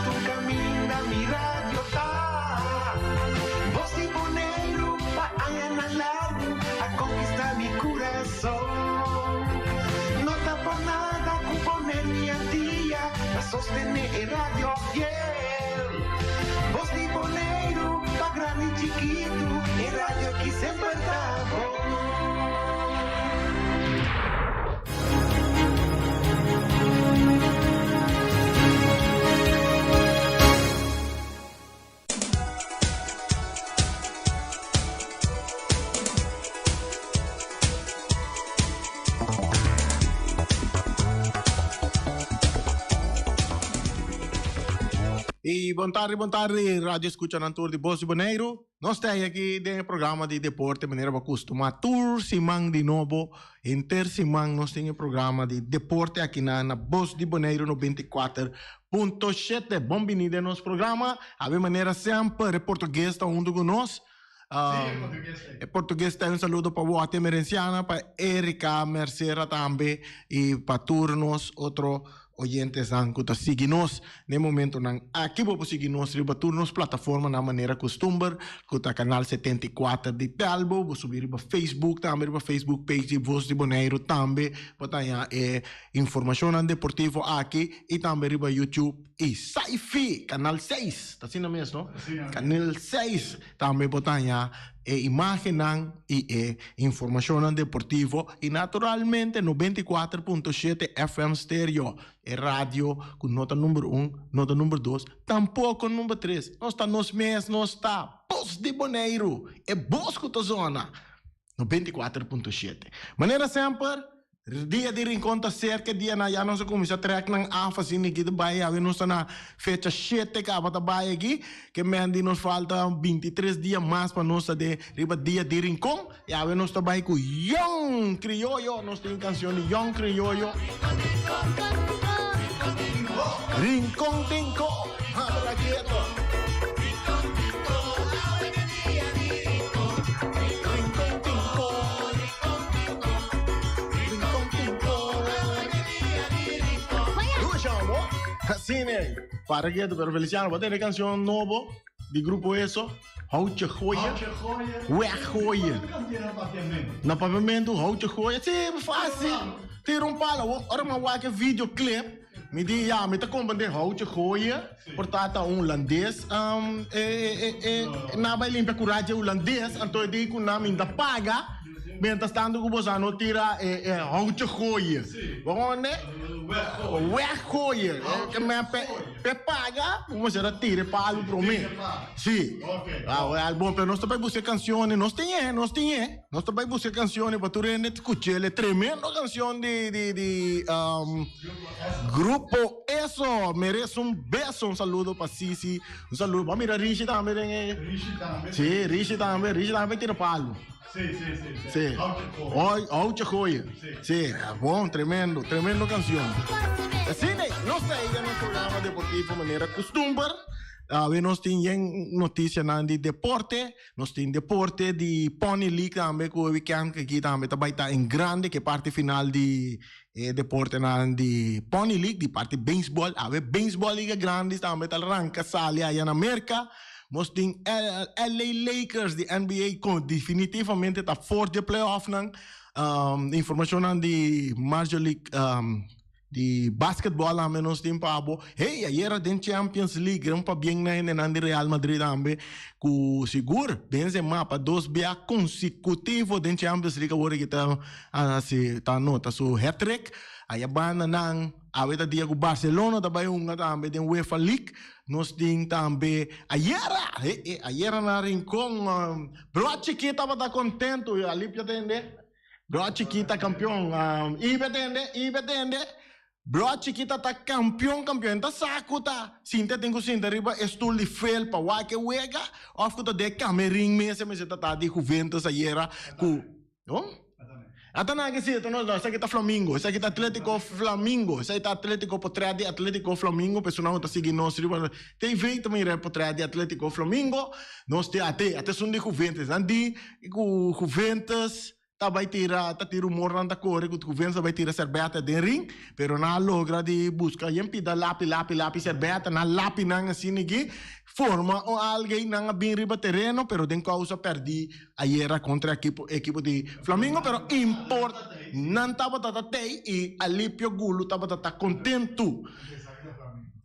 tur kaminda mi radio ta. Bos di Boneiru pa añanan largu a konkistá mi kurason. No ta por nada ku Boneiru i Antia ta sostené e radio fiel. Bos di Boneiru pa grandi i chikitu, e radio ki semper ta bon. Y bon tardi, bon tardi, radio escuchanan tur di Bos di Boneiru. Nos ta aki den e programa di deporte manera bo custuma tur siman di nobo. Henter siman nos tin e programa di deporte aki na na Bos di Boneiru 94.7. Bon bini den nos programa. Awe manera semper e portugues ta hunto cu nos. E portugues ta un saludo pa Wote Merenciana, pa Erika Mercera tambe y pa tur nos otro Oyentesan ku ta sigui nos den momentonan aki bo por sigui nos riba tur nos plataformanan manera kustumber ku ta kanal 74 di Telbo, bo subi riba Facebook tambe riba Facebook page di Voz di Boneiru tambe bo ta haña e informashonnan deportivo aki i tambe riba YouTube i Saifi kanal 6 ta asina mes no? Kanal 6 tambe bo ta haña e imagennan i e informashonnan deportivo i naturalmente 94.7 FM Stereo, e radio ku no ta number un, no ta number dos, tampoko number tres. Nos ta nos mes, nos ta Bos di Boneiru, e bos ku ta zona 94.7. Manera semper. Dia di Rincon ta serka e dianan ya nos a kuminsá trèk nan af asina aki ta bai awe nos ta na fecha shete kaba ta bai aki ke men di nos falta 23 dia mas pa nos ta den riba dia di Rincon i awe nos ta bai ku Young Krioyo nos tin kanshon di Young Krioyo Rincon Tinko habla kieto. Asina, para ketu, pero Feliciano, bo tene canción nobo di Grupo Eso, Houtje Gooien. Weggooien. Na papiamento, Houtje Gooien. Sí, fácil. Tira un palo. Ora mi a wak e videoclip, Mi di, ya, mi ta comprende houtje gooien, por ta ta un hulandes, um, e, e, e, e, na bai limpia curaje hulandes, anto e di cu nan mi ta paga, mientras tanto cu boso no tira e, e houtje gooien. Bo comprende? Weggooien. Ke men pe, pe paga, bo mester a tira e palu prome. Si. Ah, wel, bon, pero nos ta bai busca e canciones, nos tin e, nos tin e. Nos ta bai busca canciones pa tur hende scuch'el. E tremendo cancion di di di um, Grupo Eso. Merece un beso. Un saludo pa Sisi. Un saludo. Bo mira Rishi tambe den e. Rishi tambe. Sí, Rishi tambe. Rishi tambe tira palo. Sí, sí, sí. Sí. Sí. Houtje gooien. Sí. Sí, bon, tremendo, tremendo cancion. Asina, nos ta ahí den nos programa deportivo manera costumber. Awe nos tin yen noticianan di deporte. Nos tin deporte di Pony League tambe ku e weekend aki tambe ta bai ta en grande ku e parti final di e deportenan di Pony League di parti beisbòl. Awe beisbòl liga grandi tambe ta ranka sali aya na Merka. Nos tin LA Lakers di NBA ku definitivamente ta for di e playoffnan. Informashonnan di Major League. Di basketball tambe nos tin pa bo. Hey, ayera den Champions League, gran pabien na hendenan di Real Madrid tambe, ku sigur Benzema pa dos bia konsekutivo den Champions League awor aki ta hasi ta anota su hat-trick. Aya banda nan awe ta dia ku Barcelona ta bai hunga tambe den UEFA League. Nos tin tambe ayera, hey, hey, ayera na Rincon, Bro Chiki tabata kontento, Alipio tende. Bro Chikita campeon. Um, Ibe tende, Ibe tende. Bro Chikita ta campeon, campeon. Ta sa ku ta sinta tin ku sinta riba e stoel di felpa wak e wega of ku ta den camerin mes e mester ta ta di Juventus ayera ku oh? Ata nan ke si, no, no, esaki ta Flamingo, esaki ta Atletico Flamingo, esaki ta Atletico potret di Atletico Flamingo, personanan ku ta sigui nos riba TV ta mira e potret di Atletico Flamingo, nos tin ate, ate esun di Juventus, nan di ku Juventus. Ta bai tira, ta tin rumornan ta kore ku Juventus ta bai tira serbeta den ring, pero nan a logra di buska yen pida lapi lapi lapi serbeta, nan lapi nan asina aki, forma un algei, nan a bin riba tereno, pero den kousa pèrdí ayera kontra ekipo ekipo di Flamingo, pero import nan tabata ta tei i Alipio Gulu tabata ta kontentu.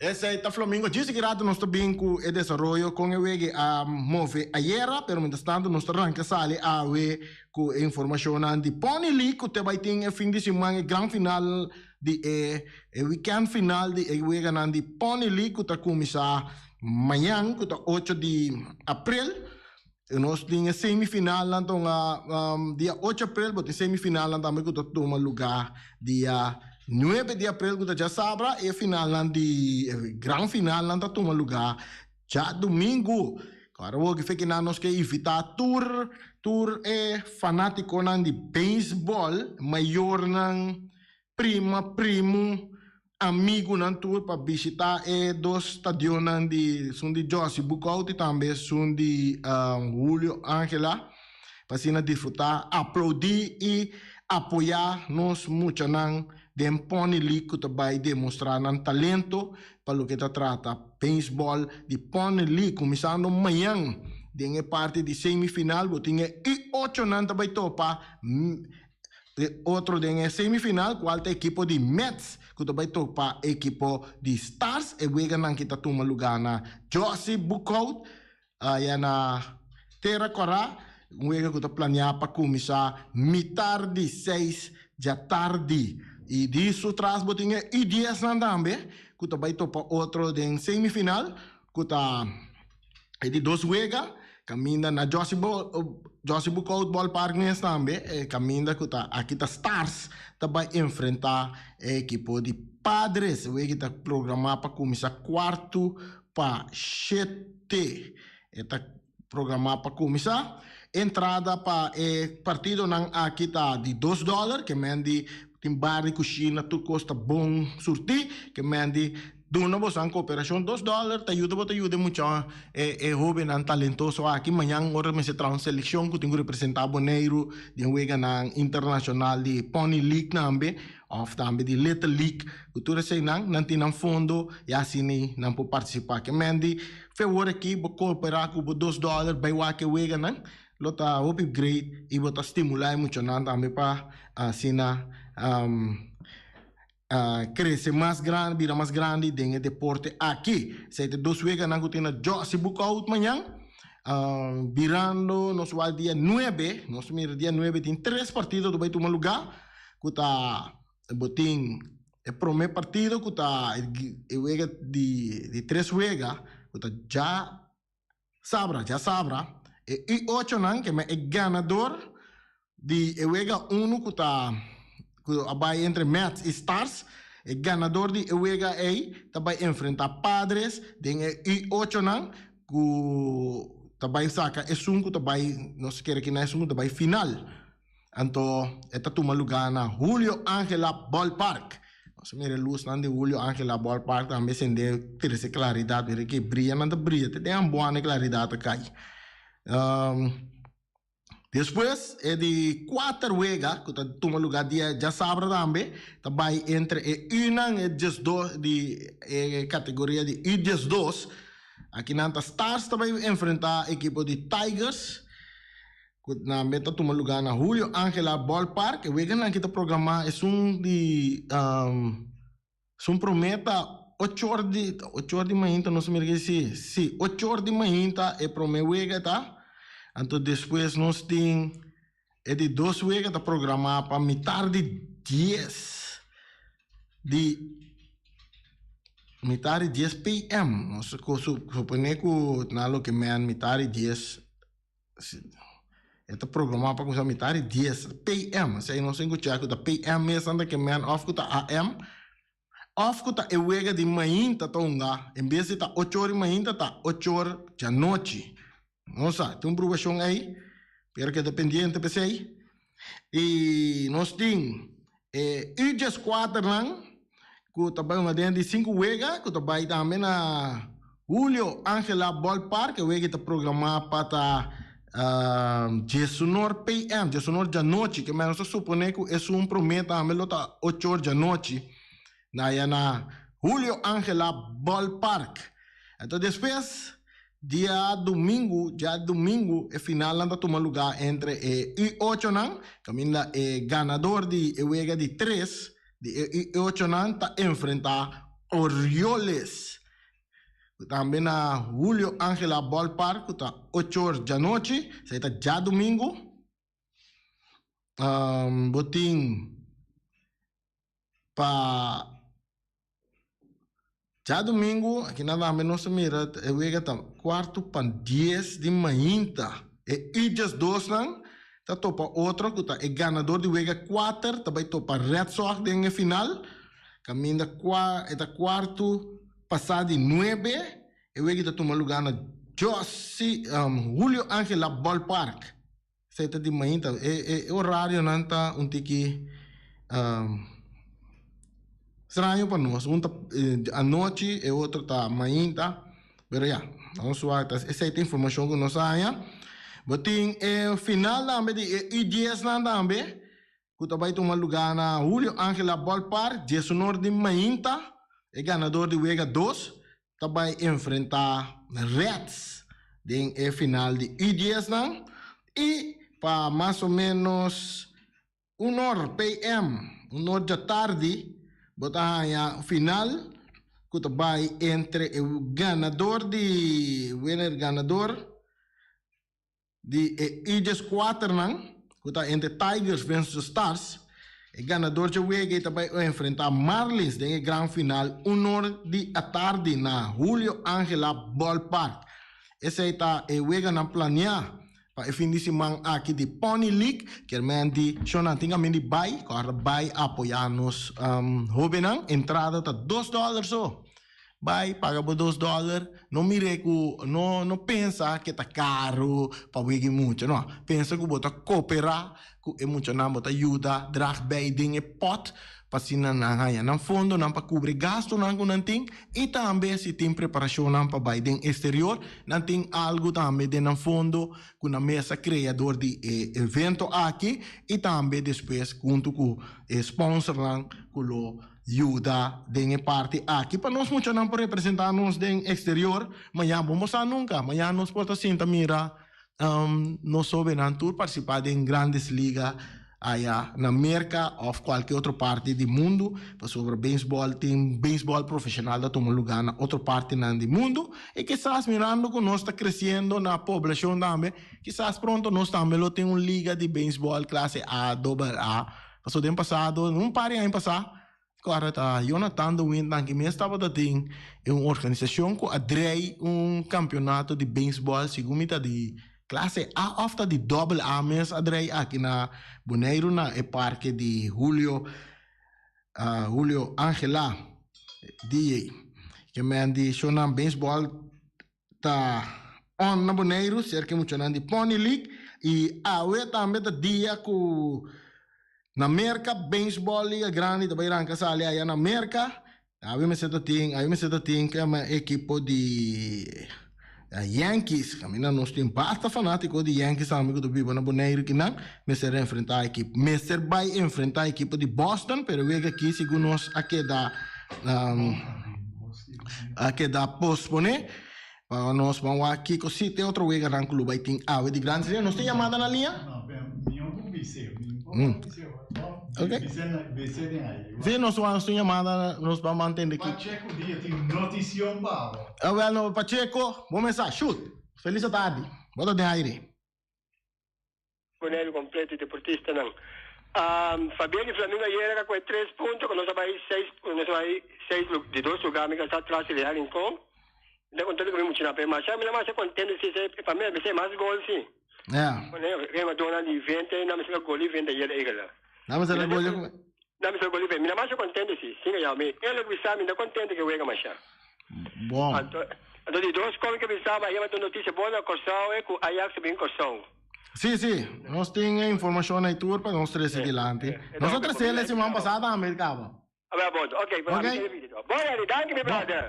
Esei ta Flamingo. Djis aki rato nos ta bin ku e desaroyo kon e wege a move ayera, pero mientras tanto nos ta ranka sali awe ku e informashonnan di Pony League ku te bai tin e fin di siman e gran final di e e weekend final di e weganan di Pony League ku ta kuminsá mañan ku ta ocho di aprel. Nos tin e semifinalnan ta un dia ocho aprel, bo tin semifinalnan tambe ku ta tuma lugá dia nuebe di aprel ku ta djasabra i e finalnan di e gran finalnan ta tuma lugá djadumingu. Kòrda bo ki fekinan nos ke invitá tur tur e fanátikonan di beisbòl, mayornan, prima, primu, amigunan tur pa bishita e dos stadionnan di esun di Jossy Boekhoudt y tambe esun di Julio Angela pa asina disfruta, aplaudi y apoya nos muchanan den Pony League cu ta bay demostra nan talento pa loke ta trata baseball di Pony League cuminsando mañan den e parti di semifinal bo tin e U ochonan ta bay topa E otro den e semifinal cual ta ekipo di Mets cu ta bay topa ekipo di Stars. E weganan ki ta tuma luga na Jossy Boekhout aya na Tera Cora. Un wega cu ta planea pa cuminsa mitar di seis djatardi. Y di su tras bo tin e U diesnan tambe cu ta bay topa otro den semifinal cu ta E di dos wega kaminda na Jossy Jossy Boekhout Ballpark mes tambe e kaminda ku ta aki ta Stars ta bai enfrentá e ekipo di Padres. E wega ta programá pa kuminsá kuartu pa shete. E ta programá pa kuminsá. Entrada pa e partidonan aki ta di dos dòler, ke men di tin bar di kushina tur kos ta bon surtí, ke men di Duna bosan koperashon dos dòler ta yuda bo ta yuda e mucha e hóbennan talentoso aki. Mañan ora mester traha un selekshon ku tin ku representá Boneiru den weganan internashonal di Pony League tambe òf tambe di Little League. Ku tur eseinan nan tin nan fondo i asina nan por partisipá. Ke men di fewor aki bo koperá ku bo dos dòler bai wak e weganan lo ta hopi great i bo ta stimulá e muchanan tambe pa asina Crece mas grandi, bira mas grandi den e deporte aki. Esei ta e dos weganan cu tin na Jossy Boekhoudt mañan. Birando nos wak dia nuebe, nos mira dia nuebe tin tres partido ta bay tuma lugar, cu ta bo tin e prome partido cu ta e wega di tres wega cu ta dja Sabra, djasabra, e U ochonan ke men e ganador di e wega unu ku ta ku a bai entre Mets i Stars. E ganador di e wega ei ta bai enfrentá Padres den e U ochonan ku ta bai saka esun ku ta bai, nos kere kina esun ku ta bai final. Anto e ta tuma lugá na Julio Angela Ballpark. Nos a mira e lusnan di Julio Angela Ballpark tambe sende trese klaridat. Mira ke bria nan ta bria te den Amboana e klaridat a kai. Despues e di kuater wega ku ta tuma lugá dia djasabra tambe ta bai entre e Unan e diesdos di e kategoria di U diesdos. Aki nan ta Stars ta bai enfrentá ekipo di Tigers. Ku tambe ta tuma lugá na Julio Angela Ballpark. E weganan ki ta programá esun di esun promé ta ocho or di ocho or di mainta nos mira ki si si ocho or di mainta e promé wega ta. Anto despues nos tin e di dos wega ta programá pa mitar di dies di mitar di dies PM. Nos suponé ku na loke men mitar di dies. E ta programá pa kuminsá mitar di dies PM. Esei nos tin ku chèk ku ta PM mes nan ta ke men òf ku ta AM òf ku ta e wega di mainta ta hunga en bes di ta ocho or di mainta ta ocho or djanochi. No sa, tin un brubashon ei, pero keda pendiente p'esei. I nos tin e U dieskuaternan ku ta bai hunga den di sinku wega ku ta bai tambe na Julio Angela Ballpark. E wega ta programá pa ta. Djesunor PM, djesunor djanochi, ke men nos ta supone ku esun promé tambe lo ta ochor djanochi, na ya na Julio Angela Ballpark. Anto despues, diadumingu, djadumingu, e finalnan ta tuma lugá entre e U ochonan, kaminda e ganador di e wega di tres di e U ochonan ta enfrentá Orioles. Tambe na Julio Angela Ballpark ku ta ochor djanochi, esei ta djadumingu. Bo tin pa djadumingu, akinan tambe nos ta mira e wega ta kuartu pa dies di mainta. E Ujas dosnan ta topa otro ku ta e ganador di wega kuater ta bai topa Red Sox den e final. Kaminda kua e ta kuartu pasá di nuebe, e wega ta tuma lugá na Josi Julio Angela Ballpark. Esei ta di mainta. E e orarionan ta un tiki straño pa nos. Un ta anochi, e otro ta mainta. Pero ya, nos wak ta esei ta informashon ku nos a haña. Bo tin e final tambe di e U diesnan tambe. Ku ta bai tuma lugá na Julio Angela Ballpark, diesunor di mainta. E ganador di wega dos ta bai enfrentá Reds den e final di U diesnan. I pa mas o ménos un or PM, un or djatardi, bo ta haña final ku ta bai entre e ganador di winner ganador Di e Ijes kuaternan, ku ta entre Tigers vensus Stars, e ganador dje wega ei ta bai enfrentá Marlins den e gran final un or di atardi na Julio Angela Ballpark. Esei ta e weganan planeá pa e fin di siman aki di Pony League. Kier men di shownan tin kaminda di bai, ku ora bai apoyá nos hóbennan. Entrada ta dos dòler so. Bai paga bo dos dollar, no mir'é ku no no pensa ke ta karu pa wega e mucha, no. Pensa ku bo ta koperá ku e muchanan, bo ta yuda drag bei den e pòt pa asina nan haña nan fondonan pa kubri gastunan ku nan tin i tambe si tin preparashonnan pa bai den eksterior, nan tin algu tambe den nan fondo ku nan mes a krea dor di e evento aki i tambe despues huntu ku e sponsornan ku lo Yuda den e parti aki pa nos muchanan por representa nos den exterior. Mañan bo no sa nunca, mañan nos por ta sinta mira nos hobennan tur participa den Grandes Liga aya na Merca of cualke otro parti di mundo, pasobra beisbol tin beisbol profesional ta tuma luga na otro partinan di mundo y kisas mirando cu nos ta creciendo na poblacion tambe, kisas pronto nos tambe lo tin un liga di beisbol clase A, doble A. Pasobra den pasado, un par di aña pasá, kòrda ta Jonathan de Wind nan ki mes tabata den e un organisashon ku a drei un kampionato di beisbòl segun mi ta di klase A òf ta di dòbel A mes a drei aki na Boneiru na e parke di Julio Julio Angela DJ. Ke men di shownan beisbòl ta on na Boneiru serka e muchanan di Pony League y awe tambe ta dia cu na Merca Baseball Liga Grandi ta bay ranca sali aya na Merca awe mester ta tin awe mester ta tin kema ekipo di Yankees caminda nos tin basta fanatico di Yankees tambe cu ta biba na Boneiru kinan mester enfrenta ekipo mester bay enfrenta ekipo di Boston pero wega aki segun nos a keda A keda posponé pa nos ban wak kiko si te otro weganan ku lo bai tin awe di Grandes Ligas. Nos tin yamada na liña? Ok. Si nos nos tin yamada nos ban mantende ki. Pacheco dia tin noticion pa bo. Awel no Pacheco, bo mesa shoot. Feliz atardi. Bo ta den aire. Boneiru kompleto i deportistanan. Fabian di Flamingo ayera ka kohe tres punto ku nos a bai seis nos a bai seis di dos luga mi ka sta tras di Real Rincon. Mi ta kontento ku mi muchanan pero masha mi ta masha kontento si esei pa mi a mester mas gol si. Ja. E jugadornan di vente nan mester a gol di vente ayera egela. Nan mester a gol di Nan mester a gol di vente. Mi ta masha kontento si. Sin a mi el a bisa mi ta kontento ku e wega masha. Bon. Anto anto di dos kos mi ke bisa bo ayera mi a duna notisia bon na Kòrsou e ku Ajax a bin Kòrsou. Sí, sí. Nos tin e informacion ei tur pa nos trece dilanti. Nos a trece el e siman pasá tambe, caba. Ok.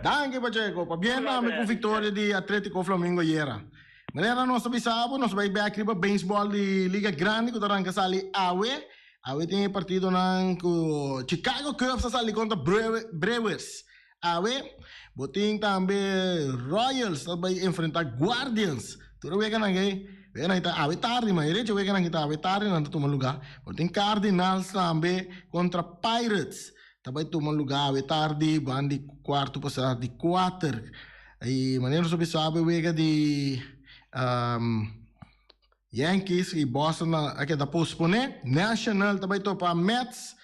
Danki, Pacheco. Pabien tambe cu victoria di Atletico Flamingo ayera. Manera nos a bisa bo, nos bai bek riba beisbòl di Liga Grandi ku ta ranka sali awe. Awe tin e partidonan ku Chicago Cubs a sali kontra Brewers awe. Bo tin tambe Royals ta bai enfrenta Guardians. Tur e weganan ei, weganan ei ta awe tardi, mayoria dje weganan ei ta awe tardi nan ta tuma lugá. Bo tin Cardinals tambe kontra Pirates ta bai tuma lugá awe tardi banda di kuarto pasá di kuater. I manera nos a bisa awe wega di Yankees y Boston a keda pospone. National ta bay topa Mets.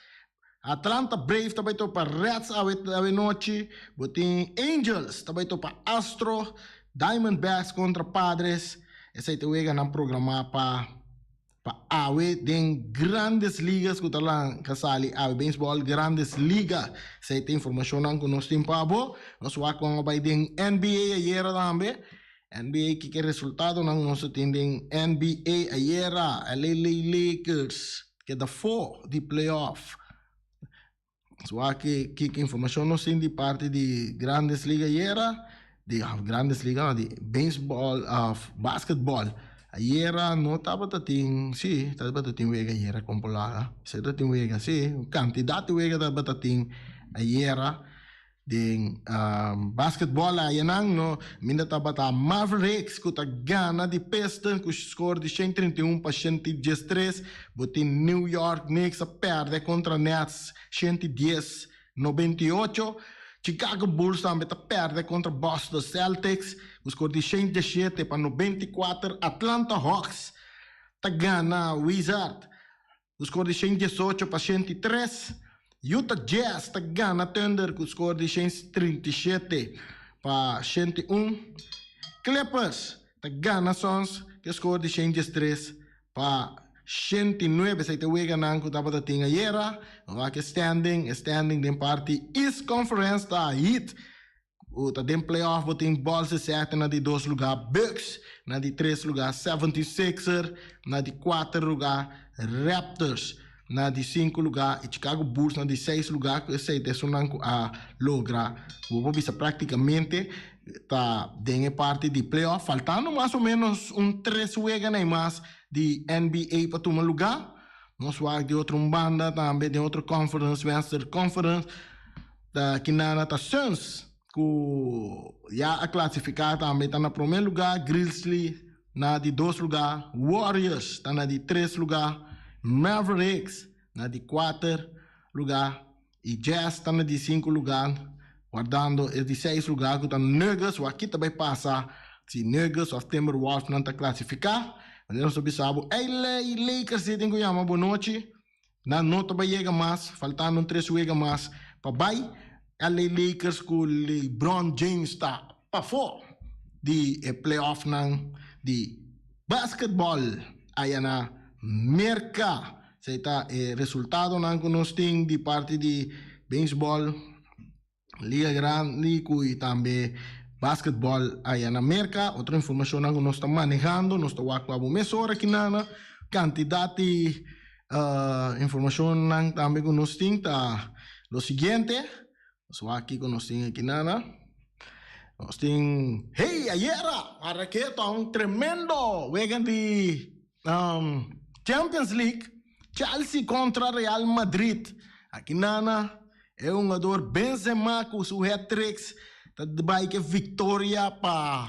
Atlanta Braves ta bay topa Reds awe awe nochi. Bo tin Angels ta bay topa Astro. Diamondbacks contra Padres. Esey ta weganan programa pa pa awe den Grandes Ligas cu ta lanka sali awe. Baseball Grandes Liga. Esey ta informacionnan cu nos tin pa bo. Nos wak con a bay den NBA ayera tambe. NBA Kiko resultadonan nos a tin den NBA ayera? LA Lakers keda fo di playoff. Nos wak kiko informashon nos tin di parti di Grandes Liga ayera, di Grandes Liga no, di baseball of basketball. Ayera no tabata tin, si tabata tin wega ayera kompolada, si tabata tin wega, si kantidat di wega tabata tin ayera. Den basketball ayanan no minda tabata Mavericks ku ta gana di Pistons ku score di 131 pa 113. Bo tin New York Knicks a perde kontra Nets 110 98. Chicago Bulls tambe ta perde kontra Boston Celtics ku score di 117 pa 94. Atlanta Hawks ta gana Wizard Ku skor di 118 pa 103, Utah Jazz ta gana Thunder ku skor di 137 pa 101. Clippers ta gana Suns ku skor di 113 pa 109. Esei ta e weganan ku tabata tin ayera. Wak e standing, e standing den parti East Conference ta Heat Ku ta den playoff bo tin Bolse sete na di dos lugá, Bucks na di tres lugá, 76er na di kuater lugá, Raptors na di sinku lugá i Chicago Bulls na di seis lugá. Ku esei ta esunnan ku a logra ku bo por bisa praktikamente ta den e parti di playoff, faltando mas o menos un tres wega na e mas di NBA pa tuma lugá. Nos wak di otro un banda tambe den otro conference, Western Conference. Ta kinana ta Suns ku ya a klasifiká tambe ta na promé lugá, Grizzly na di dos lugá, Warriors ta na di tres lugá, Mavericks na di kuater lugá i Jazz ta na di sinku lugá, wardando e di seis lugá ku ta Nuggets. Wak ta bai pasa si Nuggets òf Timberwolves nan ta klasifiká. Manera nos ta bisa bo, LA Lakers si tin ku yama bo nochi. Nan no ta bai yega mas, faltando un tres wega mas pa bai. LA Lakers ku LeBron James ta pafó di e playoffnan di basketball aya na Merka. Esei ta e resultadonan ku nos tin di parti di beisbòl. Liga Grandi ku i tambe basketball aya na Merka. Otro informashonnan ku nos ta manehando, nos ta wak pa bo mesora kinana. Kantidat di informashonnan tambe ku nos tin ta lo siguiente. Nos wak kiko nos tin akinana. Nos tin, hey, ayera Marraketa un tremendo wega di Champions League, Chelsea kontra Real Madrid. Akinana E hungador Benzema ku su hat-tricks ta bai ke viktoria pa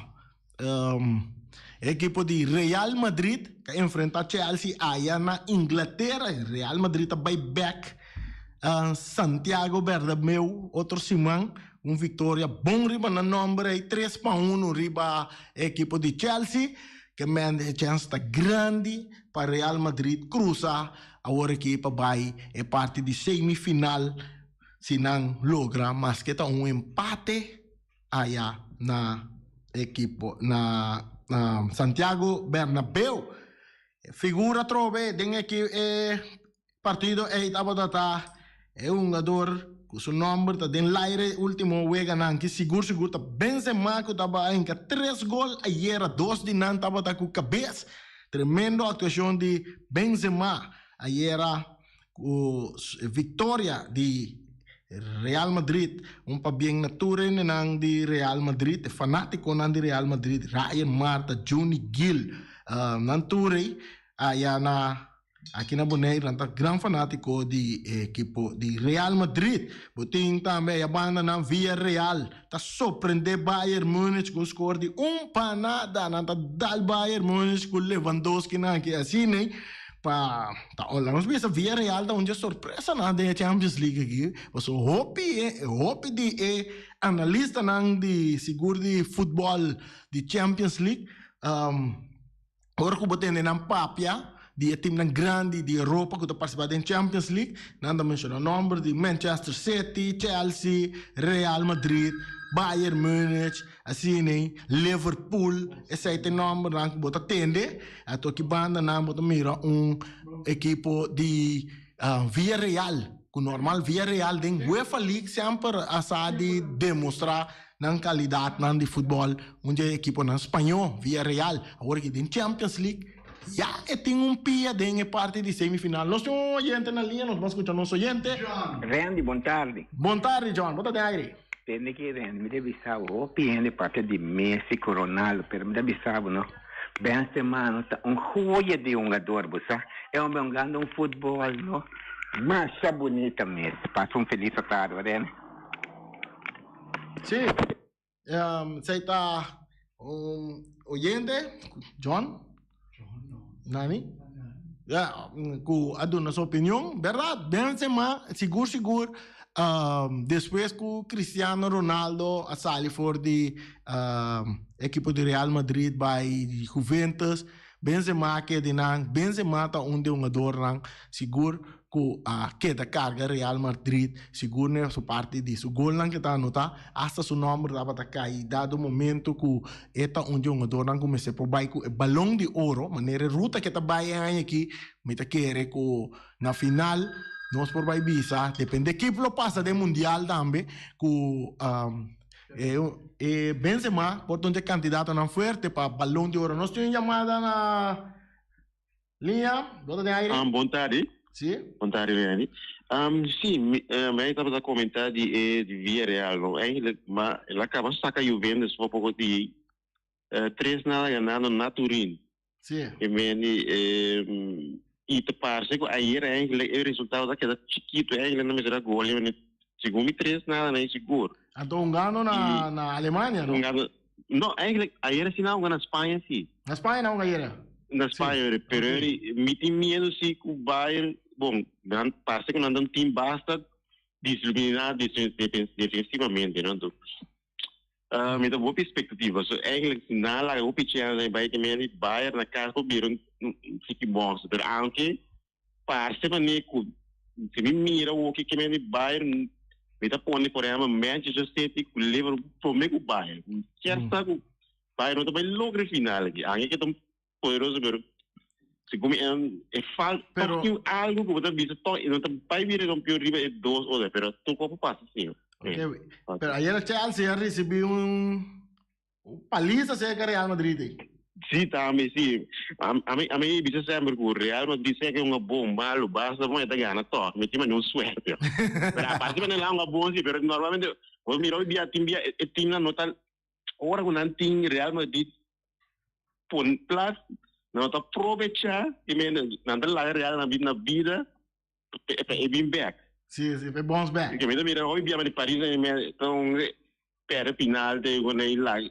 e ekipo di Real Madrid ta enfrenta Chelsea aya na Inglatera. Real Madrid ta bai bek Santiago Bernabeu otro siman. Un viktoria bon riba nan nomber ei, 3-1 riba e ekipo di Chelsea. Ke mende e chèns ta grandi pa Real Madrid krusa Awor aki pa bai e parti di semifinal si nan logra maske ta un empate aya na ekipo na Santiago Bernabeu. Figura atrobe den e partido ey tabata ta e hungador ku su nomber ta den laire ultimo weganan ki sigur sigur ta Benzema ku tabata hinka tres gol ayera, dos di nan tabata ku kabes. Tremendo actuacion di Benzema ayera cu victoria di Real Madrid. Un pabien na tur hendenan di Real Madrid, e fanaticonan di Real Madrid, Ryan Marta, Juni Gil, nan tur ei aya na aki na Boneiru nan ta gran fanatico di e ekipo di Real Madrid. Bo tin tambe aya banda nan Villarreal ta sorprende Bayern Munich cu un score di un pa nada. Nan ta dal Bayern Munich cu Lewandowski nan aki asina ei. Pa ta hola nos bisa Villarreal ta un dje sorpresanan den e Champions League aki pasobra hopi e hopi di e analistanan di sigur di futbol di Champions League ora ku bo tende nan papia di e teamnan grandi di Europa ku ta partisipa den Champions League nan ta menshona nomber di Manchester City, Chelsea, Real Madrid, Bayern Munich. Asina, Liverpool, esei ta e nòmbernan ku bo ta tende. Ato ki bandanan bo ta mira un ekipo di Villarreal, ku normal Villarreal den UEFA League semper a sa di demostrá nan kalidatnan di futbòl. Un dje ekiponan spañó, Villarreal, awor aki den Champions League ya e tin un pia den e parti di semifinal. Nos tin un oyente na liña, nos ban skucha nos oyente. Randy, bon tardi. Bon tardi, John. Bo ta den aire. Tende ki Randy, mi ta bisa bo, hopi hende papia di Messi ku Ronaldo, pero mi ta bisa bo no, Benzema no ta un joya di hungador, bo sa. E homber hungando un futbol no, masha bunita mes. Pasa un felis atardi, bo Randy. Sí, esei ta un oyente, John? Nani? Ya, ku a duna su opinion, berdad, Benzema sigur sigur despues ku Cristiano Ronaldo a sali for di ekipo di Real Madrid bai Juventus, Benzema a keda einan, Benzema ta un di e hungadornan sigur ku a keda karga Real Madrid sigur na su parti di su golnan ke ta anota, asta su nòmber tabata kai dado momento ku e ta un di e hungadornan ku mester por bai ku e balon di oro, manera e ruta ke ta bai e aña aki mi ta kere ku na final nos por bai bisa depende kip lo pasa den mundial tambe ku e Benzema por ta un di e kandidatonan fuerte pa balon di oro. Nos tin un yamada na. Liña, bo ta den aire? Bon tardi. Sí. Bon tardi, Randy. Sí, mi mi tabata comenta di e di Villarreal, no? Eigenlijk, ma el a caba saca Juventus for poco di tres nada ganando na Turin. Sí. I meni i ta parce cu ayer eigenlijk e resultado ta keda chikito, eigenlijk no mester a gol, segun mi tres nada na e sigur. Anto hungando na na Alemania, no? Hungando No, eigenlijk ayer si nan hunga na Spaña si. Na Spaña nan hunga ayer? Na Spaña, okay. Pero okay. Mi tin miedo si ku Bayern, bon, nan parse ku nan ta un team basta discipliná defensivamente, no? Anto, mi ta hopi expectativa. So eigenlijk si nan laga hopi chance nan bai te di Bayern na kas por bira un tiki monster. Pero aunke Parse manera ku si mi mira woki ke men di Bayern, mi ta pone por ehempel Manchester City ku Liverpool prome ku Bayern. Kier sa ku Bayern no ta bai logra e final aki. Anke ke ta un poderoso pero segun mi e falta Pero toch tin algo ku bo ta bisa toch e no ta bai bira kampeon riba e dos otro pero tur kos por pasa si. Ok, pero ayer Chelsea a ricibi un Un paliza cerca Real Madrid ei. Sí, tambe, sí. Ami, ami bisa semper ku Real Madrid sea ke hunga bon, malo, basta bon e ta gana tòg. Mi tin manera un suerte. Pero aparte manera nan hunga bon sí, pero normalmente bo mira hoy dia tin bia e teamnan no ta ora ku nan tin Real Madrid pon plat, nan no ta probecha i nan ta laga Real Madrid na bida pa e bin bek. Sí, sí, pa e bounce back. Ke mi ta mira hopi bia di Paris Saint-Germain ta un perde final te ku nan laga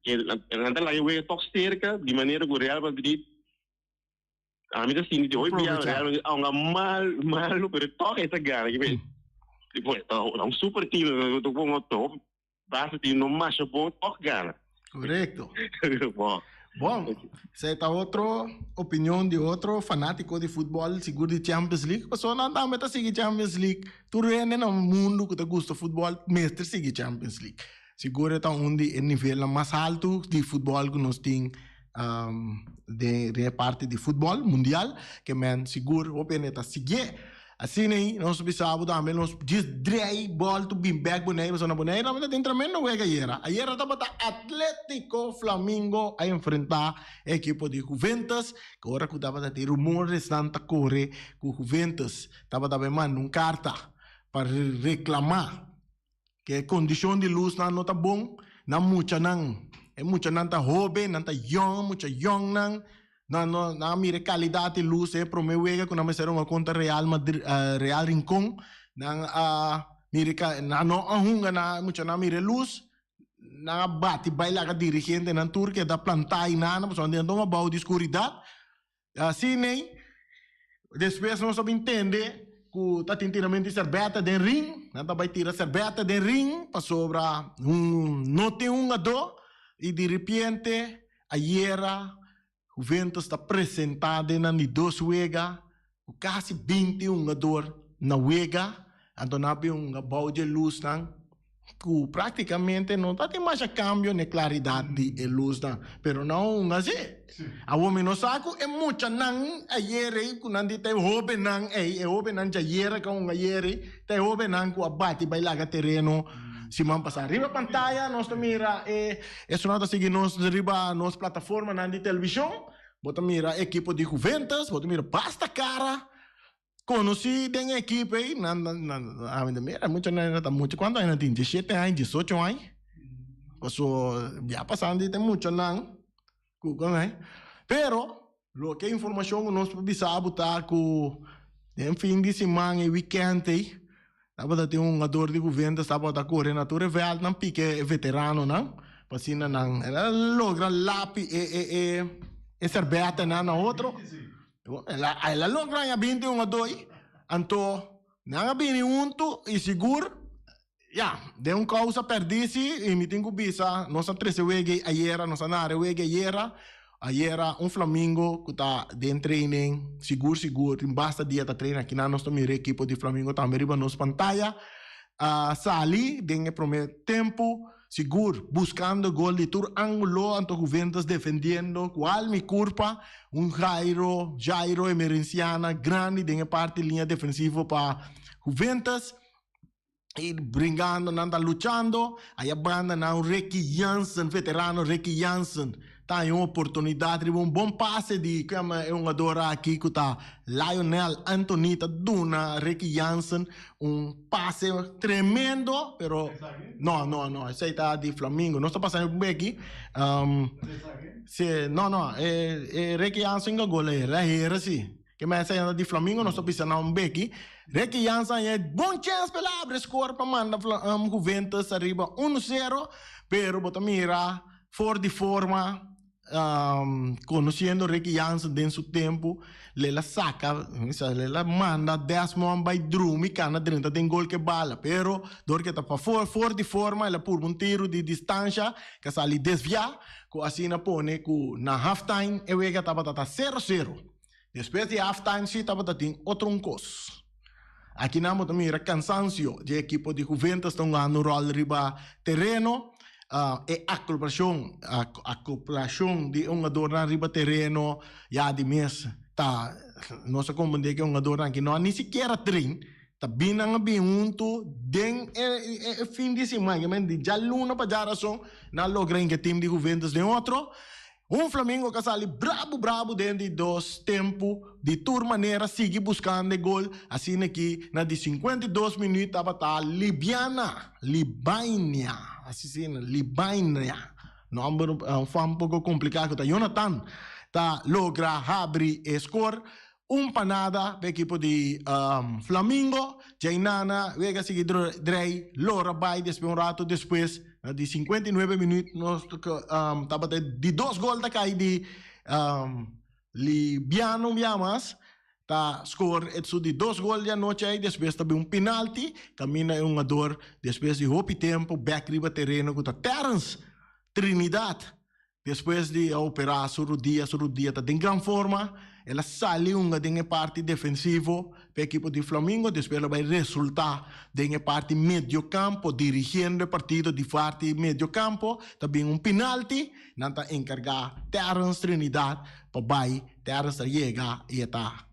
nan ta laga e wega tok serka di manera ku Real Madrid ami ta sinti di hopi bia Real Madrid a hunga mal malo pero tok e ta gana ta un super team ta pongo hopi basta team no masha bon tok gana. Korekto. Bon. Bon, esei ta otro opinion di otro fanátiko di futbòl, sigur di Champions League. Pasobra nan tambe ta sigui Champions League. Tur hende na mundu ku ta gusta futbòl mester sigui Champions League. Sigur e ta un di e nivelnan mas haltu di futbòl ku nos tin den e parti di futbòl mundial. Ke men sigur hopi hende ta siguié. Asina ei nos bisa bo tambe nos djis drei bòltu bin bèk Boneiru pasobra na Boneiru tambe ta tin tremendo wega ayera. Ayera tabata Atletico Flamingo a enfrentá e ekipo di Juventus ku ora ku tabata tin rumores nan ta kore ku Juventus tabata bai manda un karta. pa reclama cu e condicion di luznan no ta bon, nan muchanan, e muchanan ta hoben, nan ta yong, mucha yongnan, nan no nan a mira e calidad di luz e prome wega cu nan mester hunga contra Real Madrid, Real Rincon, nan a mira e nan no a hunga nan muchanan a mira e luz, nan a bati bay laga dirigentenan tur keda planta aynan pasobra nan ta hunga bao di scuridad. Asina, despues nos a bin tende ku ta tin tiramentu di serbèta den ring. Nan ta bai tira serbèta den ring pasobra no tin hungadó i di ripiente ayera Juventus ta presentá den nan di dos wega ku kasi binti hungador na wega. Anto nan a bin hunga bou dje lusnan. Ku práktikamente no ta tin masha kambio n'e klaridat di e lusnan, pero nan hunga sí. Awor mi no sa ku e muchanan ayer ei ku nan di ta e hóbennan ei, e hóbennan djayer ku a hunga ayer ei, ta e hóbennan ku a bati bai laga tereno siman pasá. Riba pantaya nos ta mira e esunnan ta sigui nos riba nos plataformanan di televishon, bo ta mira ekipo di Juventus, bo ta mira basta kara. Conoci den e equipo ey, nan, nan, nan, a mi mira, mucha nan ta mucha, cuanto aña nan tin? Diesshete aña, diesocho aña? Paso, ya pasando di ta mucha nan, cu con ey. Pero, loke informacion cu nos por bisa bo ta cu den fin di siman e weekend ey, tabata tin un hungador di Juventus tabata core na tur e veldnan pica e veteranonan, pa asina nan, el a logra lapi e, e, e, e serbetanan na otro. El a el a logra haña binti un adoi, anto nan a bini huntu i sigur, ya, den un kousa pèrdí si, i mi tin ku bisa, nos a trese wega ei ayera, nos a nara e wega ayera, ayera un Flamingo ku ta den training, sigur sigur tin basta dia ta train, akinan nos ta mira e ekipo di Flamingo tambe riba nos pantaya, a sali den e promé tempu. Sigur, buscando gol di tur angulo, anto Juventus defendiendo cu alma y curpa, un Jairo, Jairo Emerenciana grandi den e parti liña defensivo pa Juventus, y bringando, nan ta luchando, aya banda nan un Ricky Jansen, veterano Ricky Jansen, ta haña un oportunidad riba un bon pase di cu yama e hungador aki cu ta Lionel Anthony ta duna Ricky Jansen un pase tremendo pero no no no esey ta di Flamingo nos ta pasa un beki si no no e Ricky Jansen a gol ayer a hera si ke men esey ta di Flamingo nos ta bisa nan un beki Ricky Jansen haña e bon chens pa el a abri score pa manda Juventus ariba uno sero pero bo ta mira For di forma, conociendo Ricky Jansen den su tempo, le la saca, le la manda Desmond bay drumi cana drenta den gol ke bala. Pero dor ke ta pafor, for di forma, el a purba un tiro di distancia ke a sali desvia, cu asina pone cu na halftime e wega tabata ta sero sero. Despues di halftime si tabata tin otro un cos. Aki nan bo ta mira cansancio dje ekipo di Juventus ta hungando un rol riba tereno. E acoplacion, acoplacion di e hungadornan riba tereno ya di mes ta nos a comprende cu e hungadornan aki no a ni sikiera train, ta bin nan a bin hunto den e fin di siman, di djaluna pa djarason nan a logra hinca e team di Juventus den otro. Un Flamingo ka sali brabu brabu den di dos tempu, di tur manera sigui buskando e gol, asina ki na di 52 minuut tabata Libiana, Libainia, asi si na, Libainia, nomber un poko kompliká ku ta Jonathan ta logra habri e skor, un pa nada pa ekipo di Flamingo. Djainana wega sigui drei lora bai despues un rato despues na di 59 minuut nos tabata di dos gol ta kai di Libiano un bia mas ta score e su di dos gol di anochi ei despues ta bin un penalti kaminda e hungador despues di hopi tempo bek riba tereno ku ta Terrence Trinidad. Despues di a operá su rudia, su rudia ta den gran forma. El a sali hunga den e parti defensivo pa e ekipo di Flamingo. Despues el a bai resultá den e parti mediokampo, dirigiendo e partido di parti mediokampo. Ta bin un pinalti, nan ta enkargá Terrence Trinidad pa bai. Terrence ta yega i e ta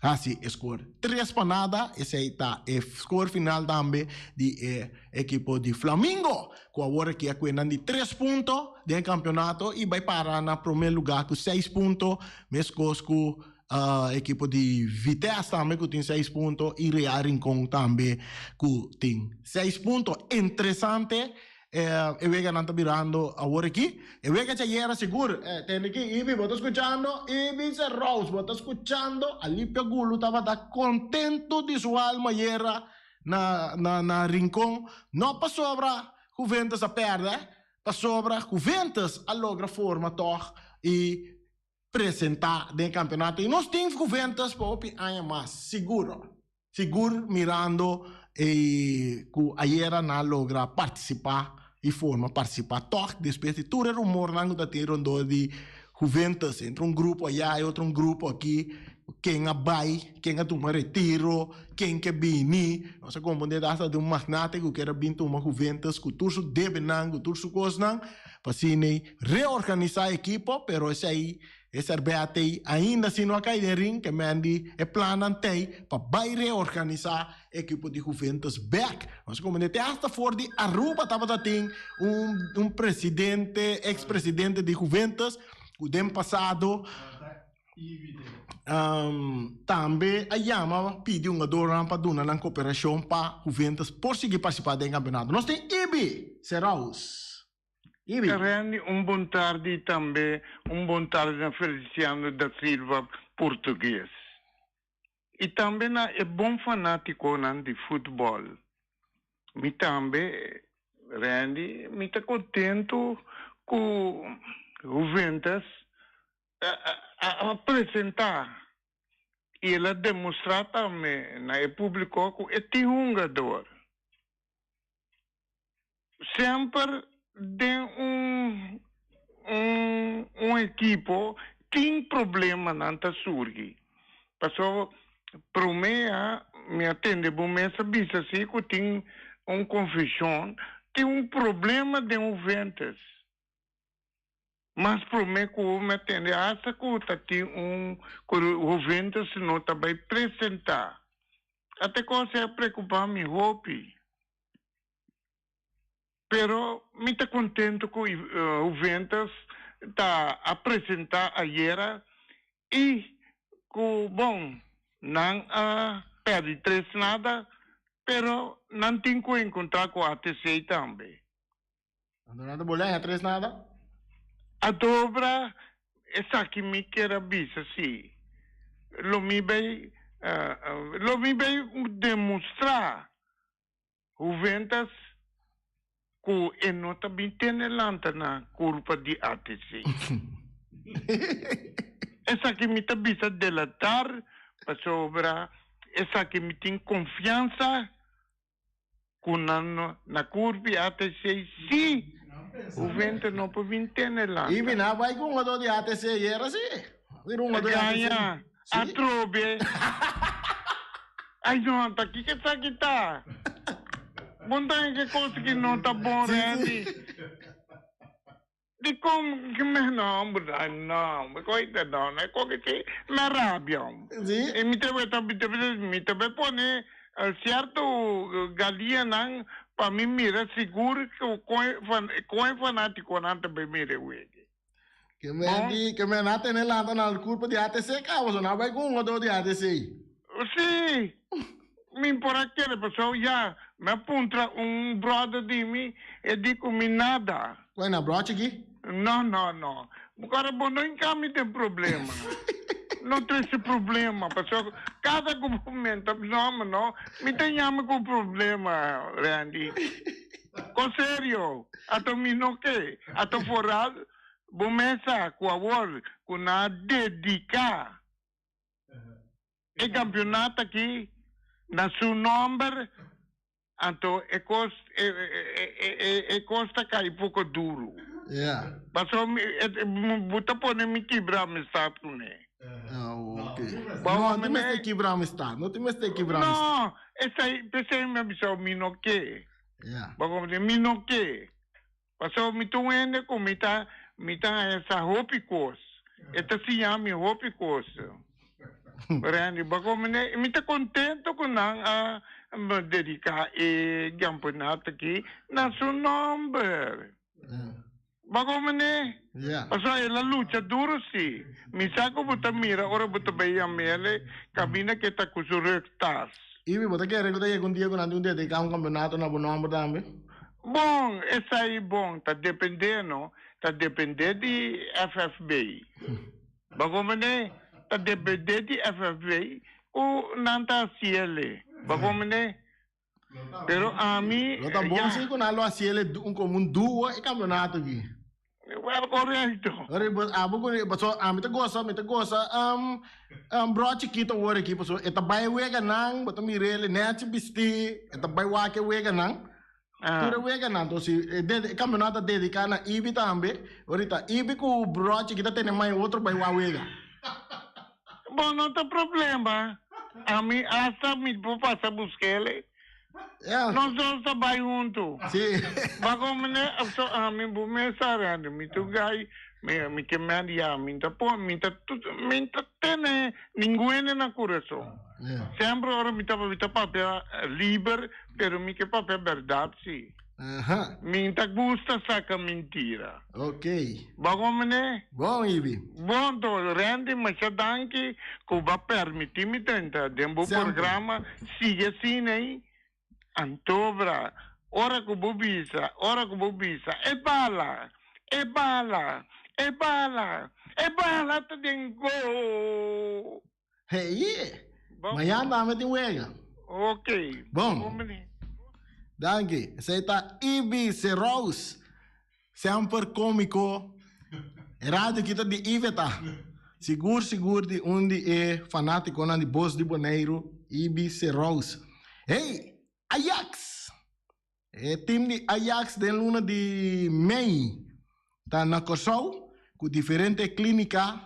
hasi e skor tres pa nada. Esei ta e skor final tambe di e ekipo di Flamingo, ku awor aki a kue nan di tres punto den e kampionato i bai para na prome luga ku seis punto, meskos ku. Uh, ekipo di Vitesse tambe ku tin 6 punto i Real Rincon tambe ku tin 6 punto. Interesante eh, e weganan ta birando awor aki. E wega djayera sigur. Eh, tende ki Ibi, bo ta skuchando? Ibi Serrous, bo ta skuchando? Alipia Gulu tabata kontento di su alma ayera na, na, na Rincon. No pasobra Juventus a pèrdè, pasobra Juventus a logra forma tòg i presentá den e kampeonato i nos tin Juventus pa hopi aña mas, sigur. Sigur mirando e ku ayera nan a logra partisipá i forma partisipá tòg despues di tur e rumornan ku ta tin rondó di Juventus, entre un grupo ayá i otro un grupo aki, ken a bai, ken a tuma retiro, ken ke bini. Nos a komprondé asta di un magnate ku kier a bin tuma Juventus ku tur su debenan, ku tur su kosnan. Pa asina reorganisá e ekipo, pero esei e sèrbèt ei ainda si no a kai den rin, ke men di e plannan t'ei pa bai reorganisá e ekipo di Juventus bèk. Nos a komprendé te asta for di Aruba tabata tin un un presidente, eks presidente di Juventus ku den pasado tambe a yama pidi hungadornan pa duna nan koperashon pa Juventus por sigui partisipá den kampeonato. Nos tin Ibi Seraus. Ibi. Randy un bon tardi y tambe un bon tardi na Feliciano da Silva Portugues y tambe na e bon fanaticonan di futbol. Mi tambe Randy mi ta contento cu Juventus a presenta y el a demostra tambe na e publico cu e tin hungador. Semper den un un un ekipo tin problemanan ta surgi. Paso prome a mi a tende bo mes a bisa si ku tin un konfushon, tin un problema den Juventus. Mas prome ku mi a tende hasta ku ta tin un ku Juventus no ta bai presenta. Ate kos a preokupa mi hopi. Pero mi ta contento cu Juventus ta a presenta ayera y cu bon nan a perdi tres nada pero nan tin cu encontra cu ATC tambe. Anto nan ta bolea tres nada? A dobra esaki mi kier a bisa si. Lo mi bay lo mi bay demostra Juventus ku e no ta bin tene lanta na kurpa di ATC. Esaki mi ta bisa delatar pasobra esaki mi tin konfiansa ku nan na kurpa di ATC si Juventus no por bin tene lanta. I mi na bai ku un hungador di ATC ayera si. Mira un hungador di ATC. Gaña. Atrobe. Ay no, ta kiko esaki ta? Bon ta ke kos ki no ta bon, Randy. Dikon ki me no, ay no, mi koita no, no e koke si me rabia. Sí. I mi ta ta mi ta be pone sierto galianan pa mi mira sigur ku kon e fanatikonan ta be mira e wega. Ke men di, ke men a tene lanta na kurpa di ATC kaba, so nan bai ku un hungador di ATC. Sí, mi por a kere pasobra ya mi a puntra un brother di mi, e di ku mi nada. Kua na brochi aki? No, no, no. Ora bo no hinka mi den problema. No trese problema, pasobra kada ku bo menta no, no, mi ta yama ku problema, Randy. Con serio, ato mi no ke, ato foral bo mesa cu awor cu nan a dedica e campeonato aki na su nomber, anto e cos e cos ta cay poco duro. Pasobra mi bo ta pone mi kibra amistad cune. Ok. No tin mester kibra amistad, no tin mester kibra amistad. No, esey pesey mi a bisa mi no ke. Ja. Bo comprende? Mi no ke. Pasobra mi ta un hende ku mi ta mi ta haña sa hopi kos. E ta siña mi hopi kos. Randy, bo comprende? Mi ta kontento ku nan a dediká e kampeonato aki na su nòmber. Ja. Bo meneer? Ja. Paso el a lucha duro si. Mi sa ku bo ta mira ora bo ta bai yam'ele, kabina ke ta ku su rugtas. Ibi, bo ta kere ku ta yega un dia ku nan tin un dediká un kampeonato na bo nòmber tambe? Bon, esei bon, ta dependé no, ta dependé di FFB. Bo komprendé? Ta dependé di FFB ku nan ta hasiele. Bo komprendé? Pero ami. Lo ta bon si ku nan lo hasiele un komo un duo e kampeonato aki. Well, korekto. Ora bo abo ku paso ami ta gosa, mi ta gosa um um bro chikito awor aki paso e ta bai weganan, bo ta mir'el e nèchi bistí, e ta bai wak e weganan. Tur e weganan to si e e kampeonato ta dediká na Ibi tambe. Orita Ibi ku bro chikito a tene mai otro bai wak wega. Bo no ta problema. Ami hasta mi por pasa buskele. Yeah. Nos dos ta bai huntu. Sí. Ba komene so ami bu mes sa Randy mi tu gai mi mi ke men ya mi ta pon mi ta mi ta tene ninguene na kurason. Yeah. Semper ora mi ta mi ta papia liber pero mi ke papia berdad si. Aha. Mi ta gusta saca mentira. Ok. Bo komene? Bon, Ibi. Bon to, Randy, masha danki ku bo a permiti mi drenta den bo Semper. programa. Sigui asina ei. Antobra, ora ku bo bisa, ora ku bo bisa, e bala, e bala, e bala, e bala ta den gol. Hey, Bon. mañan tambe tin wega. Ok. Bon. Bon meneer. Danki. Esei ta Ibi Serous. Semper kómiko. E radio aki ta di Iveta. Sigur sigur di un di e fanátikonan di Bos di Boneiru, Ibi Serous. Hey, Ajax! E tim di Ajax den luna di mei ta na Kòrsou ku diferente klínika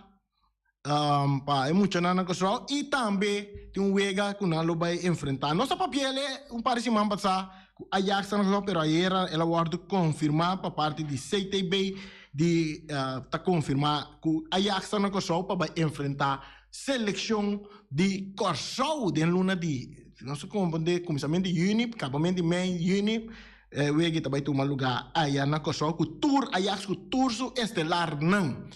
pa e muchanan na Kòrsou i tambe tin un wega ku nan lo bai enfrentá. Nos a papia el un par di siman pasá ku Ajax ta na Kòrsou pero ayera el a wòrdu konfirmá pa parti di CTB di ta konfirmá ku Ajax ta na Kòrsou pa bai enfrentá Selekshon di Kòrsou den luna di, nos ta komprendé, kuminsamentu di yüni, kabamentu di mei yüni, e wega ta bai tuma lugá aya na Kòrsou ku tur Ajax ku tur su estelarnan.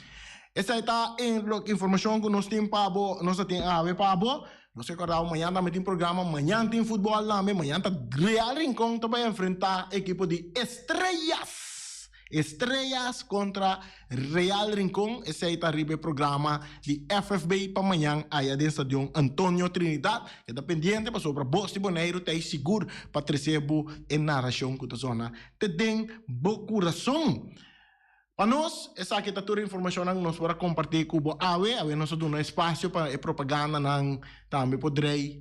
Esei ta e loke informashon ku nos tin pa bo, nos ta tin awe pa bo. Nos ke kòrda bo mañan tambe tin programa, mañan tin futbòl tambe, mañan ta Real Rincon ta bai enfrentá ekipo di Estrellas. Estrellas kontra Real Rincon, esei ta riba e programa di FFB pa mañan aya den Stadion Antonio Trinidad. Keda pendiente pasobra Bos di Boneiru ta ei sigur pa trese bo e narashon ku ta zona te den bo kurason. Pa nos, esaki ta tur e informashonnan ku nos por a kompartí ku bo awe. Awe nos a duna espasio pa e propagandanan tambe por drei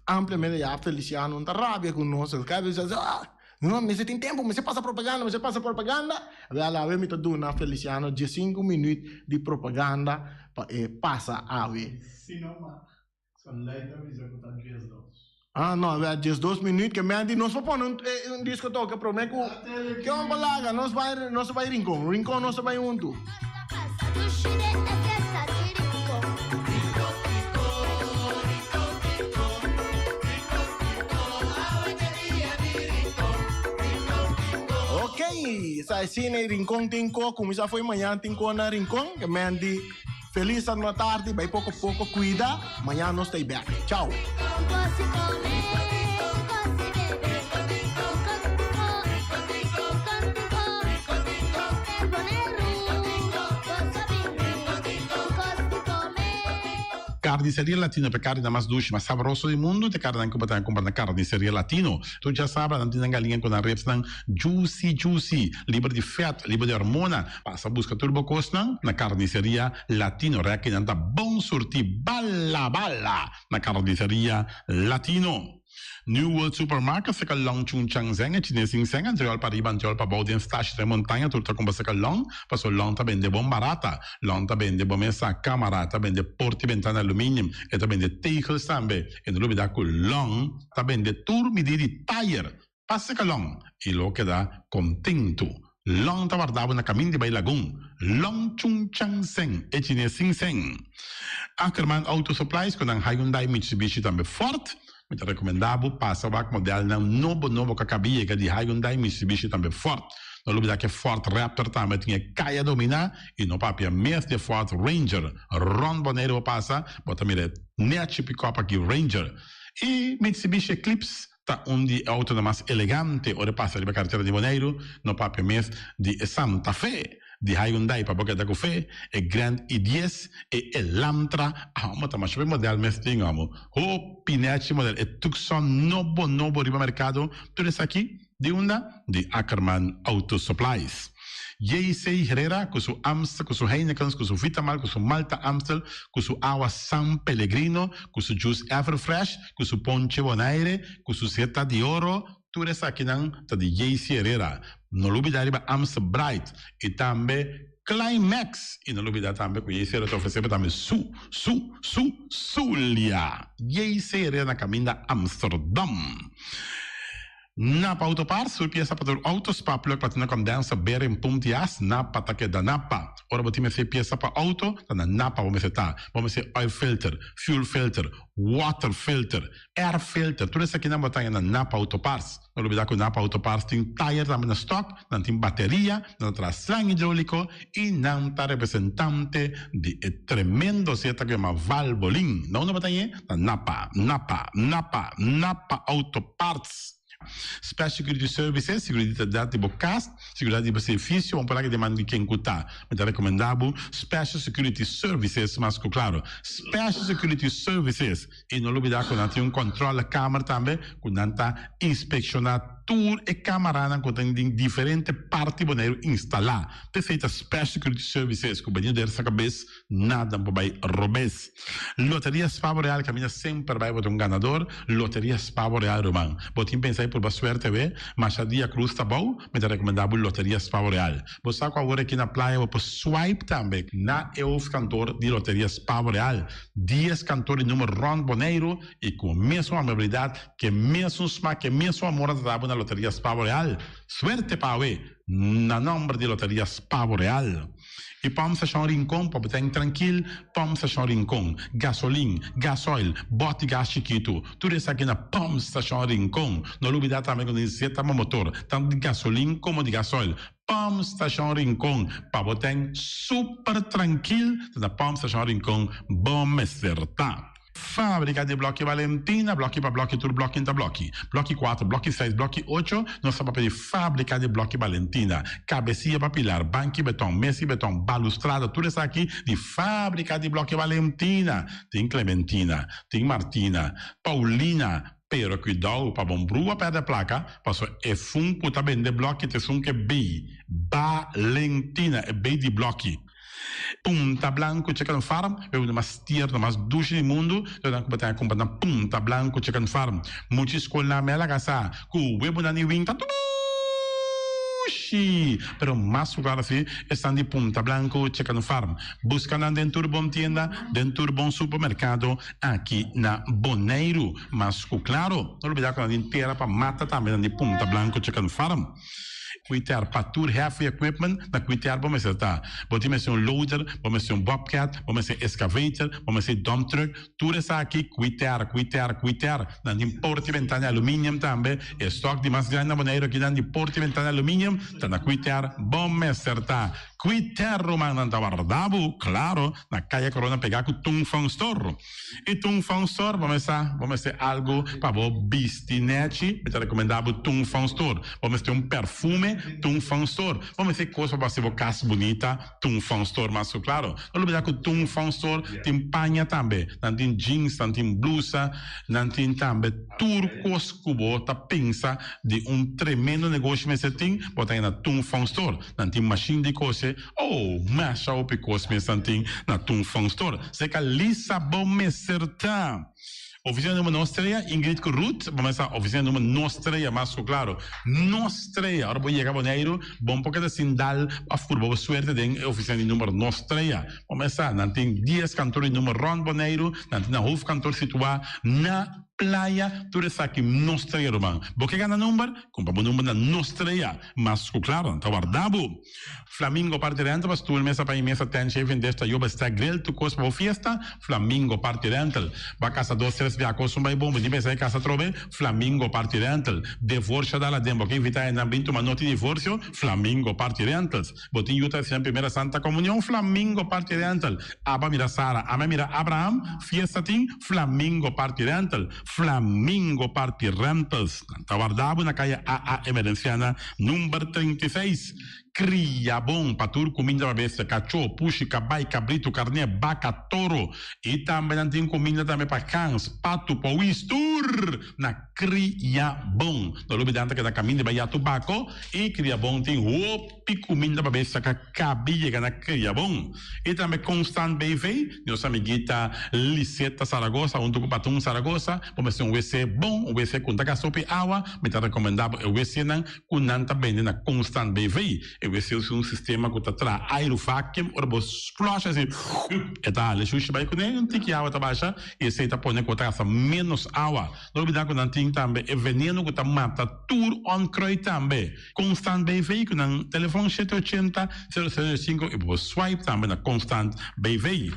ampliamente. Ya Feliciano no ta rabia ku nos, el kada bes a bisa, No, mester tin tempu, mester pasa propaganda, mester pasa propaganda. Wel, awe mi ta duna Feliciano diesinku minuut di propaganda pa e pasa awe. Si no mag, so lei ta bisa ku ta 12. Ah, no, wel, 12 minuut ke men di nos por pone un, un disco toke prome ku ke un palaga, nos bai, nos ta bai Rincon, Rincon nos ta bai huntu. Ok, sa asina e Rincon tin ko kuminsá fo'i mañan tin ko na Rincon. Ke men di felis na tardi, bai poko poko kuida, mañan nos ta ei bèk. Chao. Carniceria Latino pa e carninan mas dushi, mas sabroso di mundu ta e carninan cu bo ta cumpra na Carniceria Latino. Tur djasabra nan tin nan galiña cu nan ribsnan juicy juicy, liber di vet, liber di hormona. Pasa busca tur bo cosnan na Carniceria Latino. Rekinan ta bon surti bala bala na Carniceria Latino. New World Supermarket seka Long Chun Chang Zeng e chines sin seng antriol pa riba antriol pa bou den stashi den montaña tur ta kumpra seka Long paso Long ta bende bon barata Long ta bende bo mesa kamara ta bende porti bentana aluminium e ta bende tegels tambe e no lubida ku Long ta bende tur midi di tayer pa seka Long i lo keda kontentu Long ta warda bo na kamin di bai Lagun Long Chun Chang Seng e chines sin seng. Ackerman Auto Supplies ku nan Hyundai, Mitsubishi tambe Ford. Mi ta rekomendá bo pasa wak modelnan nobo nobo ku a kabi yega di Hyundai, Mitsubishi tambe Ford. No lubida ku e Ford Raptor tambe tin e kaya dominá i no papia mes di e Ford Ranger. Rònt Boneiru bo pasa, bo ta mira e nèchi pikòp aki Ranger. I Mitsubishi Eclipse ta un di e outonan mas elegante ora e pasa riba karetera di Boneiru, no papia mes di e Santa Fe di Hyundai pa bo keda ku fe, e Grand i dies, e Elantra, amo ta masha hopi model mes tin amo, hopi nèchi model, e Tucson nobo nobo riba merkado, tur esaki di unda? Di Ackerman Auto Supplies. JC Herrera ku su Amstel, ku su Heinekens, ku su Vitamal, ku su Malta Amstel, ku su awa San Pellegrino, ku su juice Everfresh, ku su ponche Bonaire, ku su seta di oro, tur esakinan ta di JC Herrera. No lubida riba Amstel Bright y tambe Climax. Y no lubida tambe ku JC Herrera ta ofrece bo tambe su, su, su, Zulia. JC Herrera na caminda Amsterdam. Napa Auto Parts, tur piesa pa tur auto, spark plug, platina condenser, bearing, pump di as, Napa ta keda Napa. Ora bo tin mester piesa pa auto, ta na Napa bo mester ta. Bo mester oil filter, fuel filter, water filter, air filter, tur esakinan bo ta haña na Napa Auto Parts. No lubida ku Napa Auto Parts tin tayer tambe na stock, nan tin bateria, nan ta traha slang hidrolico y nan ta representante di e tremendo zeta ku yama Valvoline. Na unda bo ta hañ'e? Na Napa, Napa, Napa, Napa Auto Parts. Special Security Services, seguridat di bo kas, seguridat di bo servisio, bo por laga deman di ken ku ta. Mi ta rekomendá bo Special Security Services mas ku klaro. Special Security Services. I no lubidá ku nan tin un kòntròlekamer tambe ku nan ta inspekshoná tur e kamaranan ku tin den diferente parti Boneiru instalá. P'esei ta Special Security Services ku benido der sa kabes nada por bai robes. Loteria Spavo Real kaminda semper bai bo ta un ganador. Loteria Spavo Real ruman. Bo tin pensa di purba suerte awe? Masha dia cruz ta bou, mi ta rekomendá bo Loteria Spavo Real. Bo sa ku awor aki na playa bo por swipe tambe na e hoofdkantoor di Loteria Spavo Real. Dies kantoor di numer rònt Boneiru i ku e mesun amabilidat, ku e mesun smak, ku e mesun amor nan ta dabo na Loteria Spavo Real. Suerte pa awe! Na nòmber di Loteria Spavo Real. I Pòmp Stashon Rincon pa bo ta en trankil, Pòmp Stashon Rincon, gasolin, gasoil, bòt di gas chikitu, tur esaki na Pòmp Stashon Rincon. No lubidá tambe ku nos zeta pa motor, tantu di gasolin komo di gasoil. Pòmp Stashon Rincon, pa bo ta en super trankil, ta na Pòmp Stashon Rincon bo mester ta. Fábrika di blòki Valentina, blòki pa blòki, tur blòki ta blòki. Blòki kuater, blòki seis, blòki ocho, nos ta papia di fábrika di blòki Valentina. Kabesia pa pilar, banki beton, mesi beton, balustrada, tur esaki di fábrika di blòki Valentina. Tin Clementina, tin Martina, Paulina, pero kuidou pa bon brua pèrdè plaka, pasobra e fun ku ta bende blòki ta esun ku e bei Valentina, e bei di blòki. Punta Blanco Chicken Farm, e un mas tierno, mas dushi di mundu, lo nan ku bo ta kumpra na Punta Blanco Chicken Farm. Mucha skolnan me a laga sa ku webunan di win ta dushi, pero mas ku klaro si esnan di Punta Blanco Chicken Farm. Buska nan den tur bon tienda, den tur bon supermerkado aki na Boneiru. Mas ku klaro, no lubida ku nan tin tera pa mata tambe nan di Punta Blanco Chicken Farm. Kwiter pa tur heavy equipment na kwiter bo mester ta. Bo tin mester un loader, bo mester un bobcat, bo mester excavator, bo mester dump truck, tur esaki kwiter, kwiter, kwiter. Nan tin porta y bentana aluminium tambe. E stock di mas grandi na Boneiru aki nan di porta y bentana aluminium ta na kwiter bo mester ta. Kwiter ruman nan ta warda bo, claro, na Kaya Corona pega cu Tung Fong Store. I Tung Fong Store bo mester bo mester algu pa bo bisti nechi, mi ta rekomendá bo Tung Fong Store. Bo mester un perfume, Tung Fong Store. Bo mester kos pa bo hasi bo kas bunita, Tung Fong Store mas ku klaro. No lubidá ku Tung Fong Store tin paña tambe. Nan tin jeans, nan tin blusa, nan tin tambe tur kos ku bo ta pensa di un tremendo negoshi mester tin, bo ta haña na Tung Fong Store. Nan tin mashin di kose. Oh, masha hopi kos mes nan tin na Tung Fong Store. Seka Lisa bo mester ta. Oficina number nos trea, Ingrid ku Ruth, bo mester sa oficina number nos trea mas ku klaro. Nos trea, ora bo yega Boneiru, bo no por keda sin dal of purba bo suerte den e oficina di number nos trea. Bo mester sa, nan tin dies kantor di number rond Boneiru, nan tin nan hoofdkantoor situa na. Playa, tur esaki no strea ruman. Bo ke gana number? Kumpra bo number na No Strea. Mas ku klaro, nan ta warda bo. Flamingo Party Rental pa stoel, mesa pa i mesa, tent, shaving dish, tayoba, stack, grill, tur kos pa bo fiesta. Flamingo Party Rental. Bo a kasa dos, tres bia kos un bai bon, bo tin pensa e kasa atrobe? Flamingo Party Rental. Devorsio dal aden, bo ke invita hendenan bin tuma noti divorsio? Flamingo Party Rentals. Bo tin yu ta hasi nan primera Santa Comunion? Flamingo Party Rental. Aba mira Sara, ami a mira Abraham, fiesta tin? Flamingo Party Rental. Flamingo Party Rentals. Nan ta warda bo na kaya AA Emerenciana number 36. Kria bon pa tur kuminda pa bestia, kachó, pushi, kabai, kabritu, karné, baka, toro. I tambe nan tin kuminda tambe pa gans, patu, powis, tur na Kria Bon. No lubida nan ta keda kaminda bai ya tubako i Kria Bon tin hopi kuminda pa bestia ka kabi yega na Kria Bon. I tambe Constant BV, nos amiguita Liseta Saragoza huntu ku Patun Saragoza, bo mester un wc bon, un wc ku no ta gasta hopi awa, mi ta rekomendá bo e wcnan ku nan ta bende na Constant BV. E wc usa un sistema ku ta traha airu vacuum, ora bo flush asi e ta hala e shushi bai kuné, un tiki awa ta basha i esei ta pone ku bo ta gasta ménos awa. No olbida ku nan tin tambe e veneno ku ta mata tur onkruid tambe. Constant BV ku nan telefon shete ochenta, sero sero sinku i bo por swipe tambe na Constant BV.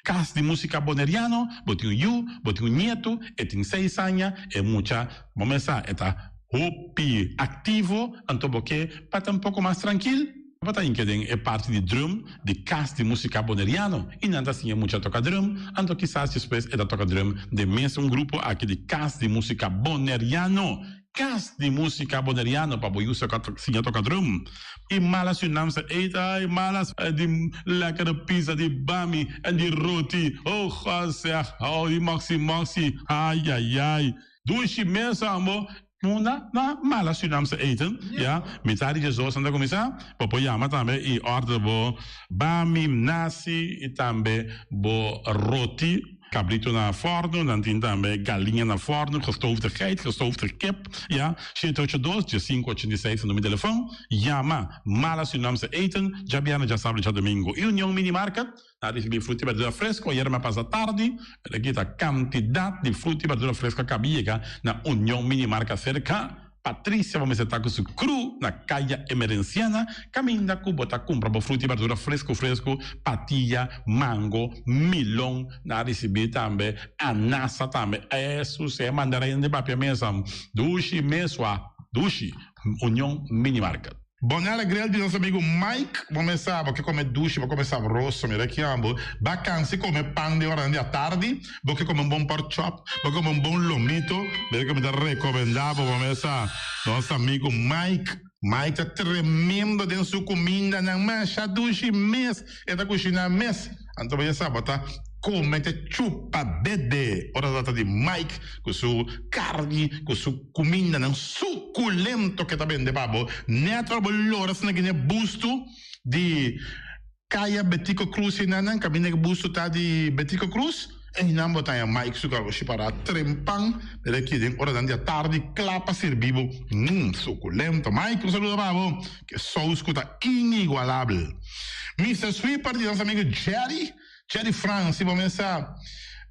Kas di Musika Boneriano, bo tin un yu, bo tin un nietu, e tin seis aña, e mucha, bo mes sa, e ta hopi aktivo, anto bo ke pa ta un poko mas trankil, bo ta hinka den e parti di drum di Kas di Musika Boneriano i nan ta siña mucha toka drum, anto kisas despues e ta toka drum den mes un grupo aki di Kas di Musika Boneriano. Kas di Musika Boneriano pa bo yu siña toka drum. I malas yu nam sa eet, ai malas di lekkere pizza di bami en di roti, oh God zeg, oh di moxi moxi, ai ai ai. Dushi mes ambo. Munda na mala Surinaamse eten, ya. Mitad di diesdos nan ta kuminsá. Bo por yama tambe i order bo bami, nasi i tambe bo roti. Kabrito na fòrnu, nan tin tambe galiña na fòrnu, gestoofde geit, gestoofde kip, ya. Shete ocho dos, diesinku ochenta i seis ta numero di telefòn. Yama Mala Surinaamse Eten, djabièrnè, djasabra i djadumingu. I Union Mini Market. Na ricibi fruta y berdura fresco ayer mi a pasa tardi, pero aki ta cantidad di fruta y berdura fresco a caba yega na Union Mini Marca cerca Patricia bo mester ta cu su crew na Caya Emerenciana caminda cu bo ta cumpra bo fruta y berdura fresco fresco, patilla, mango, milon, na ricibi tambe anasa tambe, esu si e mandarina di papia mesa dushi mesua dushi Union Mini Market. Bonella Grill di nos amigo Mike, bo mes sa, bo ke come dushi, bo come sabroso, mira ki ambo, ba cansi come pan den oranan di atardi, bo ke come un bon pork chop, bo ke come un bon lomito, mira ke mi ta recomenda bo, bo mes sa, nos amigo Mike, Mike ta tremendo den su cumindanan, masha dushi mes, e ta cushina mes, anto bo ya sa, bo ta come te chupa dede, ora ta trata di Mike cu su carni, cu su cumindanan suculento ke ta bende pa bo, net ora bo lora asina kine busto di Kaya Betico Cruz enanan, caminda ke busto ta di Betico Cruz, einan bo ta haña Mike su garoshi para trempan, mira aki den oranan di atardi kla pa sirbi bo, mmm suculento. Mike un saludo pa bo, ke saus ku ta inigualabel. Mister Sweeper di nos amigo Jerry. Jerry Frans, si bo mesa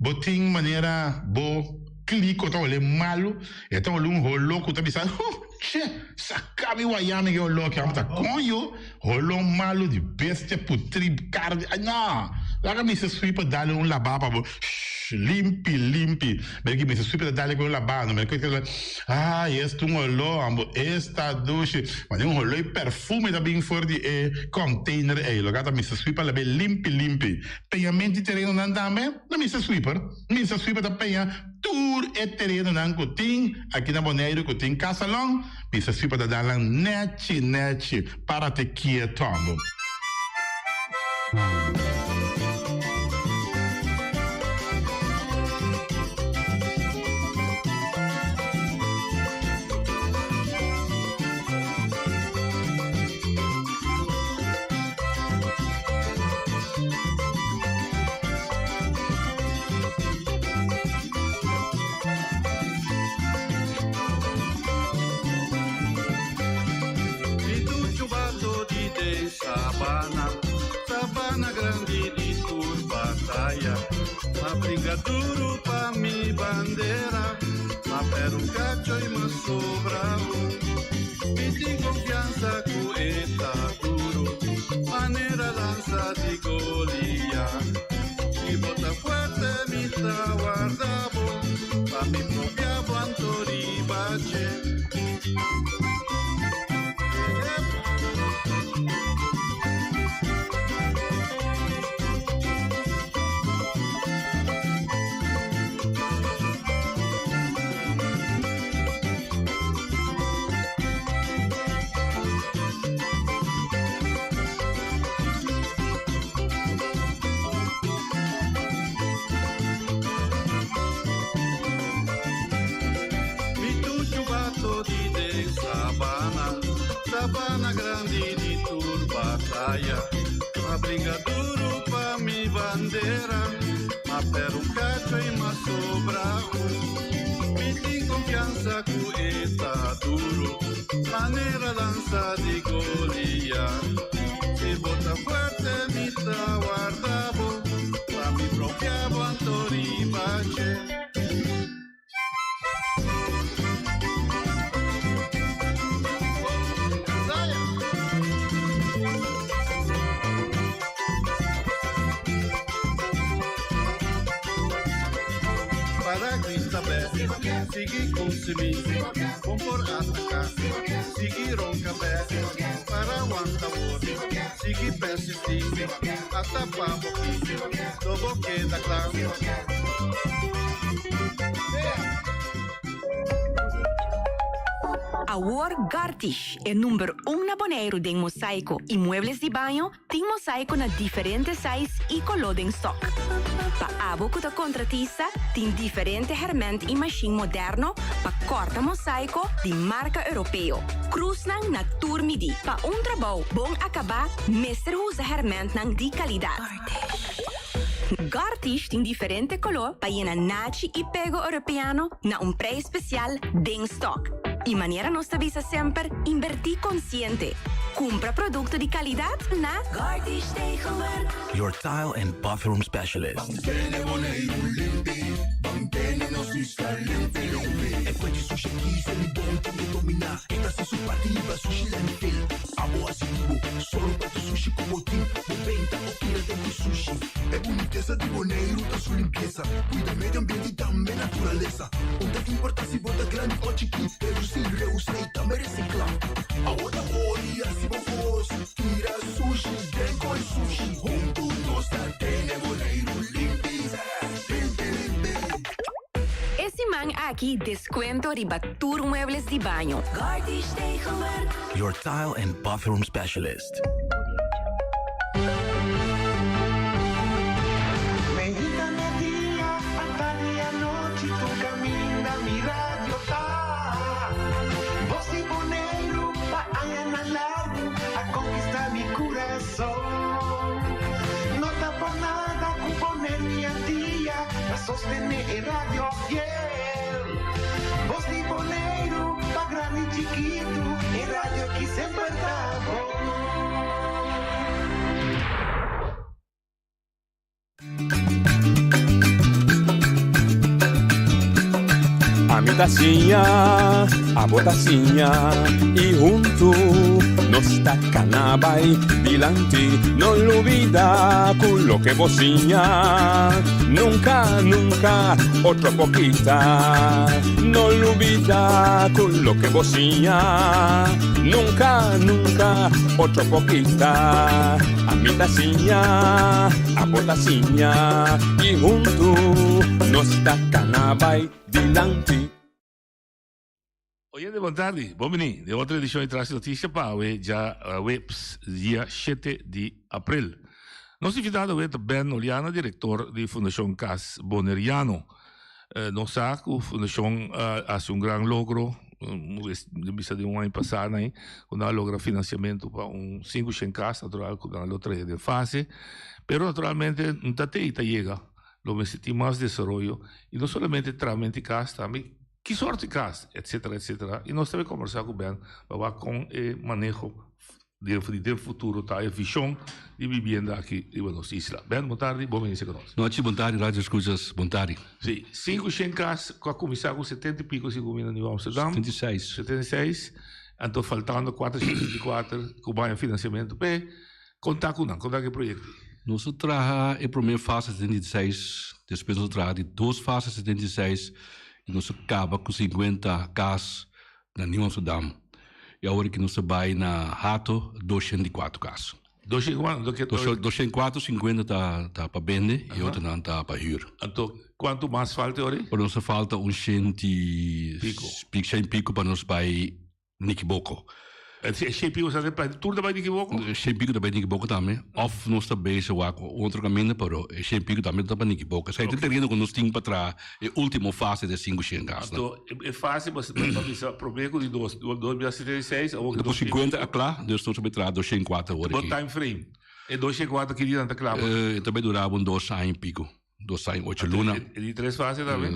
bo tin manera bo kliko ta ole malu, e ta ole un holo ku ta bisa, huh, che, saka mi waya mi ke holo aki, amo ta koño, holo malu di bestia putri karni, ay no, laga Mister Sweeper dale un laba pa bo, shh, limpi, limpi, mira ki Mister Sweeper ta dale ku un laba, no mira ku ay, esta un holo, amo, esta dushi, mane un holo i perfume ta bin for di e container ei, loke ta Mister Sweeper labe limpi limpi. Peñamento di terenonan tambe na Mister Sweeper. Mister Sweeper ta peña tur e terenonan ku tin aki na Boneiru ku tin kasalon, Mister Sweeper ta dal nan nechi nechi, para te kieto amo. Ma bringa duru pa mi bandera, ma per un cacho i ma sobra un. Mi tin konfiansa ku e ta duru, manera lansa di Goliat. Si bo ta fuerte mi ta warda bo, pa mi propia bo anto riba dje. Mi tuchu bato di den sabana, sabana grandi di tur bataya. Ma bringa duru pa mi bandera, ma per un cacho i ma sobra un. Mi tin confianza cu e ta duru, manera lanza di Goliat. Si bo ta fuerte mi ta warda bo, pa mi propia bo anto riba dje. Para Cristabel, sigui consumí, bon por ataká, sigui ronka bè, para wanta wor, sigui persistí, ata pa bo ki, lo bo keda kla. Awor Gartish, e number un na Boneiru den mosaiko i muebles di baño, tin mosaiko na diferente size i koló den stok. Pa abo ku ta kontratista, tin diferente hèrmènt i mashin moderno pa kòrta mosaiko di marka europeo. Krusnan na tur midí. Pa un trabou bon akabá mester usa hèrmèntnan di kalidat. Gartish tin diferente koló pa yena nachi i pego europeano na un prijs spesial den stok. I manera nos ta bisa semper, inbertí konsiente. Kumpra produkto di kalidat na Gartish Tegelwerk. Your tile and bathroom specialist. E siman aki descuento riba tur muebles di baño. Your tile and bathroom specialist. Meinta merdia, atardi anochi, tur caminda mi radio ta. Bos di Boneiru pa añanan largu a conquista mi curason. No ta por nada cu Boneiru i Antia ta sostene e radio fiel. Bos di Boneiru pa grandi i chikitu, e radio ki semper ta bon. Ami ta siña, abo ta siña i huntu nos ta kana bai dilanti. No lubida ku loke bo siña nunka, nunka otro por kita. No lubida ku loke bo siña nunka, nunka otro por kita. Ami ta siña, abo ta siña i huntu nos ta kana bai dilanti. Oyente bon tardi, bon bini den otro edicion di Tras di Noticia pa awe djaweps dia shete di april. Nos invitado awe ta Ben Oliana, director di Fundacion Cas Boneriano. Nos sa cu Fundacion a haci un gran logro, mi bisa den un aña pasa nan ei, cu nan a logra financiamento pa un sinku shen cas, natural cu nan lo trae den fase, pero naturalmente no ta te ei ta yega, lo mester tin mas desaroyo y no solamente trahamento di cas, tambe ki sorto di cas, etcetera, etcetera. Y nos ta bay combersa cu Ben pa wak con e maneho. Den di den futuro ta e vision di bibienda aki riba nos isla. Ben, bon tardi, bon bini seca nos. Nochi, bon tardi Radio Escuchas, bon tardi. Si, sinku shen cas cu a cuminsa cu setenta y pico segun mi na Nieuw Amsterdam. 76. 76, anto faltando 424 cu baña financiamento p'e. Conta cu nan, conta cu e proyecto ei. Nos a traha e prome fase 76, despues nos a traha di dos fase 76 y nos a caba cu 50 cas na Nieuw Amsterdam y awor aki nos ta bay na Hato 204 cas. 204? 204, 50 ta ta pa bende y otronan ta pa huur. Anto cuanto mas falta awor? Por nos ta falta un shenti pico. Shen pico pa nos bay Nikiboko. Shen pico sa tur ta bay Nikiboko? Shen pico ta bay Nikiboko tambe. Of nos ta bezig wak otro caminda pero e shen pico tambe ta pa Nikiboko. Esei ta e tereno cu nos tin pa traha e ultimo fase di e sinku shen casnan. Anto e fase bo a bisa prome cu di dos, dos mil setenta i seis awor cu 50 a cla, dus nos ta bay traha dos shen kuater awor aki. Bo time frame, e dos shen kuater ki dia nan ta cla? E ta bay dura un dos aña y pico. Dos aña ocho luna. E di tres fase tambe?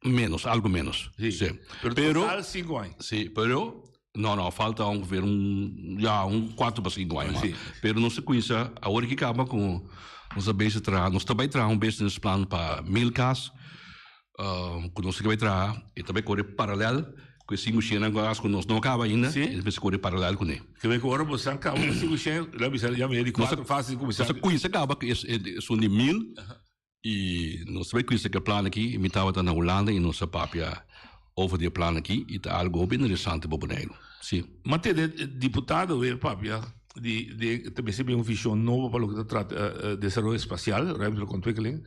Menos, algo menos. Sí. Pero total cinco aña. Sí, pero no, no, falta ongeveer un, ya, un cuatro pa cinco aña mas. Pero nos ta cuminsa, awor ki caba cu nos ta bezig traha, nos ta bay traha un business plan pa mil cas, cu nos ta bay traha, e ta bay core paralel cu e cinco shennan cu a haci cu nos no caba ainda, e ta bay core paralel cune. Ke bay cu ora bo san caba cu cinco shen, lo a bisa ya medio di cuatro fase di cuminsa. Nos ta cuminsa caba cu esun di mil y nos ta bay cuminsa cu e plan aki. Mi tabata na Hulanda y nos a papia over di e plan aki y ta algo hopi interesante pa Boneiru. Si. Ma tende diputado weer papia di di ta mester bin un vision nobo pa loke ta trata desaroyo espacial, ruimtelijke ontwikkeling.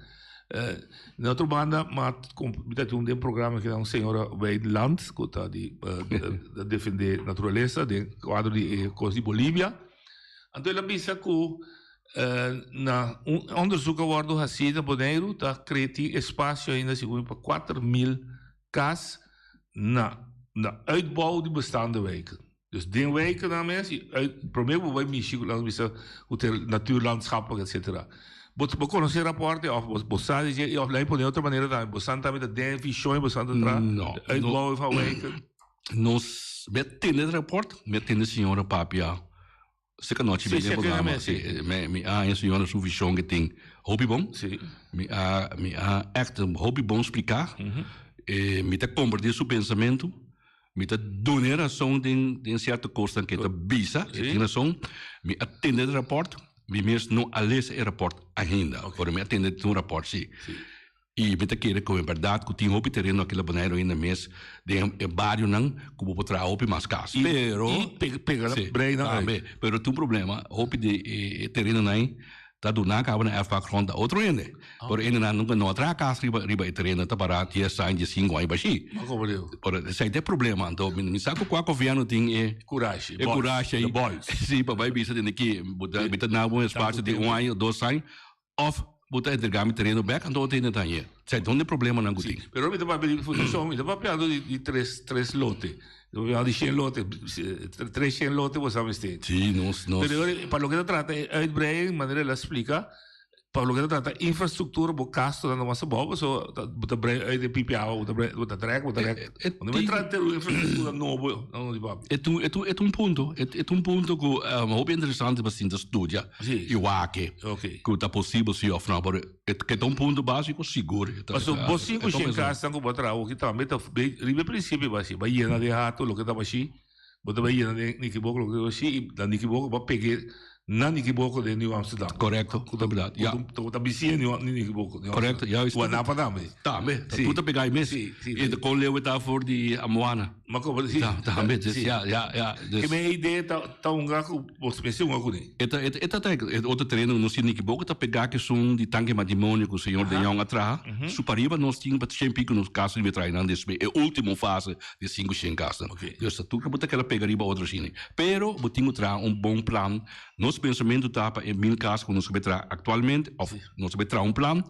Na otro banda, ma mi ta tin un den programa ki ta un señora Weiland ku ta di ta defende naturalesa den kuadro di e kos di Bolivia. Anto el a bisa ku na un onderzoek a wòrdu hasí na Boneiru ta krea tin espasio ainda segun pa 4000 kas na na uitbouw di bestaande wijken. Dus den wijkennan mes y uit prome bo bay mishi cu laga bisa cu ta natuurlandschappen et cetera. Bo bo conoce e rapport of bo bo sa di dje of laga pone otro manera tambe bo san tambe ta den e vision y bo san ta tra No. uitbouwen van wijken. Nos mi a tende e rapport, mi a tende señora papia Seka nochi Sí, mi den seka programa. mes, sí. Sí, mi, mi a e señora su vision que tin hopi bon. Sí. Mi a, mi a echt hopi bon spliká. Eh, mi ta compartir su pensamentu. Mi ta dun'é rason den, den cierto cosnan ke ta bisa. E Sí. tin rason. Mi a tende e rapport. Mi mes no a lesa e rapport ainda. Pero mi a tende un rapport, sí. Sí. I mi ta kere ku e bèrdat ku tin hopi tereno aki na Boneiru ainda mes den e barionan ku bo por traha hopi mas kas. Pero I pega Sí, breinan uit. tambe. Pero tin un problema, hopi di e terenonan ei ta duna kaba na erfpacht grond a otro hende. Pero e hendenan nunka no a traha kas riba riba e tereno, ta para dies aña, diesinko aña bashí. Ma komo diu? Pero esei ta e problema. Anto mi mi sa ku kua gobièrnu tin e Kurashi, e bols, kurashi ei. de bols. Sí, pa bai bisa tende ki bo ta mi ta duna bo un espasio di un aña, dos aña Of bo ta entrega mi tereno bek, anto otro hende ta hañ'é. Sa donde e problemanan ku Sí, tin. pero mi ta papia di fundashon, mi ta papiando di, di tres, tres lote. Mi ta papiando di shen lote, tres shen lote bo sa mester. Sí, nos, nos. Pero ora, pa loke ta trata e uitbreiding, manera el a splika, pa loke ta trata infrastruktura, bo gastonan ta mas abou, pasobra bo ta brei uit e pipi awa, bo ta brei, bo ta trek, bo ta rek. E No mi trata un infrastruktura nobo, no di papia. E ta un, e ta un, e ta un punto, e ta un punto ku hopi interesante pa sinta studia. Sí. I wak e. Ok. Ku ta posibel si òf no, pero e ke ta un punto básiko sigur. E ta, Paso bo sinku e ta shen pensá. kasnan ku bo a traha oki tambe ta be riba e prinsipio bo a hasi, bo a yena den hato loke ta bashí, bo ta bai yena den Nikiboko loke ta bashí i na Nikiboko bo a peg'é na Nikiboko den Nieuw Amsterdam. Korekto, Ku ta ta bèrdat, ya. ku ta bisiña Nieuw Nikiboko, Nieuw Korekto, Amsterdam. juist. Wanapa tambe. Tambe, ta Sí. tur ta pegá ei mes. Sí, sí. I ta kon leu e ta for di Amoana. Ma komo si. Ta, tambe, dus Sí. ya, ya, ya. Dus. Ke men idee ta ta hunga ku bo mester hunga kuné. E ta, e ta, e ta ta e otro tereno ku nos tin Nikiboko ta pegá ku esun di tanke matrimonio ku señor De Jong a traha. Su pariba nos tin pa shen piko nos kasa riba e traha nan despues e ultimo fase di sinku shen kasnan. Dus ta tur ku bo ta keda pega riba otro shini. Pero bo tin ku traha un bon plan. Nos pensamentu ta pa e mil kas ku nos ta traha aktualmente òf nos ta traha un plan.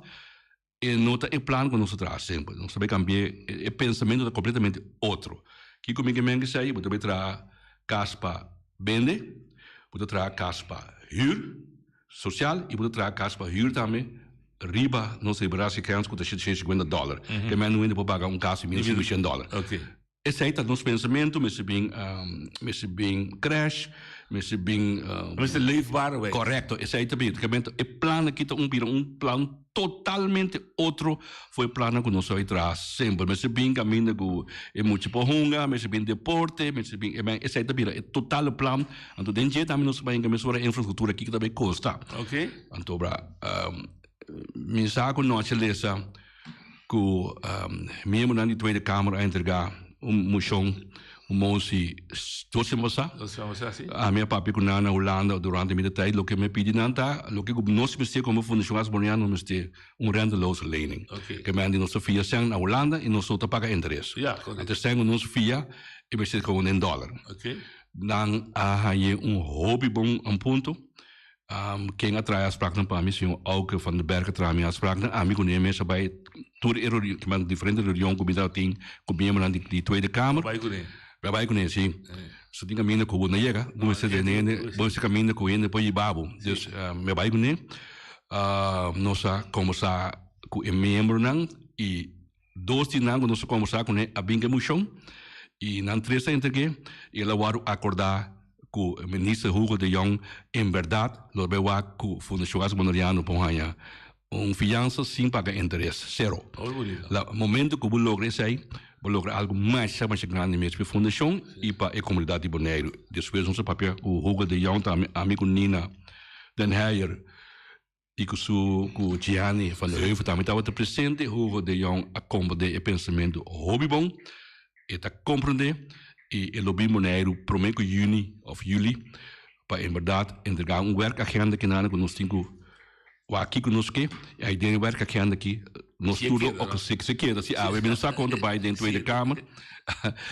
E no ta e plan ku nos ta traha semper. Nos ta bay kambi'é, e pensamentu ta kompletamente otro. Kiko mi ke men esei? Bo ta bay traha kas pa bende, bo ta traha kas pa hür sosial i bo ta traha kas pa hür tambe riba nos liberatiegrens ku ta 750 dòler. Ke men no hende por paga un kas di 1500 dòler. Esei ta nos pensamentu, mester bin mester bin crash. Mester bin. Mester leefbaar wijs. Correcto, esei ta bin. E plan aki ta un bira un plan totalmente otro for e plannan ku nos a bai traha semper. Mester bin kaminda ku e mucha por hunga, mester bin deporte, mester bin, esei ta bira e totale plan. Anto den dje tambe nos ta bai hinka mesora infrastruktura kiko ta bai kosta. Anto bra, mi sa ku nochi lesa ku miembronan di Tweede Kamer a entrega un moshon, un motie dos siman pasá. Dos siman pasá, si. Ami a papia ku nan na Hulanda durante mi tijd. Loke mi a pidi nan ta, loke ku nos mester komo Fundashon As Boneiano nos mester un renteloze lening. Ke men di nos ta fia sèn na Hulanda i nos no ta paga interes. Ja, korekto. Anto sèn ku nos fia e mester komo den dòler. Nan a hañ'é un hopi bon punto. Ken a traha e afspraaknan pa mi? Señor Auke van den Berg a traha mi afspraaknan. Ami ku Nehemias a bai tur e reunion, ki men diferente reunion ku mi tabatin ku miembronan di Tweede Kamer. Bo bai kuné? Mi a bai kuné, si. So tin kaminda ku bo no yega, bo mester tene hende, bo mester kaminda ku hende por yiba bo. Dus mi a bai kuné. Nos a kombersá ku e miembronan i dos di nan ku nos a kombersá kuné a bin ku e moshon i nan tres a entreg'é i el a wòrdu akordá ku Minister Hugo de Jong en berdad lo bay wak ku Fundashon Gas Boneriano por haña un fiansa sin paga interes, sero. La momento ku bo logra esei, bo logra algu masha masha grandi mes pa e fundashon i pa e komunidat di Boneiru. Despues nos a papia ku Hugo de Jong tambe, ami ku Nina den Heyer i ku su ku Gianni van der Heuvel tambe tabata presente. Hugo de Jong a komprendé e pensamentu hopi bon. E ta komprendé i e lo bin Boneiru promé ku yüni òf yüli pa en bèrdat entregá un wèrkagenda kinan ku nos tin ku wak kiko nos ke. I ai den e wèrkagenda aki nos tur lo ok si keda si awe mi no sa kon ta bai den Tweede Kamer.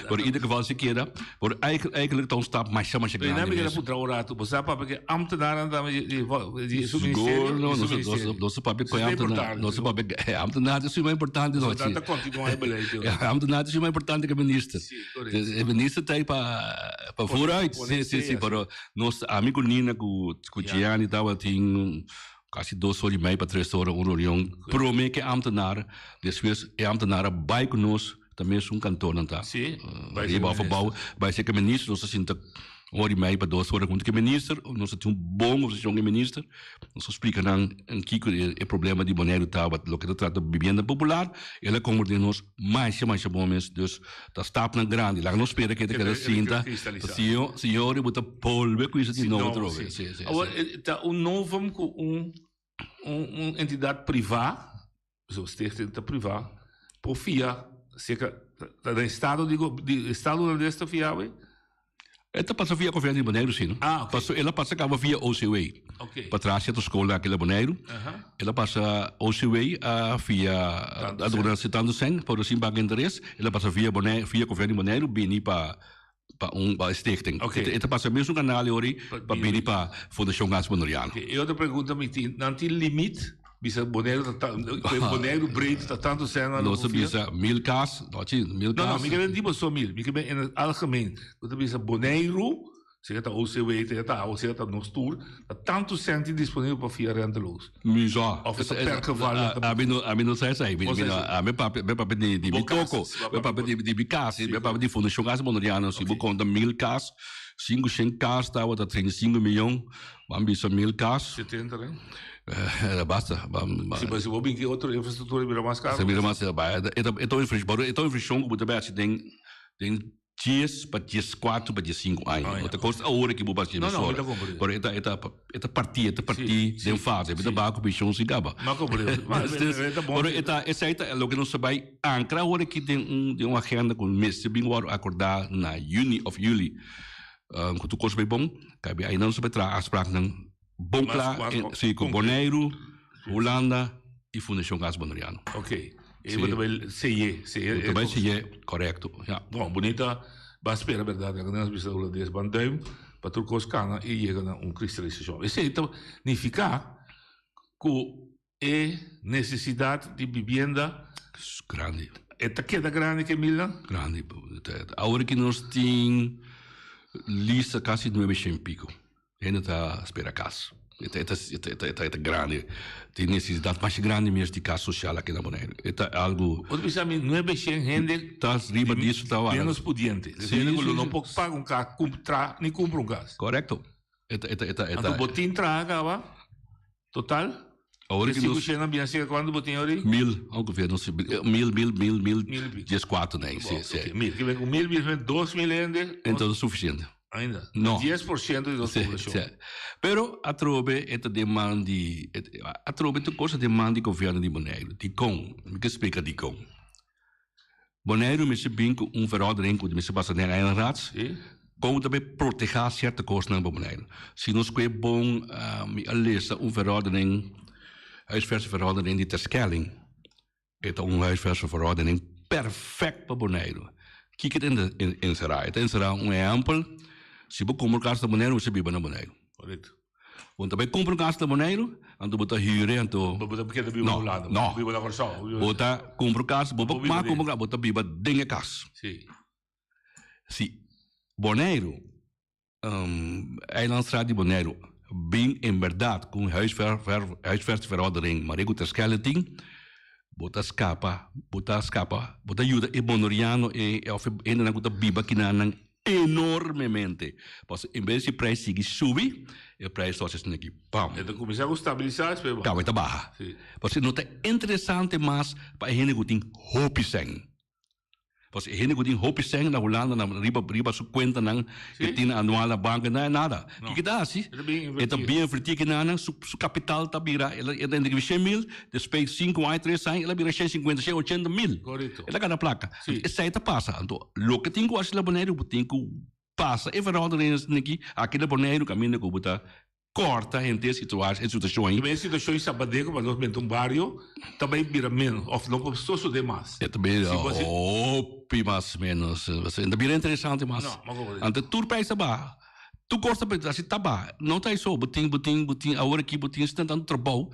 Pero in ieder geval si keda. Pero eigenlijk ta un stap masha masha grandi mes. Mi keda puntra un ratu, bo sa papia ku ambtenaren tambe di su ministerio? No, nos ta papia ku ambtenaar. Nos ta papia ambtenaar ta suma importante no. Ta kontinua e beleid. Ambtenaar ta suma importante ku minister. E minister ta pa pa vooruit. Si si si, pero nos ami ku Nina ku Gianni tabatin Casi dos ora y mei pa tres ora un reunion prome ke ambtenaar, despues e ambtenaar a bay cu nos ta mesun kantoor nan ta. Sí, bay riba of abao, bay serka minister, nos a sinta un ora y mei pa dos ora hunto ku e minister, nos a tin un bon conversacion ku e minister, nos a splica nan kiko e problema di Boneiru ta, loke ta trata bibienda popular, el a comprende nos masha masha bon mes, dus ta stapnan grandi, laga nos spera ke ta keda sinta, señor bo ta bolbe ku esaki nobo atrobe. Si, si. Awor ta un novum ku un un entidat privá, so stichting ta privá, por fia serka ta den estado di di estado hulandes ta fia awe? E ta pasa via Governo di Boneiru si no. Ah, ok. Paso el a pasa kaba via OCW. Ok. Pa tras cierto school aki na Boneiru. Aha. El a pasa OCW a fia Tantu a sen. duna si tantu sen, pero sin paga interes. El a pasa via Boneiru, via Governo di Boneiru bini pa pa un pa e stichting. Ok. E ta pasa mesun kanal e ori Pa pa bini. bini pa Fundashon Gas Boneriano. Ok, e otro pregunta mi tin, nan tin limit? Bisa Boneiru ta ta, Boneiru breed ta tantu sen nan lo Nos ta confia? bisa mil kas, no chi, mil No, no, kas. mi ke di boso mil, mi ke men in het algemeen. Bo ta bisa Boneiru, sea ta OCW, sea ta awo, sea ta nos tur, ta tantu sen tin disponibel pa fia renteloos. Mi sa. Of e ta per geval nan ta. Ami no, ami no sa esei. Mi, Bo sa mi no, esei. ami papia, mi papia di, di Bo mi kas, toko. si bo Mi papia papia di, di mi kas, mi papia di Fundashon Kas Boneriano. Si bo konta mil kas, sinku shen kas tabata 35 miyon. Ban bisa mil kas. 70, ne? Eh, basta. Ban, ban. Si, si bo bin ki otro infrastructura bira mas caro. Se bira mas, ba, e ta, e ta un infrastructura, e ta un infrastructura ku bo ta bai hasi den, den dies pa dieskuater pa diesinku aña. Ah, ja. No ta kos awor ki bo bai hasi No, no, mesora. mi ta comprende. Pero e ta, e ta, e ta partí, e ta partí Si, den si, fase. Mi ta si. baha ku vishon sin kaba. Ma comprende. Ma, Dus, dus, e ta bon pero si. e ta, esei ta loke nos ta bai ankra awor aki den un, den un agenda ku mester bin wòrdu akordá na yüni òf yüli. Ku tur kos bai bon, kabe ai nan so bai traha afspraaknan bon kla si ku Boneiru, Hulanda i Fundashon Gas Boneriano. Ok, e bo ta bai seye, seye. Bo ta bai seye, korekto, ya. Bon, bunita, ban spera berdad, laga nos bisa hulandes, ban duim pa tur kos kana i yega na un kristalisashon. Esei ta nifiká ku E nesesidat di bibienda. Grandi. E ta keda grandi ke milnan? Grandi. Awor ki nos tin lista kasi nuebe shen piko. Hende ta spera kas. E ta, e ta, e ta, e ta, e ta grandi. Tin nesesidat mas grandi mes di kas sosial aki na Boneiru. E ta algu. Bo ta bisa mi nuebe shen hende. Ta riba di eso ta wara. Menos pudiente. Si, Hende ku si, lo no si. por paga un kas, kump, tra, ni kumpra un kas. Korekto. E ta, e ta, e ta, e ta. Anto bo tin traha kaba? Total? Awor E ki sinku nos. shennan bian seka kuantu bo tin awor? Mil, ongeveer nos mil, mil, mil, mil, Mil i pico. dieskuater, nee, si, Bo, si. oké, mil. Ke ben ku mil, mil, 2000 hende. Entonces sufisiente. Ainda? No. 10% di nos Si, poblacion. si. Pero atrobe e ta den man di, atrobe tur kos ta den man di gobièrnu di Boneiru. Dikon? Mi ke splika dikon. Boneiru mester bin ku un verordening ku mester pasa den Eilandraad, kon ta bay protehá sierto kosnan pa Boneiru. Si nos kue bon, mi a lesa un verordening, huisvestingverordening di Terschelling. E ta un huisvestingverordening perfect pa Boneiru. Kiko e ta enserá? E ta enserá un ehèmpel, si bo kumpra un kas na Boneiru, bo mester biba na Boneiru. Korekto. Bo ta bai kumpra un kas na Boneiru, anto bo ta hür anto. Bo ta keda biba na Hulanda, No. bo biba na Kòrsou. Bo ta kumpra un kas, bo por kumpra un kas, bo ta biba den e kas. Si. Si Boneiru, Eilandstraat di Boneiru bin en bèrdat ku un huisvestingverordening mare ku Terschelling tin, bo ta skapa, bo ta skapa, bo ta yuda e boneriano e òf e hendenan ku ta biba kinanan enormemente. Pasobra en bes di e prijs sigui subi, e prijs ta haci aki pam. E ta cuminsa cu stabilisa despues baha. Caba e ta baha. Si. Pasobra no ta interesante mas pa e hende cu tin hopi cen. Pasobra e hende cu tin hopi cen na Hulanda na riba riba su cuentanan Si. e tin anual na banco na nada. No. Kiko e ta haci? E ta bien E ta inverti. bien inverti kinanan su su capital ta bira el a ta shen mil despues cinco aña tres aña el a bira shen cincuenta shen ochenta mil. Correcto. El a gana placa. Si. Esey ta pasa. Anto loke tin ku hasi na Boneiru bo tin ku pasa e verordeningen aki aki na Boneiru kaminda ku bo ta kòrta henter situa e situashon ei. E situashon Sabadeco pa nos menta un bario ta bai bira menos òf no por sosodé mas. E ta bira Si bo hasi. hopi mas menos. E ta bira interesante mas. No, mas komo. Anto tur pais ta baha. Tur kos ta hasi ta baha. No ta esou bo tin bo tin bo tin awor aki bo tin tantu trabou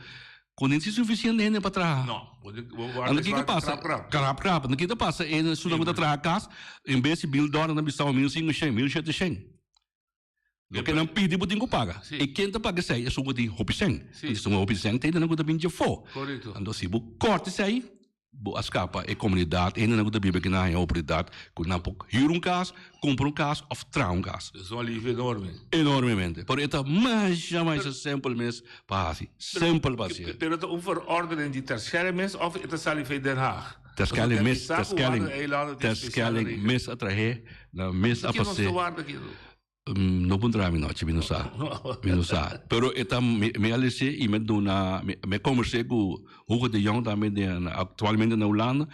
Ku no tin sufisiente hende pa traha. No, bo tin bo wak Anto kiko pasa? krap krap. Krap krap. Anto kiko ta pasa? E esunnan ku ta traha kas, en bes di mil dòler nan bisa mil sinku shen, mil shete shen. Loke nan pidi bo tin ku paga. Si. I ken ta paga esei? Esun ku tin hopi shen. Si. Esun ku hopi shen ta hendenan ku ta bin djafó. Korekto. Anto si bo kòrta esei, Bo a skapa e komunidat, e hendenan ku ta biba aki nan haña oportunidat ku nan por hür un kas, kumpra un kas òf traha un kas. Es un alivio enorme. Enormemente. Pero e ta masha masha simpel mes pa hasi. Simpel pa hasi. Pero ta un verordening di Terschelling mes òf e ta sali via Den Haag? Terschelling mes, Terschelling, Terschelling mes a trah'é, nan mes a pas'é. No puntra mi nochi, mi no sa. Mi no sa. Pero e ta, mi, mi a lese i mi a duna, mi, mi a conversé ku Hugo de Jong tambe den, actualmente na Hulanda.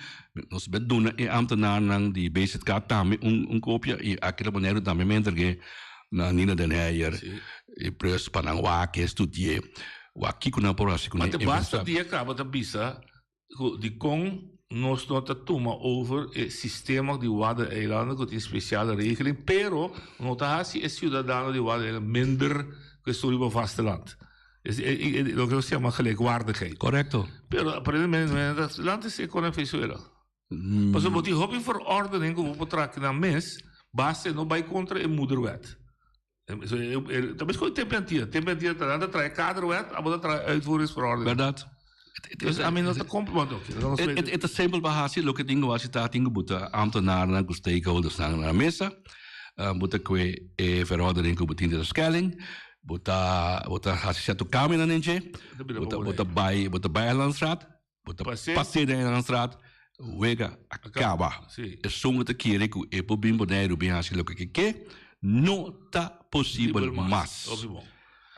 Nos a duna e ambtenaarnan di BZK tambe un, un kopia i aki na Boneiru tambe mi a entreg'é na Nina den Heyer i Prus pa nan wak e studi'é, wak kiko nan por hasi ku Ma nan te basta infrastruktura. dia kaba ta bisa Ku dikon nos no ta tuma over e sistema di Waddeneilanden ku tin spesiale regeling, pero no ta hasi e siudadano di Waddeneilanden minder ku esun riba vasteland. Loke nos yama gelijkwaardigheid. Korekto. Pero aparentemente land is kon na Venezuela. Pasobra bo tin hopi verordening ku bo por traha kinan mes, basta e no bai kontra e moederwet. Ta mes ku tempo antia. Tempo antia ta nan ta trae kaderwet, abo ta trae uitvoeringsverordening. Bèrdat. Dus ami no ta kompra want oké. E ta simpel pa hasi, loke tin ku hasi ta tin ku buta ambtenarnan ku stakeholdersnan na mesa, bo ta kue e verordening ku bo tin di Terschelling, bo ta bo ta hasi sierto kambionan den dje, bo ta bo ta bai bo ta bai Eilandstraat, Bo ta pas'é den Eilandstraat, wega a kaba. Esun ku ta kere ku e por bin Boneiru bin hasi loke ke ke, no ta posibel mas.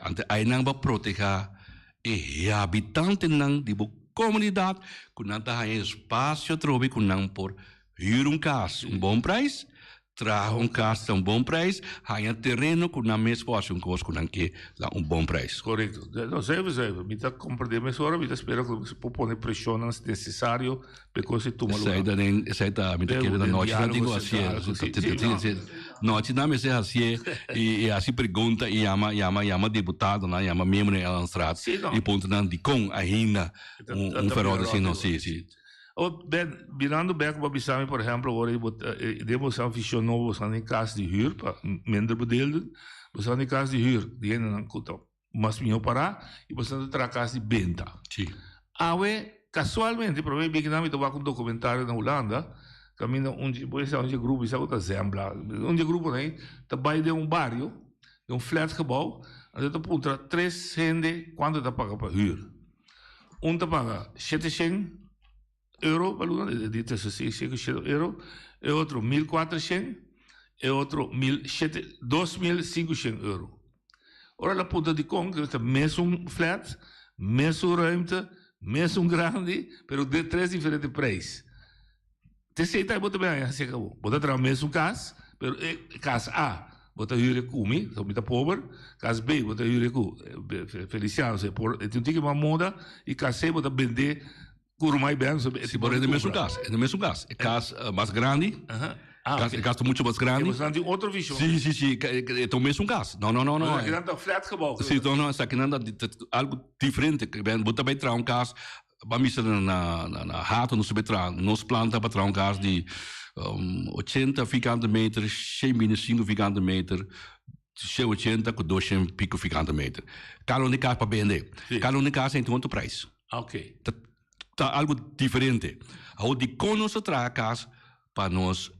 Ante einan bo a protehá e habitantenan di bo komunidat ku nan ta haña espasio atrobe ku nan por hür un kas un bon prijs, Traha un kas ta un bon prijs, haña tereno ku nan mes por hasi un kos ku nan ke na un bon prijs. Korekto. No, zuiver, zuiver. Mi ta komprendé mesora, mi ta spera ku por pone preshonnan nesesario pa e kos ei tuma lugá. Esei ta den, esei ta, mi ta kere ta nochi nan tin ku hasié. Nochi nan mester hasié i hasi pregunta i yama, yama, yama diputadonan, yama miembronan di Eilandstraat i puntra nan dikon ainda un verordening asina no, si, si. Awor, Ben, birando bek bo a bisa mi, por ehempel, ora di bo den bo san vision nobo, bo san den kas di hür pa minder bedeelden. Boso di kas di hür, di hendenan ku ta mas mihó pará, i boso ta traha kas di benta. Awe, kasualmente, promé biakinan mi ta wak un dokumentario na Hulanda, kaminda un di, bo sa un di e grupo, mi sa ku ta Zembla, un di e gruponan ei ta bai den un bario, den un flatgebouw, anto ta puntra tres hende kuantu ta paga pa hür. Un ta paga sheteshen euro pa luna, di sinku euro, e otro 1400, e otro mil shete, 2500 euro. Ora el a puntra dikon, ku ta mesun flat, mesun ruimte, mesun grandi, pero de tres diferente prijs. T'esei ta bo ta bin haña aserka bo. Bo ta traha mesun kas, pero e kas A bo ta hür e ku mi, pasobra mi ta pober. Kas B bo ta hür e ku Feliciano, e por e tin un tiki mas moda. I kas C bo ta bend'é ku Rumai Ben, pasobra e Si, pero e ta mesun kas, e ta mesun kas. E kas mas grandi, e kas ta mucho mas grandi. E boso nan tin otro vishon. Si, si, si, e ta mesun kas. No, no, no, no. Esaki nan ta flatgebouw. Si, no, no, esaki nan ta algu diferente. Bo ta bai traha un kas. Ban bisa na na Hato nos ta traha nos plan ta pa traha un kas di 80 vierkante meter, 125 vierkante meter, 180 ku 200 piko vierkante meter. Kada un di kas pa bende. Kada un di kas tin otro prijs. Ok. Ta ta algo diferente. Awor dikon nos ta traha kas pa nos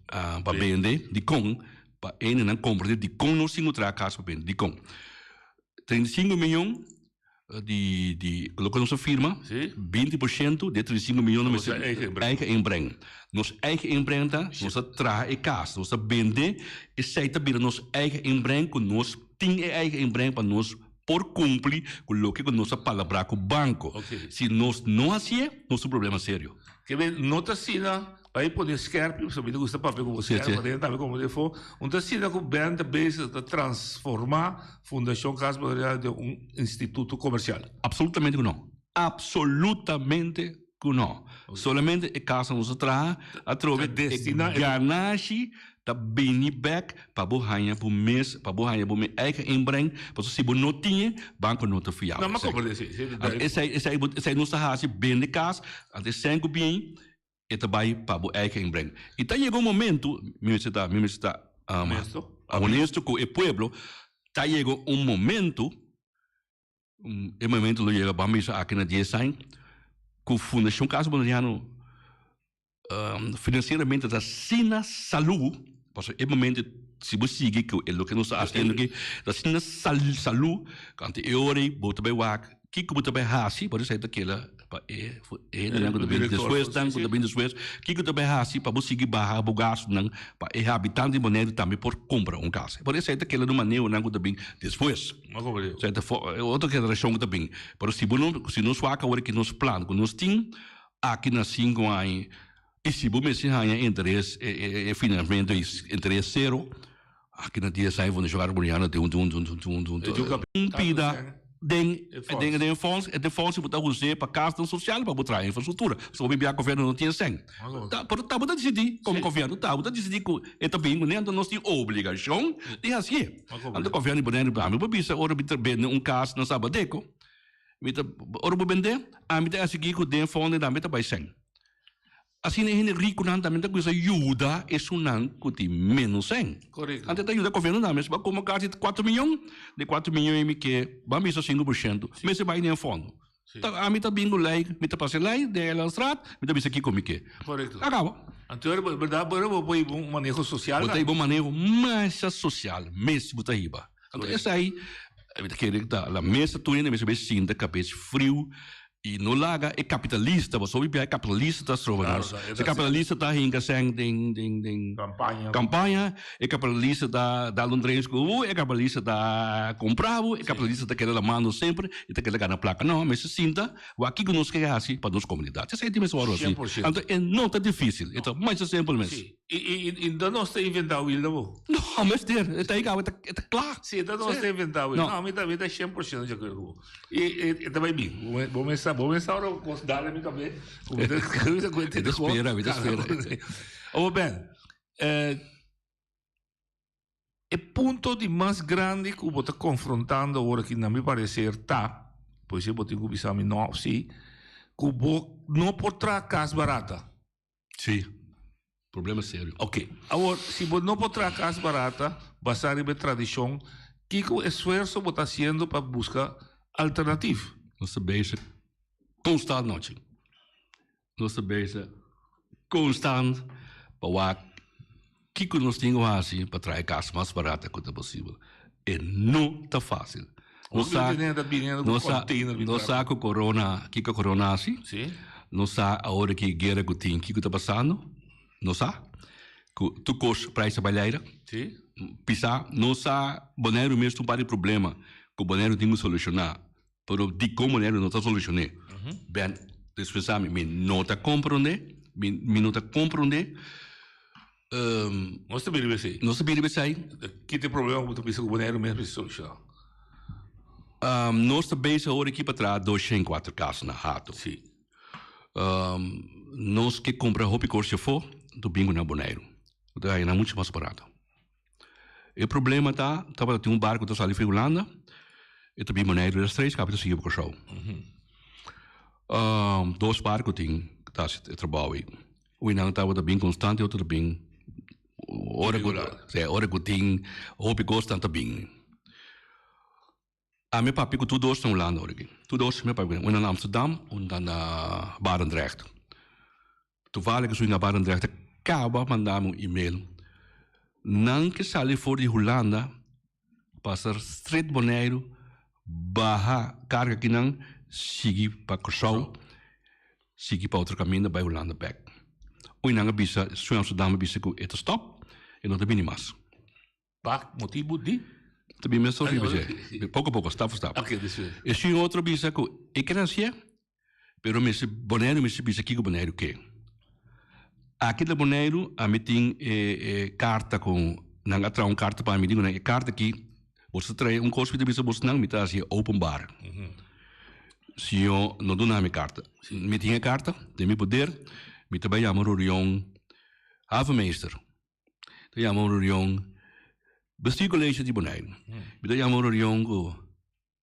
pa bende? Dikon? Pa hendenan komprende dikon nos tin ku traha kas pa bende. Dikon? 35 miyon di di loke nos a firma, 20% di e 35 miyon no mester eigen inbreng. Nos eigen inbreng ta nos a traha e kas, nos a bende, esei ta bira nos eigen inbreng ku nos tin e eigen inbreng pa nos por kumpli ku loke ku nos a palabrá ku banko. Si nos no hasié, nos tin problema serio. Kebe no ta asina Bai pone skerpi, pasobra mi ta gusta papia ku bo skerpi, paden tambe komo den fo. Un ta asina ku Ben ta bezig ta transformá Fundashon Cas Boneriano den un instituto komersial. Absolutamente ku no. Absolutamente ku no. Solamente e kasnan nos ta traha atrobe e ganashi ta bini bek pa bo haña bo mes, pa bo haña bo mes eigen inbreng, pasobra si bo no tin e, banko no ta fia bo. No, mi a komprende si. Esei, esei, esei nos ta hasi, bende kas, anto e sèn ku bin, E ta bai pa bo eigen inbreng. I ta yega un momento, mi mester ta, mi mester ta honesto ku e pueblo, ta yega un momento, e momento lo yega ban bisa aki na dies aña, ku Fundashon Casa Boneriano finansieramente ta asina salú, pasobra e momento si bo sigui ku e loke nos ta hasiendo aki, ta asina salú, ku anto e ora ei bo ta bai wak kiko bo ta bai hasi, por esei ta keda Pa e hendenan ku ta bini despues, nan ku ta bini despues, kiko ta bai hasi pa bo sigui baha bo gastunan pa e habitante di Boneiru tambe por kumpra un kas? Por esei ta keda un manehonan ku ta bin despues. Esei ta otro generashon ku ta bin. Pero si bo no, si nos wak awor ki nos plan ku nos tin aki na sinku aña i si bo mester haña interes e finansamentu ei interes sero, Aki na dia sai Fundashon Carlos Boliviano tin un un un un un un pida den den den fonds e den fonds bo ta us'é pa kasnan sosial pa bo traha infrastruktura. So bo bia gobièrnu no tin sèn. Ta pero ta bo ta disidí komo gobièrnu ta bo ta disidí ku e ta bin kuné anto nos tin obligashon di hasié. Anto gobièrnu di Boneiru ami bo bisa ora mi ta bende un kas na Sabadeco mi ta ora bo bend'é ami ta esigí ku den fondo tambe ta bai sèn. Asina e hende rikunan tambe ta kuminsá yuda esunnan ku tin ménos sèn. Antes ta yuda gobièrnu tambe. Si bo a kumpra kasi kuater miyon, di kuater miyon ei mi ke ban bisa sinku por shento, mester bai den e fondo. Ta ami ta bin ku lei, mi ta pasa e lei den Eilandstraat, mi ta bisa kiko mi ke. A kaba. Anto ora bo ora bo por hiba un maneho sosial Bo ta hiba un maneho masha sosial mes bo ta hiba. Anto esei mi ta kere ta la mesa tur hende mester bay sinta kabes friu y no laga e kapitalista pasobra hopi bia e kapitalista ta stroba nos. E kapitalista ta hinka sèn den den den kampaña, e kapitalista ta dal un drinks ku bo, e kapitalista ta kumpra bo, e kapitalista ta keda lamando semper y ta keda gana plaka. No, mester sinta wak kiko nos ke hasi pa nos komunidat. Esei tin mester wòrdu hasi. Anto e no ta difisil, e ta masha simpel mes. I, i, i no nos ta inventá wiel bo? No, mester. E ta ahí, e ta kla. Sí, e ta nos ta inventá wiel. No, mi ta, mi ta 100% de acuerdo ku bo. I, e, e ta bai bin. Bo me sa, bo me sa ora kos dal na mi kabes. Ku mi ta, mi ta kuenta Mi ta spera, mi ta spera. Obo Ben, eh, e punto di mas grandi ku bo ta konfrontando awor aki na mi parecer ta, pues bo tin ku bisa mi no of sí, ku bo no por traha kas barata. Sí, problema serio. Ok, awor si bo no por traha kas barata, basá riba e tradishon. Kiko esfuerso bo ta hasiendo pa buska alternatif? Nos ta bezig konstant nochi. Nos ta bezig konstant pa wak kiko nos tin ku hasi pa traha e kas mas barata ku ta posibel. E no ta fásil. Nos sa, nos sa, nos sa ku corona, kiko corona hasi. Nos sa awor ki guera ku tin, kiko ta pasando. Nos sa ku tur kos prijs a bai laira. Pisá, nos sa Boneiru mes tin un par di problema ku Boneiru tin ku solushoná. Pero dikon Boneiru no ta solushoné? Ben, dispensá mi, mi no ta komprondé, mi mi no ta komprondé. Nos ta bira esei. Nos ta bira esei. Ki ta e problema ku bo ta bisa ku Boneiru mes mester solushoná? Nos ta bezig awor aki pa traha 204 kas na Hato. Sí. Nos ke kumpra hopi kos afó, anto bin ku na Boneiru. Bo ta haña nan muchu mas barato. E problema ta, tabata tin un barku ta sali for Hulanda, e ta bin Boneiru rechtstreeks, kapi ta sigui pa Kòrsou. Dos barku tin ku ta hasi e trabou ei. Un nan tabata bin konstant, e otro ta bin ora ku, ora ku tin hopi kos nan ta bin. Ami papia ku tur dos na Hulanda ora aki. Tur dos mi papia ku nan. Un na Amsterdam, un ta na Barendrecht. Toevallig esun na Barendrecht a kaba manda mi un email. Nan ke sali for di Hulanda pasa straight Boneiru, baha karga kinan, sigui pa Kòrsou, sigui pa otro kaminda bai Hulanda bèk. Oy nan a bisa, esun Amsterdam a bisa ku e ta stòp, e no ta bini mas. Pa motibu di? Ta bin mes riba dje. Poko poko, stap for stap. Oké, dus. E si un otro bisa ku e kere hasié, pero mester Boneiru mester bisa kiko Boneiru ke. Aki na Boneiru ami tin e e karta ku nan a traha un karta pa mi, di ku nan e karta aki boso ta trae un kos mi ta bisa bosonan mi ta hasi openbaar. Si yo no duna mi karta. Mi tin e karta den mi poder, mi ta bai yama reunion havenmeester. Ta yama un reunion Bestuurcollege di Boneiru. Mi ta yama un reunion ku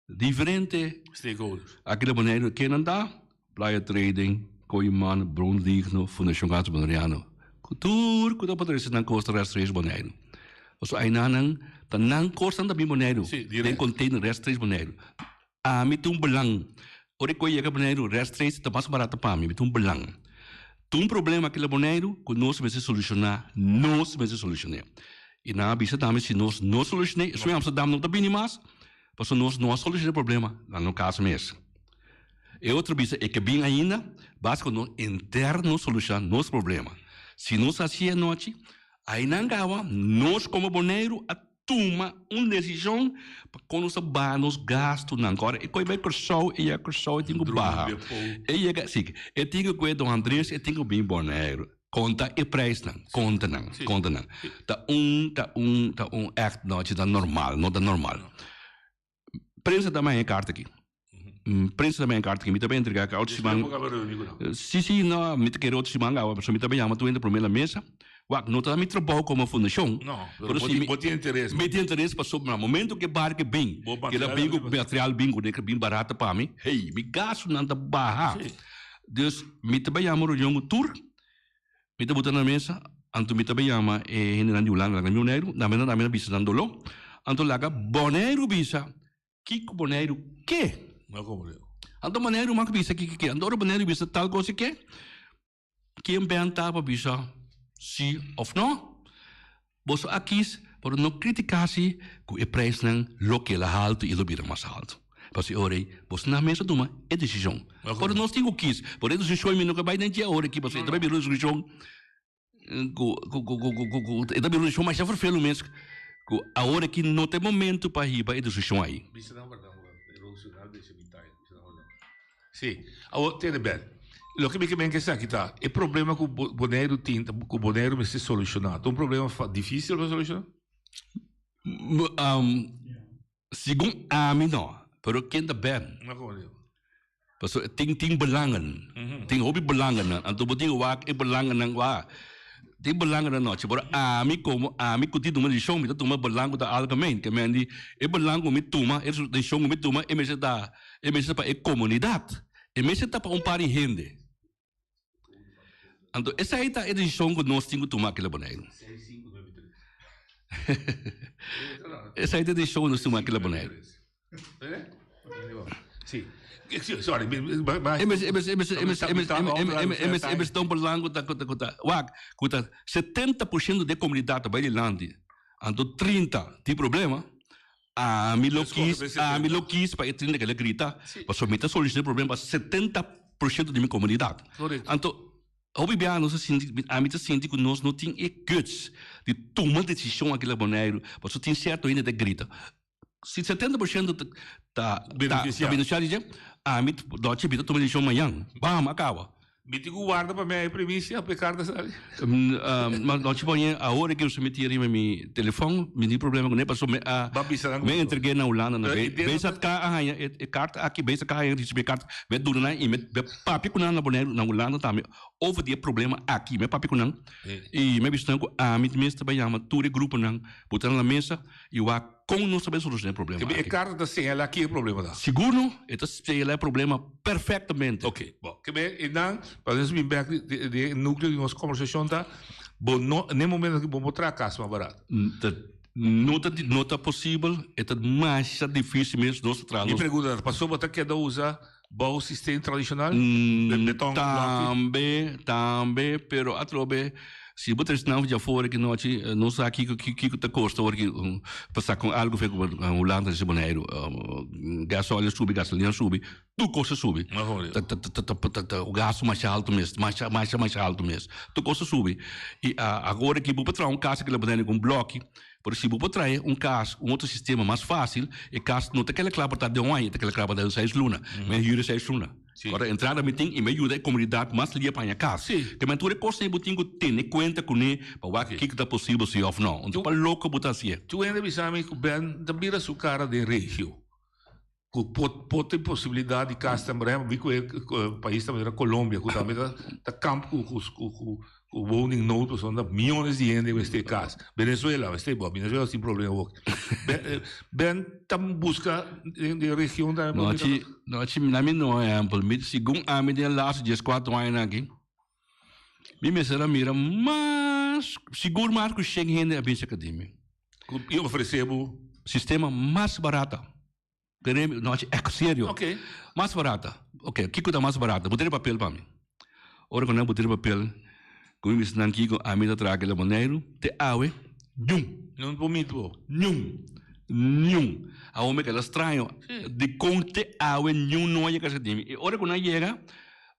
diferente Stakeholders. Aki na Boneiru ken nan ta? Playa Trading, Kooiman, Bron Digno, Fundashon Gato Boneriano. Ku tur ku ta por trese nan kos ta rechtstreeks Boneiru. Pasobra ainan nan ta nan kosnan ta bin Boneiru den container rechtstreeks Boneiru. Ami tin un belang. Ora ku e yega Boneiru rechtstreeks ta mas barato pa mi. Mi tin un belang. Tin un problema aki na Boneiru ku nos mester solushoná. Nos mester solushoné. I nan a bisa tambe si nos no solushoné, esun Amsterdam no ta bini mas, pasobra nos no a solushoná e problema na nos kas mes. E otro bisa e ke bin ainda, basta ku nos interno solushoná nos problema. Si nos hasié anochi, ainan kawa nos komo Boneiru a Tuma un desishon pa kon nos ta baha nos gastunan. Kòrda e koi bai Kòrsou, e yega Kòrsou e tin ku baha. E yega, si, e tin ku kue Don Andres, e tin ku bin Boneiru. Konta e preisnan, konta nan, konta nan. Ta un, ta un, ta un ègt nochi ta normal, no ta normal. Prensa ta maña e karta aki. Prensa ta maña e karta aki. Mi ta bai entrega ka otro siman. Si, si, no, mi ta kere otro siman awa, pasobra mi ta bai yama tur hende prome na mesa. Wak, no ta mi trabou komo fundashon. No, pero bo tin, bo tin interes. Mi tin interes pasobra na momento ku e barke bin, ku el a bin ku material bin ku e bin barata pa mi, hey, mi gastunan ta baha. Dus mi ta bai yama reunion ku tur. Mi ta buta na mesa, anto mi ta bay yama e hendenan di Hulanda laga mi Boneiru, dame nan dame nan bisa nan doló, anto laga Boneiru bisa kiko Boneiru ke. Anto Boneiru mak bisa kiko ke, anto ora Boneiru bisa tal kos e ke, ken ben ta pa bisa si of no? Boso a kis, pero no critica si cu e prijsnan lo keda halto y lo bira mas halto. Pasobra e ora ey boso nan mes a tuma e decision. Pero nos tin cu kis, pero e decision mi no ke bay den dje awor aki, pasobra e ta bay bira un decision cu cu cu cu cu cu e ta bira un decision masha vervelu mes cu awor aki no ta e momento pa hiba e decision ayi. Sí. Awor, tene bel. Loke mi ke men ke esaki ta, e problema ku Boneiru tin, ku Boneiru mester solushoná, ta un problema difísil pa solushoná? Segun ami no, pero ken ta ben? Pasobra tin tin belangen, tin hopi belangennan, anto bo tin wak e belangennan wak. Tin belangennan nochi, pero ami komo ami ku tin tuma desishon, mi ta tuma belang ku ta algemeen, ke men di e belang ku mi tuma, e desishon ku mi tuma e mester ta E mester pa e komunidat. E mester ta pa un par di hende. Anto esei ta e desishon ku nos tin ku tuma aki na Boneiru. Esei ta di show nos tuma aki la Bonaire. Sí. Sorry, E mes ta un belang ku ta ku ta wak ku ta 70% di e komunidat ta bai dilanti anto 30 tin problema ami lo kis ami lo kis pa e 30 keda grita pasobra mi ta soluciona e problema pa 70% di mi komunidat anto Hopi biaha nos ta sinti, ami ta sinti ku nos no tin e guts di tuma desishon aki na Boneiru, pasobra tin sierto hende ta grita. Si 70% ta ta benefisiá di dje, ami Dòchi mi ta tuma desishon mañan. Bam, a kaba. Mi tin ku warda pa mi haña primisia pa e karta sali? Ma Dòchi Bonye, awor ke mi tin riba mi telefòn, mi tin problema kuné pasobra mi a mi a entreg'é na Hulanda na BZK a haña e karta aki, BZK a haña risibí e karta, mi a duna nan i mi Papia ku nan na Boneiru, na Hulanda tambe, over di e problema aki. Mi a papia ku nan i mi a bisa nan ku ami mes ta bai yama tur e gruponan, bota nan na mesa i wak kon nos ta bai solushona e problema aki. E karta ta señalá ki e problema ta? Sigur no, e ta señalá e problema perfektamente. Oke, bo, ke be e nan, pa nos bin bek den e núkleo di nos kombersashon ta, bo no, n'e momento aki bo por traha kas mas barat. No ta, no ta posibel, e ta masha difísil mes, nos ta traha Mi nos. pregunta ta, pasobra bo ta keda usa Bou sistema tradicional? Beton, bloki? Tambe, tambe, pero atrobe si bo ta esnan dja for aki nochi, no sa kiko kiko ta kosta ora ki pa sa kon algo fe ku Hulanda ta Boneiru. Gasoil a subi, gasolina a subi, tur kos a subi. Ta ta ta ta ta gasto masha alto mes, masha masha masha alto mes. Tur kos a subi. I awor aki bo por traha un kas aki na Boneiru ku un bloki. Pero si bo por trae un kas, un otro sistema mas fácil, e kas no ta keda kla pa ta den un aña, e ta keda kla pa ta den seis luna. Mi a hür e seis luna. Ora entrada mi tin i mi a yuda e komunidat mas lia pa haña kas. Te men tur e kosnan ei bo tin ku tene kuenta kuné pa wak kiko ta posibel si òf no. Un pa loko bo ta hasié. Tur hende bisa mi ku Ben ta bira su kara den regio. Ku por por tin posibilidat di kas tambe, por ehempel mi ku e pais ta manera Colombia ku tambe ta ta kamp ku ku ku ku woningnood pasobra ta miyones di hende mester kas. Venezuela mester bo Venezuela tin problema awor. Ben Ben ta buska den den region tambe No chi no chi na mi no ehempel mi segun ami den laatste dieskuatro añanan aki mi mester a mira mas sigur mas ku shen hende a bin serka di mi. Ku i ofrese bo sistema mas barata. Tene no haci echt serio. Ok. Mas barata. Ok, kico ta mas barata? Bo tene papel pa mi. Ora cu nan bo tene papel, cu mi bisa nan kico ami ta traha kila Boneiru, te awe, niun. Niun por miti bo. Niun. Niun. Awor mi keda straño. Dicon te awe niun no a yega sa di mi. Y ora cu nan yega,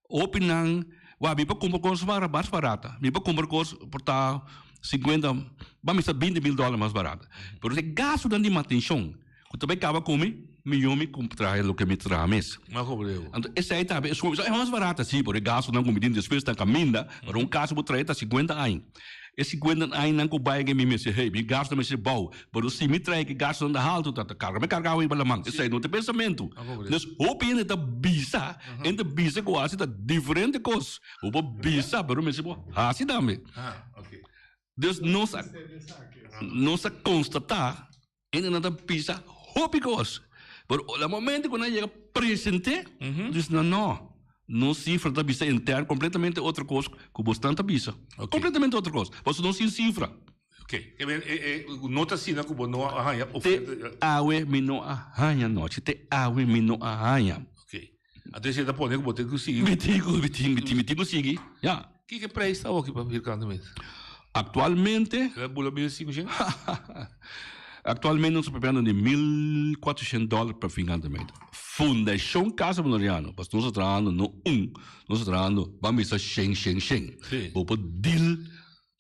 hopi nan, wak mi por cumpra cos mas barata. Mi por cumpra cos por ta cincuenta, ba mi sa binti mil dollar mas barata. Pero e gastonan di mantencion. Ku ta bai kaba ku mi, mihó mi ku traha loke mi traha mes. Anto esei tambe e suma e mas barata si, por e gastunan ku mi tin despues ta kaminda, pero un kas ku bo traha ta sinkuenta aña. E sinkuenta añanan ku bai mi mester hey, mi gastunan mester bou, pero si mi traha e gastunan ta haltu ta karga mi karga awe riba laman. Esei no ta e pensamentu. Dus hopi hende ta bisa, hende ta bisa ku hasi ta diferente kos. Bo por bisa pero mester por hasi tambe. Dus nos a nos a konstatá Hende nan ta bisa hopi kos, pero na momento ku nan yega present'é, dis nan no, nos sifra ta bisa intern kompletamente otro kos ku bosnan ta bisa. Kompletamente otro kos, pasobra nos tin sifra. Ok, e men e e no ta asina ku bo no a haña oferta. Te awe mi no a haña nochi, te awe mi no a haña. Ok, anto esei ta pone ku bo tin ku sigui. Mi tin ku, mi tin, mi tin ku sigui, ya. Kiko e prijs ta awoki pa vierkante meter? Actualmente. El a bula mil sinkoshen? Actualmente nos ta papiando di mil kuatroshent dòler pa vierkante meter. Fundashon Casa Boneriano, pasobra nos ta trahando no un, nos ta trahando ban bisa shen shen shen. Bo por deal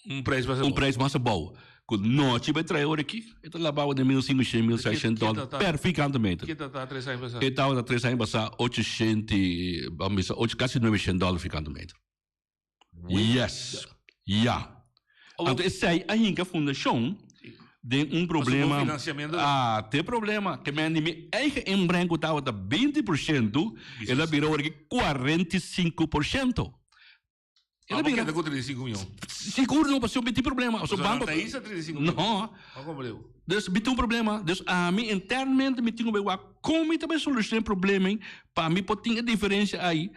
un prijs mas abou. Un prijs mas abou. Ku nochi bai trae ora aki, e ta laba awa den mil sinkoshen, mil seishent dòler per vierkante meter. Ke ta ta tres aña pasá? E tabata tres aña pasá ochoshent i, ban bisa ocho, kasi nuebeshent dòler vierkante meter. Yes. Ya. Anto esei a hinka fundashon den un problema. Ah, te problema. Ke men di mi eigen inbreng ku tabata 20%, el a bira awor aki 45%. El a bira. Keda ku 35 mion. Sigur no, pasobra mi tin problema. Pasobra banko. Ta isa 35 mion. No. Dus mi tin un problema. Dus ami internamente mi tin ku bai wak kon mi ta bai soluciona e problema ei pa mi por tin e diferencia ai.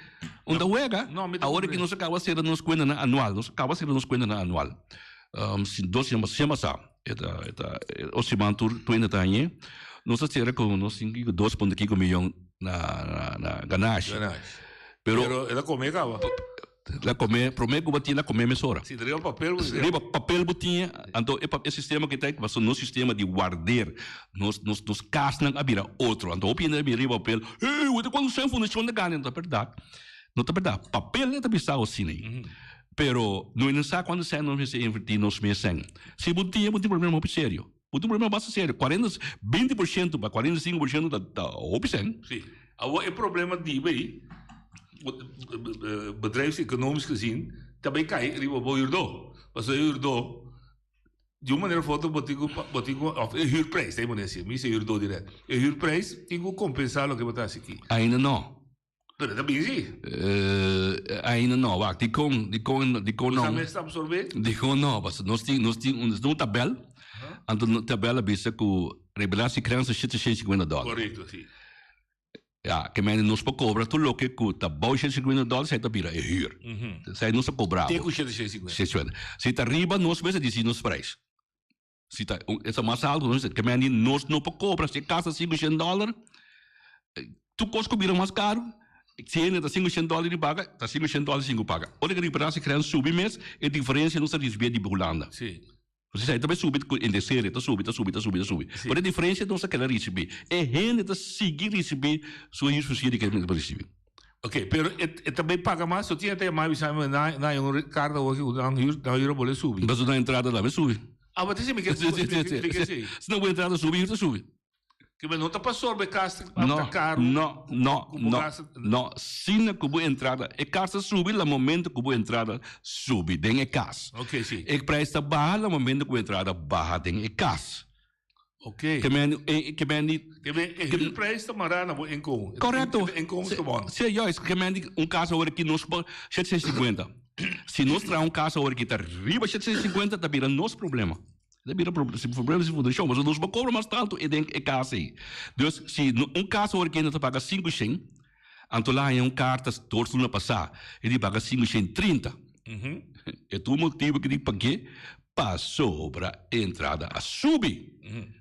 Unda wega, awor ki nos a kaba sera nos kuentanan anual, nos a kaba sera nos kuentanan anual, dos siman pasá. e ta e ta o siman tur tur hende ta hañ'é. Nos a sera ku nos tin kiko dos punto kiko miyon na na na ganashi. Ganashi. Pero Pero el a come kaba. El a come, prome ku bo tin el a come mesora. Si, riba papel bo tin. Riba papel bo tin, anto e e sistema ku ta pasobra nos sistema di warder nos nos nos kasnan a bira otro. Anto hopi hende a bira riba papel, hey, wete kuantu sèn fundashon ta gana? No ta bèrdat, no ta bèrdat. Papel e ta bisa asina ei. Pero no hende sa kuantu sèn nos mester invertí nos mes sèn. Si bo tin, bo tin problema hopi serio. Bo tin problema basta serio. Kuarenta, binti por shento pa 45% ta ta hopi sèn. Sí. Awor e problema di bay, bedrijfseconomisch gezien, ta bay kai riba bo huurdó. Pasobra e huurdó, di un manera of otro bo tin ku bo tin ku of e huurprijs, ta e manera así, mi bisa huurdó direct. E huurprijs tin ku kompensá loke bo ta hasi aki. Ainda no. Pero ta bin si. Ainda no, wak, dikon, dikon, dikon no? Bo sa mes ta absorbé? Dikon no, pasobra nos tin, nos tin un, un tabel, anto e tabel a bisa ku rebelasi krensa shete shen sikuenta dòler. Korekto, si. Ya, ke mende nos por kobra tur loke ku ta bou shete sikuenta dòler, esei ta bira e hür. Esei nos ta kobra bo. Te ku shete shen sikuenta. Shete sikuenta. Si ta riba nos mes a disi nos preis. Si ta esa mas alto, nos ke men di nos no por kobra si e kas ta sinku shen dòler, tur kos ku bira mas karu, si hende ta sinku shen dòler di paga, ta sinku shen dòler sinku paga. Ora ku ripará si kren subi mes, e diferensia nos ta risibí di Hulanda. Si. Pasobra esei ta bai subi ku indexering, ta subi, ta subi, ta subi, ta subi. Pero e diferensia nos ta keda risibí. E hende ta sigui risibí su huursubsidie ke ta risibí. Ok, pero e e ta bay paga mas, so tin e ta yama bisa mi na na un carta awor cu nan huur nan huur a bole subi. Pasobra nan entrada tambe subi. Ah, but esey mi ke explica esey. Si nan bo entrada subi, huur ta subi. Ke men no ta pa sorbe cas ta No, caro. no, no, cu bo no, gasta. no. Sina cu bo entrada, e cas ta subi la momento cu bo entrada subi den e cas. Ok, si. E prijs ta baha la momento cu bo entrada baha den e cas. Ok. Ke men ke men di. Ke men e huurprijs ta mará na bo inkomen. Korekto. E inkomensgebon. Si, juist. Ke men di un kas awor aki nos por 750. Si nos traha un kas awor aki ta riba 750 ta bira nos problema. Ta bira problema si fundashon pasobra nos por kobra mas tantu e den e kas ei. Dus si un kas awor aki nos ta paga 500 anto lo haña un karta dos luna pasá e di paga 530. E tur motibu ku di pag'é pasobra e entrada a subi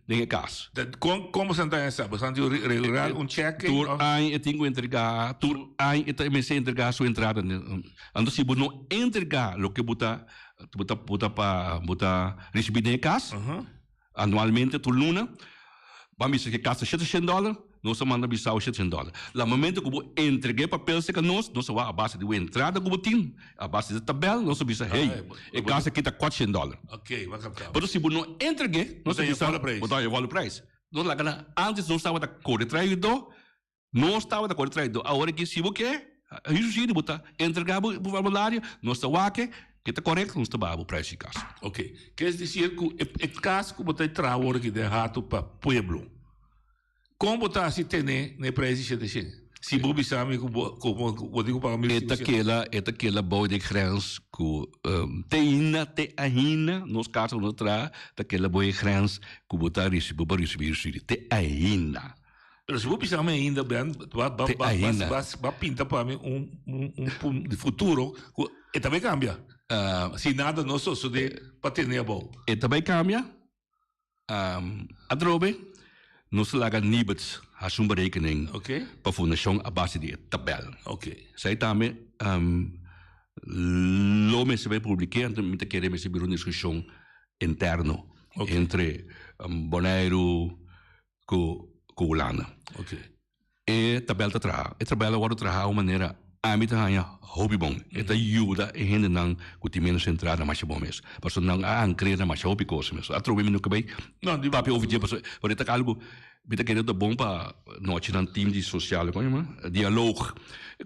den e kas. Kon kon boso ta haña sa? Boso tin regular un chèke? Tur aña e tin ku entregá, tur aña e ta mester entregá su entrada. Anto si bo no entregá loke bo ta bo ta bo ta pa bo ta risibí den e kas, Anualmente tur luna, ban bisa ke kasa shete shen dòler, nos ta manda bisa bo shete shen dòler. La momento ku bo entrega e papel serka nos, nos ta wak a base di bo entrada ku bo tin, a base di e tabèl, nos ta bisa, hey, e kasa aki ta kuat shen dòler. Pero si bo no entreg'é, nos ta bisa, bo ta haña volle prijs. Nos laga nan, antes nos tabata kore traidó, Nos tabata kore traidor. Awor aki si bo ke Hesus bo ta entrega bo formulario, nos ta wak e, ke ta korekto, nos ta baha bo prijs di kas. Ok. Ke es desir ku e kas ku bo ta traha awor aki den hato pa pueblo, kon bo ta hasi tene na e prijs di shete shen? Si bo bisa mi ku bo ku bo tin ku paga mil E ta sinku shen. keda e ta keda bou di e grens ku te ainda te ainda nos kas ku nos ta traha ta keda bou e grens ku bo ta risibi bo por risibi subsidio te ainda. Pero si bo bisa mi ainda Ben, ba, ba, Te ba, ainda. ba, ba pinta pa mi un, un, un, un di futuro ku e ta bai cambia. Si nada no sosode pa tene abou. E ta bai cambia. Um, atrobe, nos ta laga Nibud hasi un berekening Oké. pa fundashon a base di e tabel. Oké. Esei tambe um, lo mester bai publike, anto mi ta kere mester bira un diskushon interno entre um, Boneiru, ku ku Hulanda. E tabel ta traha. E tabel a wòrdu traha un manera ami ta haña hopi bon. E ta yuda e hendenan ku tin ménos entrada masha bon mes. Pasobra nan a ankr'é na masha hopi kos mes. Atrobe mi no ke bai papia over dje pasobra e ta algu mi ta kere ta bon pa nochinan team di sosial kon yama dialoog.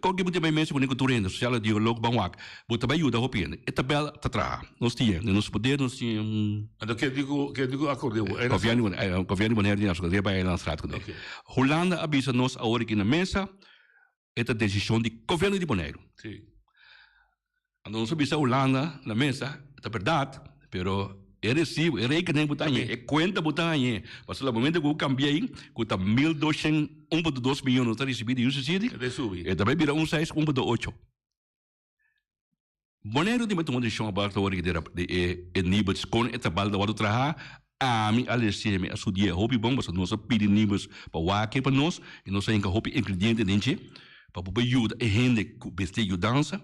Kon ke bo tin bai mesa kuné ku tur hende sosial dialoog ban wak. Bo ta bai yuda hopi hende. E tabel ta traha. Nos tin den nos poder nos tin. Anto ke di ku ke di ku akord'é bo? Gobièrnu di Bonaire di Nassau riba Eilandstraat kuné. Hulanda a bisa nos awor aki na mesa e ta desishon di gobièrnu di Boneiru. Si. Anto nos a bisa Hulanda na mesa ta bèrdat pero e resibo e rekening bo ta hañ'é e kuenta bo ta hañ'é pasobra na momento ku bo kambi'é ku ta 1200 1.2 miyon nos ta risibí di UCC e ta bai bira un seis 1.8. Boneiru tin bai tuma desishon apart awor di e Nibud kon e tabal ta wòrdu traha. Ami a les'é, mi a studi'é hopi bon, pasobra nos a pidi Nibus pa wak-e pa nos i nos a hinka hopi ingrediente den dje pa bo por yuda e hende ku mester yudansa.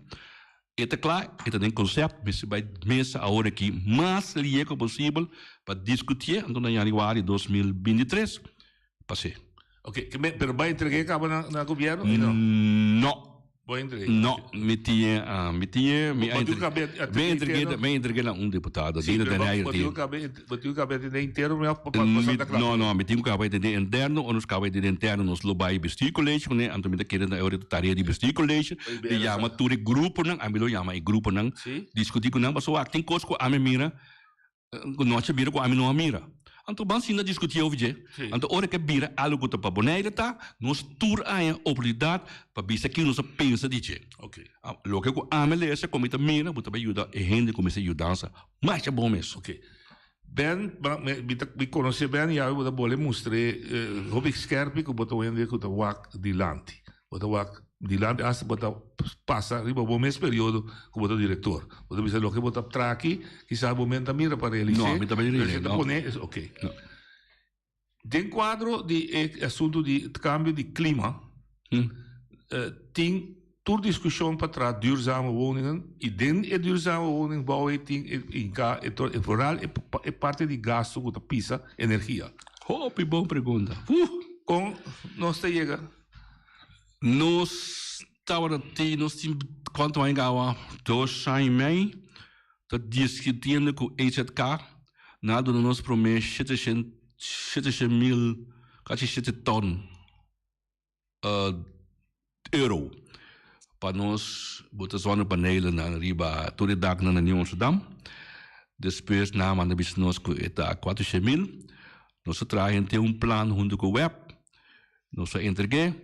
E ta kla, e ta den konsèpt, mester bai mesa awor aki mas lié ku posibel pa diskutié, anto na yanüari 2023 pas'é. Ok, pero bai entreg'é kaba na gobièrnu o no? No. Bo a entreg'é? No, mi tin, mi tin, mi a entreg'é, mi a entreg'é na un diputado, Dina Den Heyer. Bo tin ku kaba, bo tin ku kaba atendé interno mi òf pa Santa Clara? No, no, mi tin ku kaba atendé interno, ora nos kaba atendé interno nos lo bai bestuurcollege kuné, anto mi ta kere na e ora ta tarea di bestuurcollege di yama tur e gruponan, ami lo yama e gruponan, diskutí ku nan, pasobra wak tin kos ku ami mira Ku nochi a bira ku ami no a mira. Anto ban sinta diskutí over dje. Anto ora ke bira algu ku ta pa Bonaire ta, nos tur a haña oportunidat pa bisa kiko nos a pensa di dje. Loke ku ami lesa ku mi ta mira, bo ta bai yuda e hende ku mester yudansa masha bon mes. Ben, mi ta mi konosé Ben yawe bo ta bole mustr'é hopi skèrpi ku bo ta un hende ku ta wak dilanti. Bo ta wak dilanti asta bo ta pasa riba bo mes periodo ku bo ta direktor. Bo ta bisa loke bo ta traha aki kisas bo men ta mira pa realis'é. No, mi ta bai Pero si ta pone es oke. Den kuadro di e asuntu di kambio di klima tin tur diskushon pa traha duurzame woningen i den e duurzame woningbouw ei tin e hinká e vooral e parti di gastu ku ta pisa energia. Hopi bon pregunta. Kon nos ta yega? Nos tabata tin, nos tin cuanto aña caba? Dos aña y mei ta discutiendo cu HZK, nan a duna nos prome shete shete mil, casi shete ton euro pa nos bota zonnepanelennan riba tur e daknan na Nieuw Amsterdam. Despues nan a manda bisa nos cu e ta cuatrocientos mil. Nos a traha henter un plan hunto cu web. Nos a entreg'é.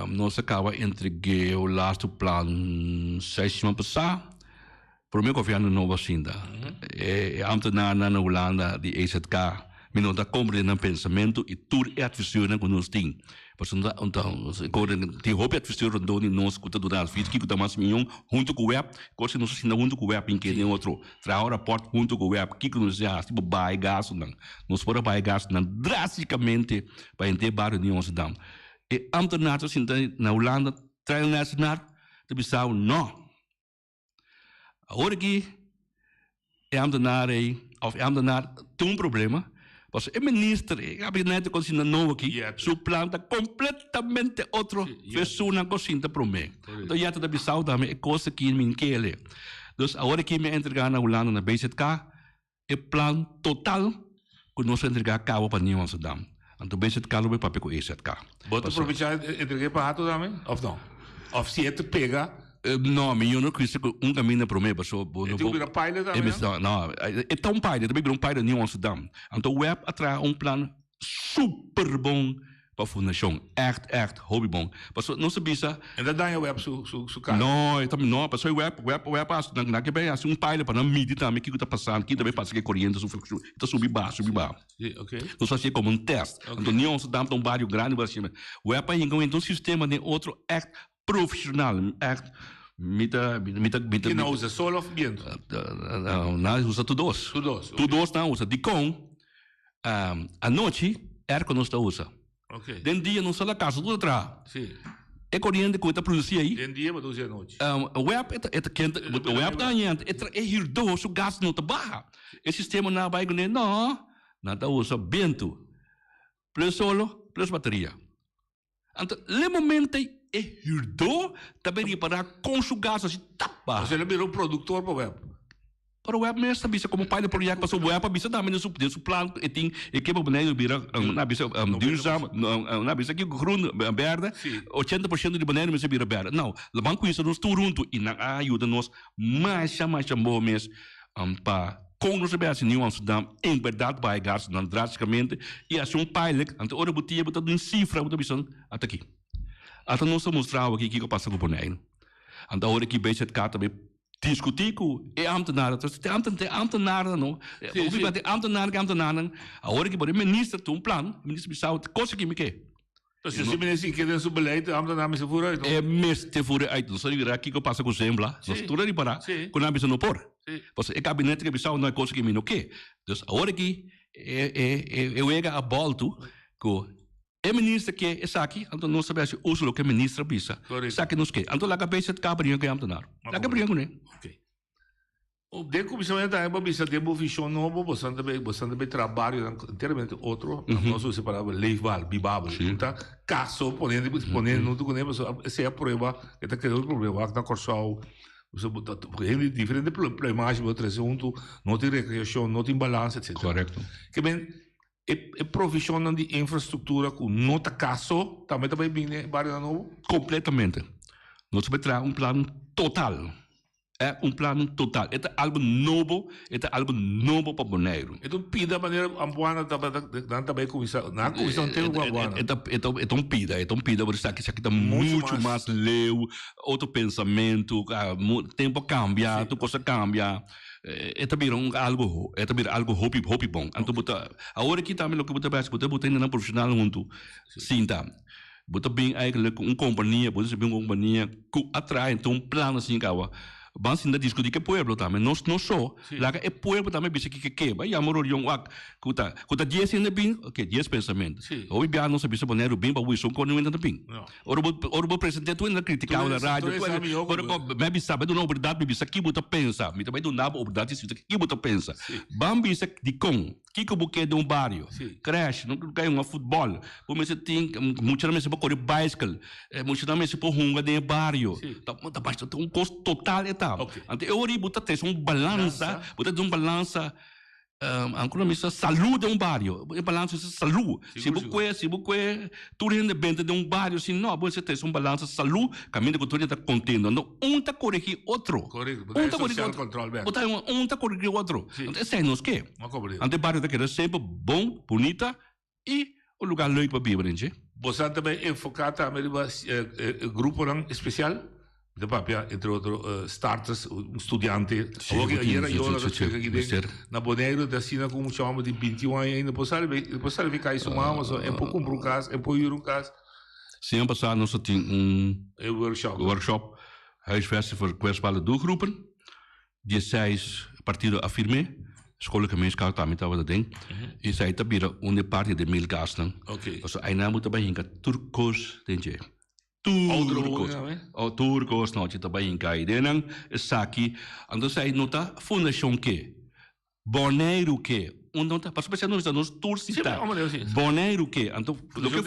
Nos a kaba entreg'é o lastu plan seis siman pasá. Promé gobièrnu nobo asinda. E ambtenarnan na Hulanda di EZK mi no ta komprendé nan pensamentu i tur e adviseurnan ku nos tin. Pasobra tin hopi adviseur rondó di nos ku ta duna advis kiko ta mas mihó huntu ku web. Kos ku nos a sinta huntu ku web bin kende otro. Traha un rapòrt huntu ku web kiko nos a hasi pa baha e gastunan. Nos por a baha e gastunan drástikamente pa henter bario di Amsterdam. E ambtenaar ta sinta na Hulanda traha un nasionaal ta bisa bo no. Awor aki e ambtenaar ei òf e ambtenaar tin un problema pasobra e minister e gabinete ku a sinta nobo aki su plan ta kompletamente otro ku esunnan ku a sinta promé. Anto ya ta bisa bo tambe e kos aki mi kere. Dus awor aki mi a entrega na Hulanda na BZK e plan total ku nos a entrega kaba pa Nieuw Amsterdam. Anto BZK lo bai papia ku EZK. Bo ta probecha entreg'é pa Hato tambe of no? Of si e ta pega? No, mi yo no kisa ku un kaminda promé paso bo no. E tin ku bira pilot tambe no? No, e ta un pilot, e ta bai bira un pilot Nieuw Amsterdam. Anto web a traha un plan super bon pa fundashon. Ègt, ègt hopi bon. Pasobra nos ta bisa. E ta daña web su su kara. No, e ta no, pasobra web web web a hasi nan nan ke bai hasi un pilot pa nan midi tambe kiko ta pasando, kiko ta bai pasa ku e koriente su e ta subi baha, subi baha. Si, oke. Nos hasié komo un tèst. Anto Nieuw Amsterdam ta un bario grandi bo hasié. Web a hinka un henter un sistema den otro ègt profeshonal, ègt mi ta mi ta mi ta. Ki nan usa, sol òf bientu? Nan usa tur dos. Tur dos, oke. Tur dos nan usa. Dikon? Anochi airco nos ta usa. Okay. Den dia nos ta na casa tur ta traha. Si. E coriente cu e ta produci ey. Den dia bo ta usa anochi. Web e ta e ta kenta web ta hañente e tra e hierdo su gas no ta baha. E sistema nan a bay cune no nan ta usa bientu plus solo plus bateria. Anto le momento ey e huurdo ta bay ripara con su gas asi tap baha. Osea el a bira un productor pa web. Pero web mes ta bisa como pilot project pasobra web a bisa tambe den su den su plan e tin e ke pa Boneiru bira nan a bisa duurzaam nan a bisa kico groen berde 80% di Boneiru mester bira berde. Nou lo ban cuminsa nos tur hunto y nan a yuda nos masha masha bon mes pa Kon nos a bin hasi Nieuw Amsterdam en bèrdat baha e gastunan drástikamente i hasi un pilot, anto ora bo tin bo ta dun sifra bo ta bisa ata aki. Ata nos ta mustra awe aki kiko a pasa ku Boneiru. Anto awor aki BZK ta bin diskutí ku e ambtenaren, te ambten te ambtenaren no, hopi bia te ambtenaren ku ambtenarnan, awor aki bo e minister tin un plan, e minister bisa kos aki mi ke. Entonces si minister ke den su beleid e ambtenaar mester fura uit no? E mester fura uit, nos a ripara kiko a pasa ku Zembla, nos tur a ripara ku nan a bisa no por. Pasobra e gabinete ke bisa no e kos ku mi no ke. Dus awor aki e e e wega a bòltu ku e minister ke esaki, anto nos ta bai hasi uso loke e minister a bisa. Esaki nos ke. Anto laga BZK bringa ku e ambtenar. Laga bringa kuné. Den kuminsamentu tambe bo bisa den bo vishon nobo boso ta bay boso ta bay traha barionan enteramente otro, nos usa e palabra leefbaar, bibabel, ku ta kaso pone pone huntu kuné pasobra esei a prueba e ta krea un problema wak na Kòrsou pasobra bo ta hende diferente plemashi bo ta trese huntu no tin rekreashon no tin balansa etsetera. Korekto. Ke men e e provishonnan di infrastruktura ku no ta kaso tambe ta bay bini den e barionan nobo? Kompletamente. Nos ta bay traha un plan total. E un plan total. E ta algo nobo, e ta algo nobo pa Boneiru. E ta un pida manera Ambuana tabata, nan ta bay cuminsa, nan a cuminsa un tempo cu Ambuana. E ta, e ta, e ta un pida, e ta un pida, pero esaki, esaki ta mucho mas leu, otro pensamento, tempo a cambia, tur cos a cambia. E ta bira un algo, e ta bira algo hopi, hopi bon. Anto bo ta, awor aki tambe loke bo ta bay haci, bo ta bota hendenan profesional hunto, sinta. Bo ta bin eigenlijk ku un kompania, bo ta bin un kompania ku a traha henter un plan asin kawa. Ban sinta diskutí ku e pueblo tambe. Nos no so, laga e pueblo tambe bisa kiko ke. Bai yama reunion wak ku ta ku ta dies hende bin, oke dies pensamentu. Hopi biaha nos a bisa Boneiru bin pa wis un kos niun hende ta bin. Ora bo ora bo present'é tur hende ta kritiká bo na radio, tur hende ora bo mi a bisa bai duna oportunidat mi bisa ki bo ta pensa. Mi ta bai duna bo oportunidat di bisa ki bo ta pensa. Ban bisa dikon. Kiko bo ke den un bario? Crash, no kai hunga futbol. Bo mester tin, muchanan mester por kore bicycle, muchanan mester por hunga den e bario. Ta ta basta un kos total e ta. Anto e ora ei bo ta trese un balansa, bo ta trese un balansa, anko nan bisa salu den un bario. E balansa mester salu. Si bo kue, si bo kue tur hende benta den un bario si no, bo mester trese un balansa salu kaminda ku tur hende ta kontento. Anto un ta koregi otro. Un ta koregi otro. Bo ta un ta koregi otro. Anto esei nos ke. Anto e bario ta keda semper bon, bunita i un lugar leuk pa biba den dje. Boso ta bai enfoká tambe riba e gruponan espesial? Mi ta papia entre otro starters, un studiante. Awor ki ayera Yola ta splika aki den na Boneiru ta asina ku un mucha hòmber di binti un aña ainda por sali e por sali fi kai su mama so e por kumpra un kas, e por hür un kas. Siman pasá nos a tin un workshop workshop huisvesting voor kwetsbare doelgroepen. Diesseis partido a firm'é, Scholengemeenschap tambe tabata den, i esei ta bira un di parti di mil kasnan. Pasobra einan bo ta bai hinka tur kos den dje. Tur kos. Tur kos nochi ta bai hinka ei den nan esaki. Anto esei no ta fundashon ke. Boneiru ke. Un no ta, pasobra esei nos ta nos tur sita. Boneiru ke. Anto loke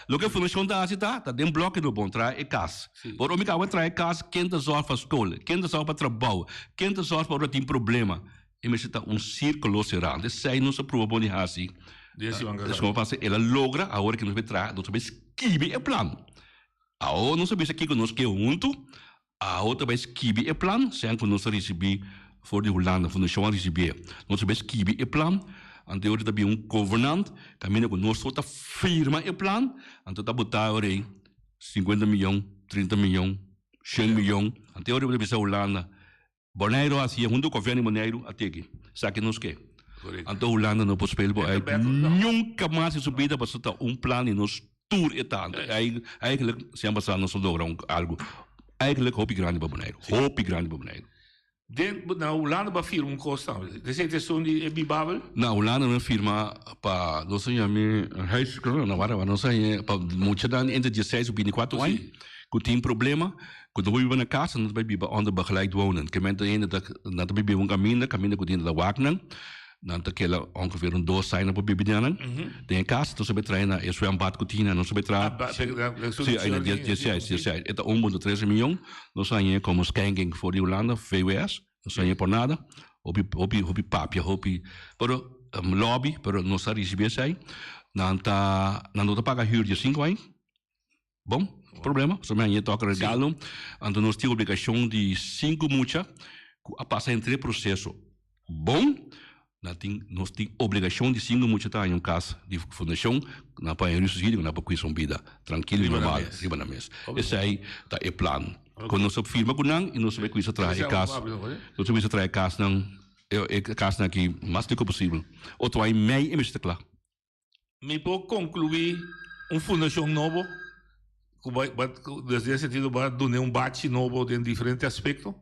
loke fundashon ta hasi ta, ta den bloke no bon traha e kas. Por ora mi kaba traha e kas, ken ta zòrg pa skol? Ken ta zòrg pa trabou? Ken ta zòrg pa ora tin problema? E mester ta un sirkulo será. Anto esei nos a proba bon di hasi. Siman pasa el a logra, awor ke nos bai traha, nos a bai skibi e plan. Awor nos a bisa kiko nos ke huntu, Awo ta bai skibi e plan, sean ku nos a risibí for di Hulanda, Fundashon a risibié. Nos ta bai skibi e plan, anto e ora ta bin un covenant kaminda ku nos tur ta firma e plan, anto ta botá e ora ei sinkuenta miyon, trinta miyon, shen miyon, anto e ora bo ta bisa Hulanda, Boneiru a hasié huntu ku gobièrnu di Boneiru a tiki, esaki nos ke. Anto Hulanda no por spel bo uit nunka mas den su bida pasobra ta un plan di nos tur e ta. Anto eigenlijk siman pasá nos a logra un algu eigenlijk hopi grandi pa Boneiru, hopi grandi pa Boneiru. Den na Hulanda bo a firma un kos tambe, esei ta esun di e bibabel? Na Hulanda mi a firma pa nos a yam'e huisverklaring, no wara nos a haña pa muchanan entre diesseis i binti kuater aña ku tin problema Ku no por biba na kas, nan ta bai biba onder begeleid wonen. Ke men ta hende ta, nan ta bai biba un kaminda, kaminda ku tin hende ta wak nan. Nan ta keda ongeveer un dos aña nan por biba dinan den e kas. Nos a bai traha na e zwembad ku tin, nos a bai traha. Si, ai na diesseis, diesseis. E ta un punto tres miyon. Nos a haña komo schenking for di Hulanda, VWS. Nos a haña por nada. Hopi, hopi, hopi papia, hopi, pero lobby, pero nos a risibi esei. Nan ta, nan no ta paga huur diesinku aña. Bon, problema, pasobra mi haña tok regalo. Anto nos tin obligashon di sinku mucha ku a pasa henter e proseso bon, nan tin nos tin obligashon di sinku mucha ta haña un kas di fundashon, nan por haña subsidio ku nan por kuisa un bida trankilo i normal riba nan mes. Esei ta e plan ku nos a firma ku nan i nos a bai kuminsa traha e kas, nos a kuminsa traha e kasnan, e kasnan aki mas rico posibel. Otro aña mei e mester ta kla. Mi por conclui un fundacion nobo cu bai den sentido ba dune un bachi nobo den diferente aspecto?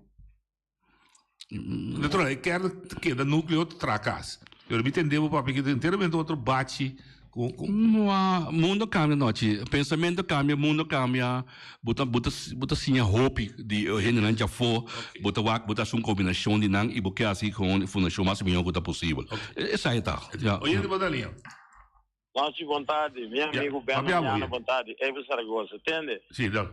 Natural, e kern keda núkleo ta traha kas. Pero mi tende bo papia ki enteramente otro bachi ku ku. Mua, mundo kambia nochi. Pensamentu kambia, mundo kambia. Bo ta bo ta bo ta siña hopi di e hendenan djafó. Bo ta wak bo ta hasi un kombinashon di nan i bo ke hasi kon e fundashon mas mihó ku ta posibel. Esei ta. Ya. Oyente bo ta liña. Nochi bon tardi, mi amigo Ben Mariano bon tardi, Ever Zaragoza, tende? Si, dal.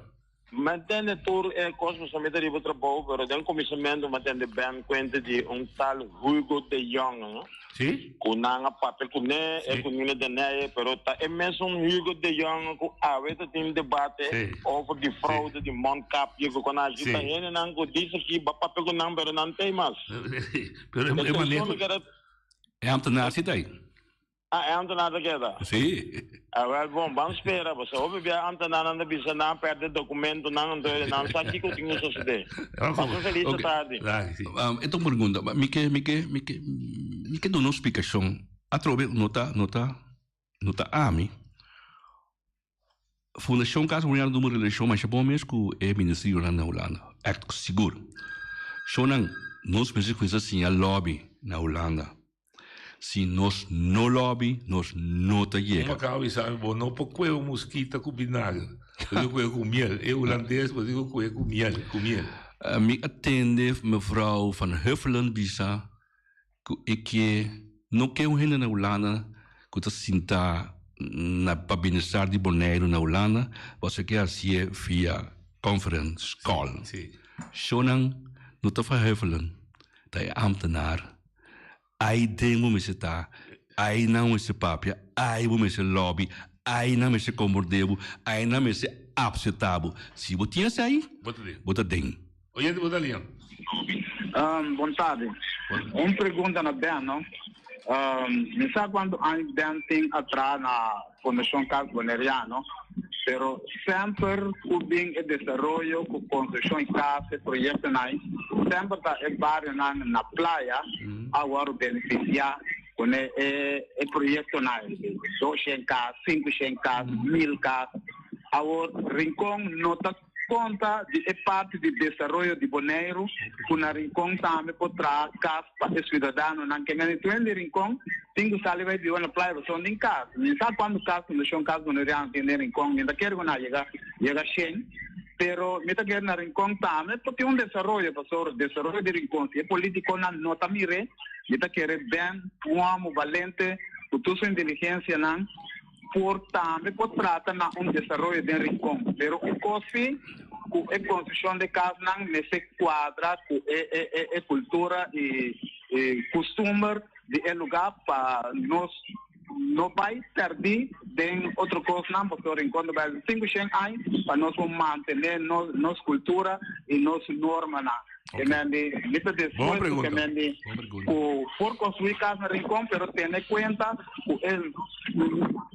Mi tende tur e cos pasobra mi ta riba trabou, pero den comisamento mi tende Ben cuenta di un tal Hugo de Jong, no? Si. Cu nan a papia cune, e cu Nina de Neye, pero ta e mesun Hugo de Jong cu awe ta tin debate over di fraude di mondkapje cu con haci. Ta hendenan cu dice aki ba papia cu nan, pero nan t'ey mas. Pero e maneho. E ambtenaar si t'ey. Ah, e ambtenaar ta keda? Sí. Ah, wel bon, ban spera, pasobra hopi bia ambtenaarnan ta bisa nan a perde documentonan, anto nan sa kiko tin ku sosode. Pasa un felis atardi. E ta un pregunta, mi ke, mi ke, mi ke, mi ke duna un splikashon. Atrobe no ta, no ta, no ta ami. Fundashon Casa Boneiru duna un relashon masha bon mes ku e ministerionan na Hulanda. Ègt sigur. Shownan, nos mester kuminsá siña lòbi na Hulanda. Si nos no lòbi, nos no ta yega. Como acaba bisa mi bo no por kue un muskita ku binager. Bo tin ku kue ku miel. E hulandes bo tin ku kue ku miel, ku miel. Mi a tende mevrouw Van Huffelen bisa ku e ke no ke un hende na Hulanda ku ta sinta na pa bienestar di Boneiru na Hulanda, pasobra e ke hasié via conference call. Shownan no ta Van Huffelen, ta e ambtenaar. Ai den bo mester ta, ai nan mester papia, ai bo mester lobby, ai nan mester kombordé bo, ai nan mester apseptá bo. Si bo tin esei, bo ta den. Oyente bo ta liña. Bon tardi. Un pregunta na Ben no. Mi sa cuanto aña Ben tin atra na Fundacion Cas Boneriano, pero semper cu bin e desaroyo cu construccion y cas, e proyectonan, semper ta e barionan na playa a worde beneficia cu e e proyectonan, 200 cas, 500 cas, 1000 cas. Awor Rincon no ta Konta di e parti di desaroyo di Boneiru ku na Rincon tambe por traha kas pa e siudadanonan. Ke mende tuen di Rincon tin ku sali bai biba na playa pasobra no tin kas. Mi sa kuantu kas Fundashon Kas Boneriano tin den Rincon, mi ta kere ku nan a yega yega shen, pero mi ta kere na Rincon tambe por tin un desaroyo pasobra desaroyo di Rincon si e politikonan no ta mir'é, mi ta kere Ben un homo balente ku tur su inteligensianan. Por tambe por trata na un desaroyo den Rincon, pero un cos si cu e construccion de casnan mester cuadra cu e e e cultura y custumber di e lugar pa nos no bay perdi den otro cosnan pasobra Rincon ta bay 500 aña pa nos por mantene nos cultura y nos normanan. Ke men di, mi ta dispuesto ke men di ku por konstruí kas na Rincon, pero tene kuenta ku e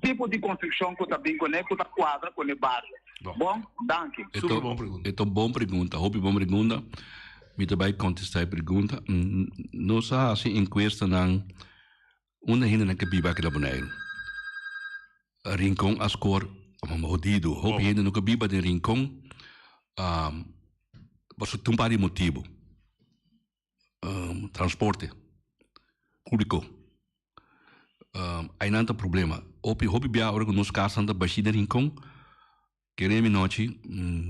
tipo di konstrukshon ku ta bin kuné ku ta kuadra ku e bario. Bon, danki. Super bon pregunta. E ta un bon pregunta, hopi bon pregunta. Mi ta bai kontestá e pregunta. Nos a hasi enkuestanan unda hendenan ke biba aki na Boneiru. Rincon a score hodido. Hopi hende no ke biba den Rincon pasobra tin un par di motibu. Transporte publico ainan ta problema. Hopi hopi bia ora ku nos kasnan ta bashi den Rincon kere mi nochi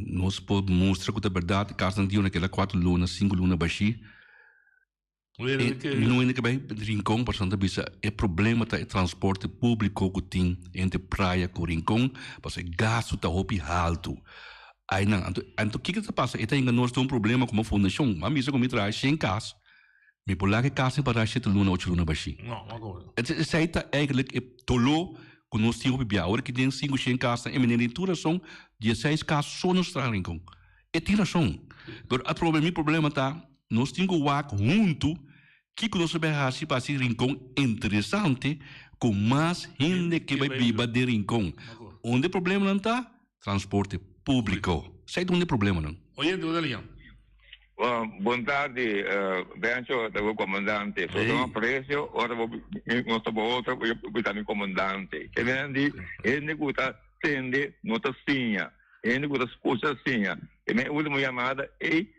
nos por mustra ku ta berdad kasnan tin una keda kuater luna sinku luna bashi. No hende ke bai Rincon pasobra nan ta bisa e problema ta e transporte publico ku tin entre Playa ku Rincon pasobra e gasto ta hopi haltu. Ainan anto anto kiko ta pasa e ta hinka nos den un problema komo fundashon. Mi a bisa ku mi traha shen kas mi por laga e kas sin para shete luna ocho luna bashí. Esei ta eigenlijk e doló ku nos tin hopi bia. Ora ki den sinku shen kasnan e meneer tin tur rason dieseis kas so nos traha Rincon. E tin rason. Pero atrobe mi problema ta nos tin ku wak huntu kiko nos ta bai hasi pa hasi Rincon interesante ku mas hende ke bai biba den Rincon. Unda e problemanan ta? Transporte públiko. Esei ta un di e problemanan. Oyente, bo ta liña. Bon tardi, Bencho, ta bo komandante. So ta un apresio ora bo nos ta bo otro, bo ta mi komandante. Ke men di hende ku ta tende no ta siña. Hende ku ta skucha siña. E men ultimo yamada ei.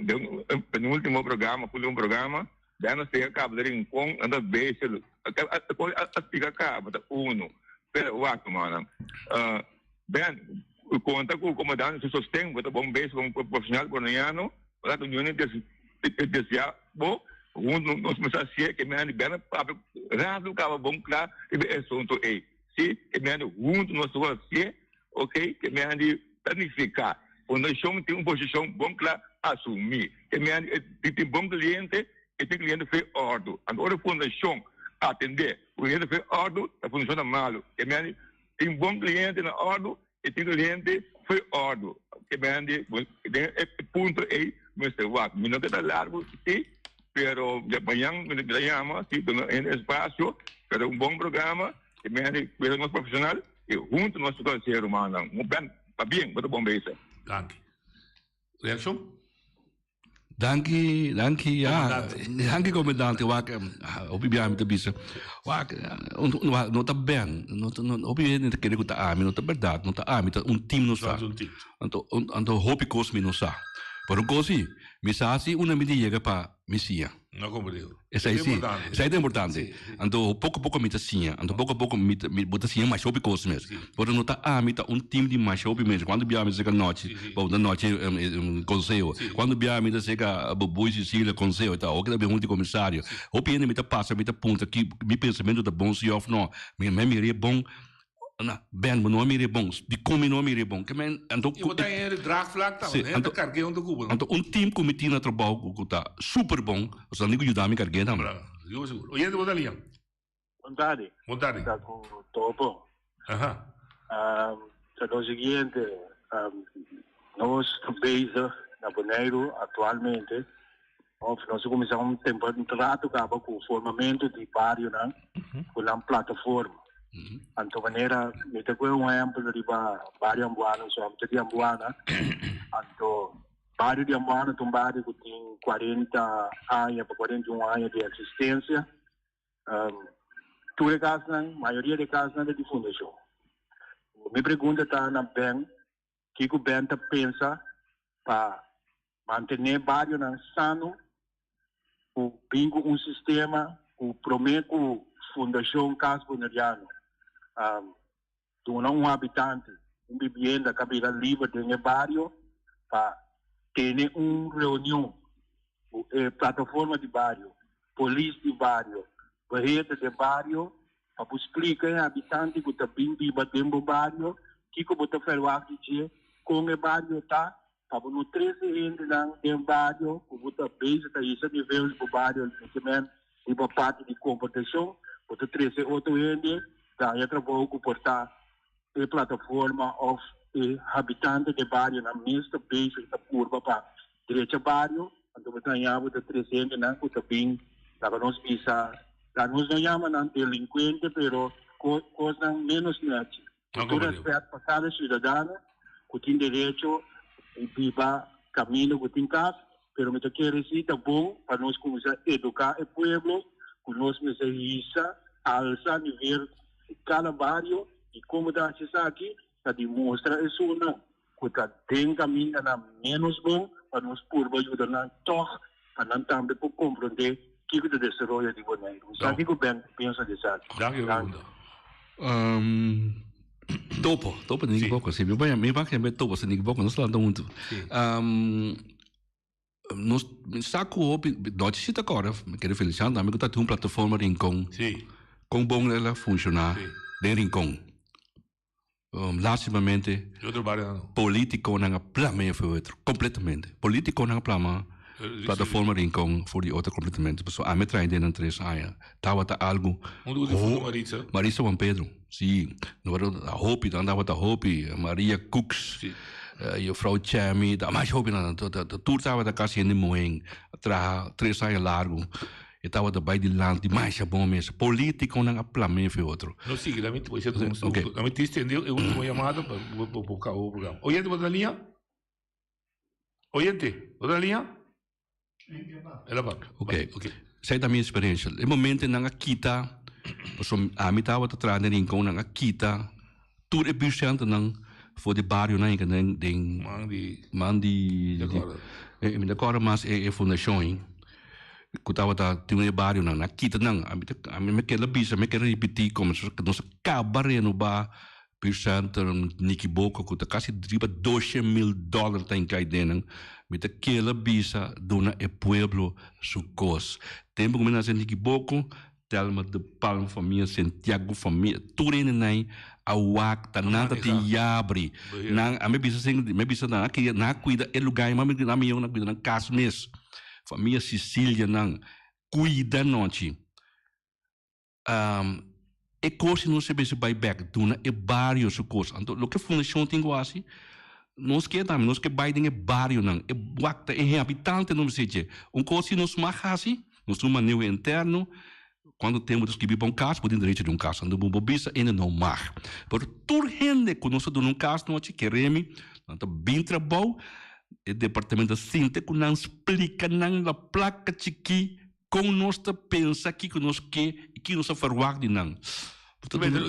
Den penúltimo programa, último programa, Ben a sega caba di Rincon, nan ta bezig, a splica caba, ta uno. Pero wak, rumannan, Ben, conta cu comandante su sosten, bo ta bon bezig como profesional bonaiano, bo ta union desea bo, hunto nos mester hacié, ke men di Ben a papia rato caba bon cla riba e asunto ey. Si, ke men di hunto nos ta hacié, ok, ke men di ta nifica Fundashon tin un posishon bon kla asumí. E mende e tin bon kliente, e tin kliente fe òrdu. Anto ora fundashon atendé ku kliente fe òrdu, ta fundashon ta malu. E mende tin bon kliente na òrdu, e tin kliente fe òrdu. E mende den e punto ei mester wak. Mi no ke ta largu si, pero mañan mi ta yama si duna hende espasio, pero un bon programa, e mende kuida nos profeshonal. I huntu nos ta ser rumannan. Mu ben pa bien, bo ta bon bezig. Danki. Reakshon? Danki, danki, ja. Danki comandante. Wak, hopi bia mi ta bisa. Wak, no ta ben. No ta, hopi hende ta kere ku ta ami, no ta berdad, no ta ami, ta un team nos ta. Anto, anto hopi kos mi no sa. Pero un kos si, mi sa si una mi tin yega pa mi siña. No comprendo. Esei si, esei ta importante. Anto poko poko mi ta siña, anto poko poko mi ta, mi bo ta siña masha hopi kos mes. Pero no ta ami, ta un team di masha hopi mes. Kuantu bia mi ta seka nochi, bo ta nochi konseho. Kuantu bia mi ta seka Bubuy Cecilia konseho, ta oke ta bin huntu di komisario. Hopi hende mi ta pasa, mi ta puntra ki mi pensamentu ta bon si òf no. Mi mi mira e bon. Na, Ben, bo no a mira e bon. Dikon mi no a mira e bon? Ke men, anto I bo ta hende draagvlak ta, Sí, hende anto, ta karg'é huntu ku bo, no? anto un team ku mi tin na trabou ku ku ta super bon, pasobra nan ku yuda mi karg'é tambe. Bra, sigur sigur. Oyente bo ta liña. Bon tardi. Bon tardi. Ta ku Topo. Aha. Ta lo siguiente, nos ta bezig na Boneiru aktualmente, òf nos a kuminsá un tempo un rato kaba ku formamentu di barionan ku nan plataforma. Anto manera mi ta kohe un ehèmpel riba bario Ambuana, so mi ta di Ambuana, anto bario di Ambuana ta un bario ku tin kuarenta aña pa 41 aña di eksistensia. Tur e kasnan, mayoria di e kasnan ta di fundashon. Mi pregunta ta na Ben, kiko Ben ta pensa pa mantené barionan sano ku bin ku un sistema ku promé ku Fundashon Kas Boneriano duna un habitante un bibienda ka bira liber den e bario pa tene un reunion ku e plataforma di bario, polis di bario, beheerder den bario pa bo splika e habitante ku ta bin biba den bo bario kiko bo ta ferwagt di dje, kon e bario ta Pa bo no trese hendenan den bario ku bo ta bezig ta hisa nivel di bo bario literalmente riba parti di komportashon, bo ta trese otro hende daña trabou ku por ta e plataforma òf e habitante den barionan mes ta bezig ta purba pa drecha bario, anto bo ta haña bo ta trese hendenan ku ta bin laga nos bisa, ta nos no yama nan delinkuente pero kosnan ménos nèchi. Ku tur rèspèt pa kada siudadano ku tin derecho di biba kaminda ku tin kas, pero mi ta kere si ta bon pa nos kuminsá eduká e pueblo ku nos mester hisa, alsa nivel di kada bario i komo ta hasi esaki ta di mustra esunnan ku ta den kamindanan ménos bon pa nos purba yuda nan tòg pa nan tambe por komprondé kiko ta desaroyo di Boneiru. Sa kiko Ben ta pensa di esaki? Danki pregunta. Topo, topo di Nikiboko. Si, mi bai mi bai kembe topo si Nikiboko, nos lanta huntu. Nos sa ku hopi, nochi si ta kòrda, mi kere Feliciano tambe ku ta tin un plataforma Rincon. Kon bon el a funshoná den Rincon. Lastimamente politiconan a plama e for otro completamente. Politiconan a plama plataforma Rincon for di otro completamente. Pasobra ami a traha den nan tres aña. Tabata algo Maritza. Maritza Juan Pedro, si. Hopi, nan tabata hopi. Maria Cooks, juffrouw Chemi, masha hopi nan. Tur tabata casi hende muhen. A traha tres aña largo. E tabata bai dilanti masha bon mes. Politiconan a plam'é fe otro. No sigui, lami por cierto un segundo. Lami triste tende e ultimo yamada pa bo caba bo programa. Oyente bo ta na liña? Oyente, bo ta na liña? El a papia. Ok. Esei ta mi experiencia. E momento nan a kita, pasobra ami tabata traha den Rincon, nan a kita tur e buurtcenternan. For di barionan ei den den Man di man di mi ta kòrda mas e fundashon ei ku tabata tin e barionan nan a kita nan ami ta ami mi keda bisa mi keda ripití komo nos a kaba renobá Buurtcenter Nikiboko ku ta kasi riba doshe mil dòler ta hinká den nan mi ta keda bisa duna e pueblo su kos tempu ku mi nase Nikiboko Thelma de Palm famia, Santiago famia, tur hende nan a wak ta nan ta tin yabri. Nan a mi bisa sin, mi bisa nan a kria, nan a cuida e lugar ma mi nan mi nan cuida nan cas mes. Famia Cecilia nan cuida nochi. E cos si nos a bisa bay bek duna e bario su cos. Anto loke fundacion tin cu haci, nos ke tambe, nos ke bay den e barionan, e wak ta e habitante no mester dje. Un cos si nos mag haci. Nos tin un maneho interno, cuanto tempo bo ta scribi pa un cas, bo tin derecho di un cas, anto bo bisa hende no mag. Pero tur hende cu nos ta duna un cas nochi, keremi, nan ta bin trabou, e departamento ta sinta cu nan, splica nan la placa chiki con nos ta pensa, kico nos ke y kico nos ta verwagt di nan.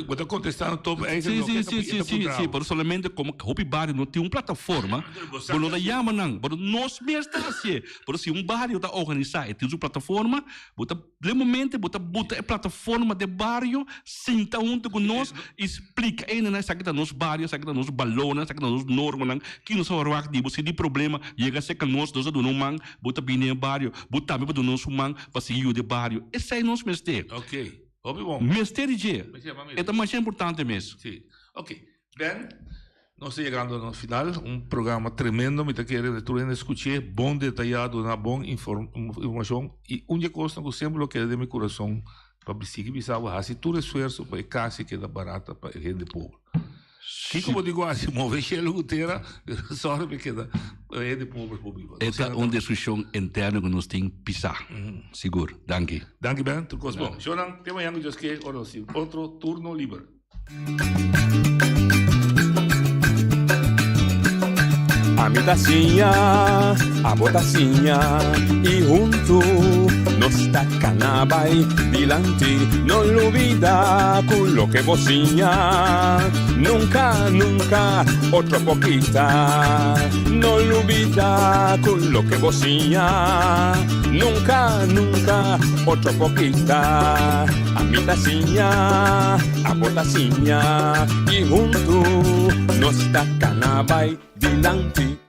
Bo ta contestando top eisen sí, sí, sí, sí, sí, sí, pero solamente como hopi barrio no tin un plataforma, bo no ta yama nan, pero nos mes ta hacié. Pero si un barrio ta organisa y tin su plataforma, bo ta den momento bo ta buta e plataforma den barrio, sinta hunto cu nos y splica ene nan esaki ta nos barrio, esaki ta nos balornan, esaki ta nos normanan, ki nos a wak di bo, si di problema yega cerca nos, nos ta duna un man, bo ta bini den barrio, bo tambe por duna nos un man pa sigui yuda e barrio. Esey nos mester. Okay. Hopi bon. Mester di dje. E ta masha importante mes. Si. Ok. Ben, nos ta yegando na final. Un programa tremendo. Mi ta kere di tur hende skuch'é. Bon detayá, duna bon informashon. I un di e kosnan ku semper lo keda den mi kurason pa sigui bisa bo, hasi tur esfuerso pa e kas keda barata pa e hende pober. Kiko bo tin ku hasi? Move shelu ku tera, sòru pa e keda pa e hende pober por biba. E ta un diskushon interno ku nos tin pisá, sigur. Danki. Danki Ben, tur kos bon. Shownan, te mañan ku Dios ke, ora nos tin otro turno liber. Ami ta siña, abo ta siña y huntu nos ta cana bay dilanti. No lubida cu loke bo siña nunca, nunca otro por kita. No lubida cu loke bo siña nunca, nunca otro por kita. Ami ta siña, abo ta siña y huntu nos ta cana bay dilanti.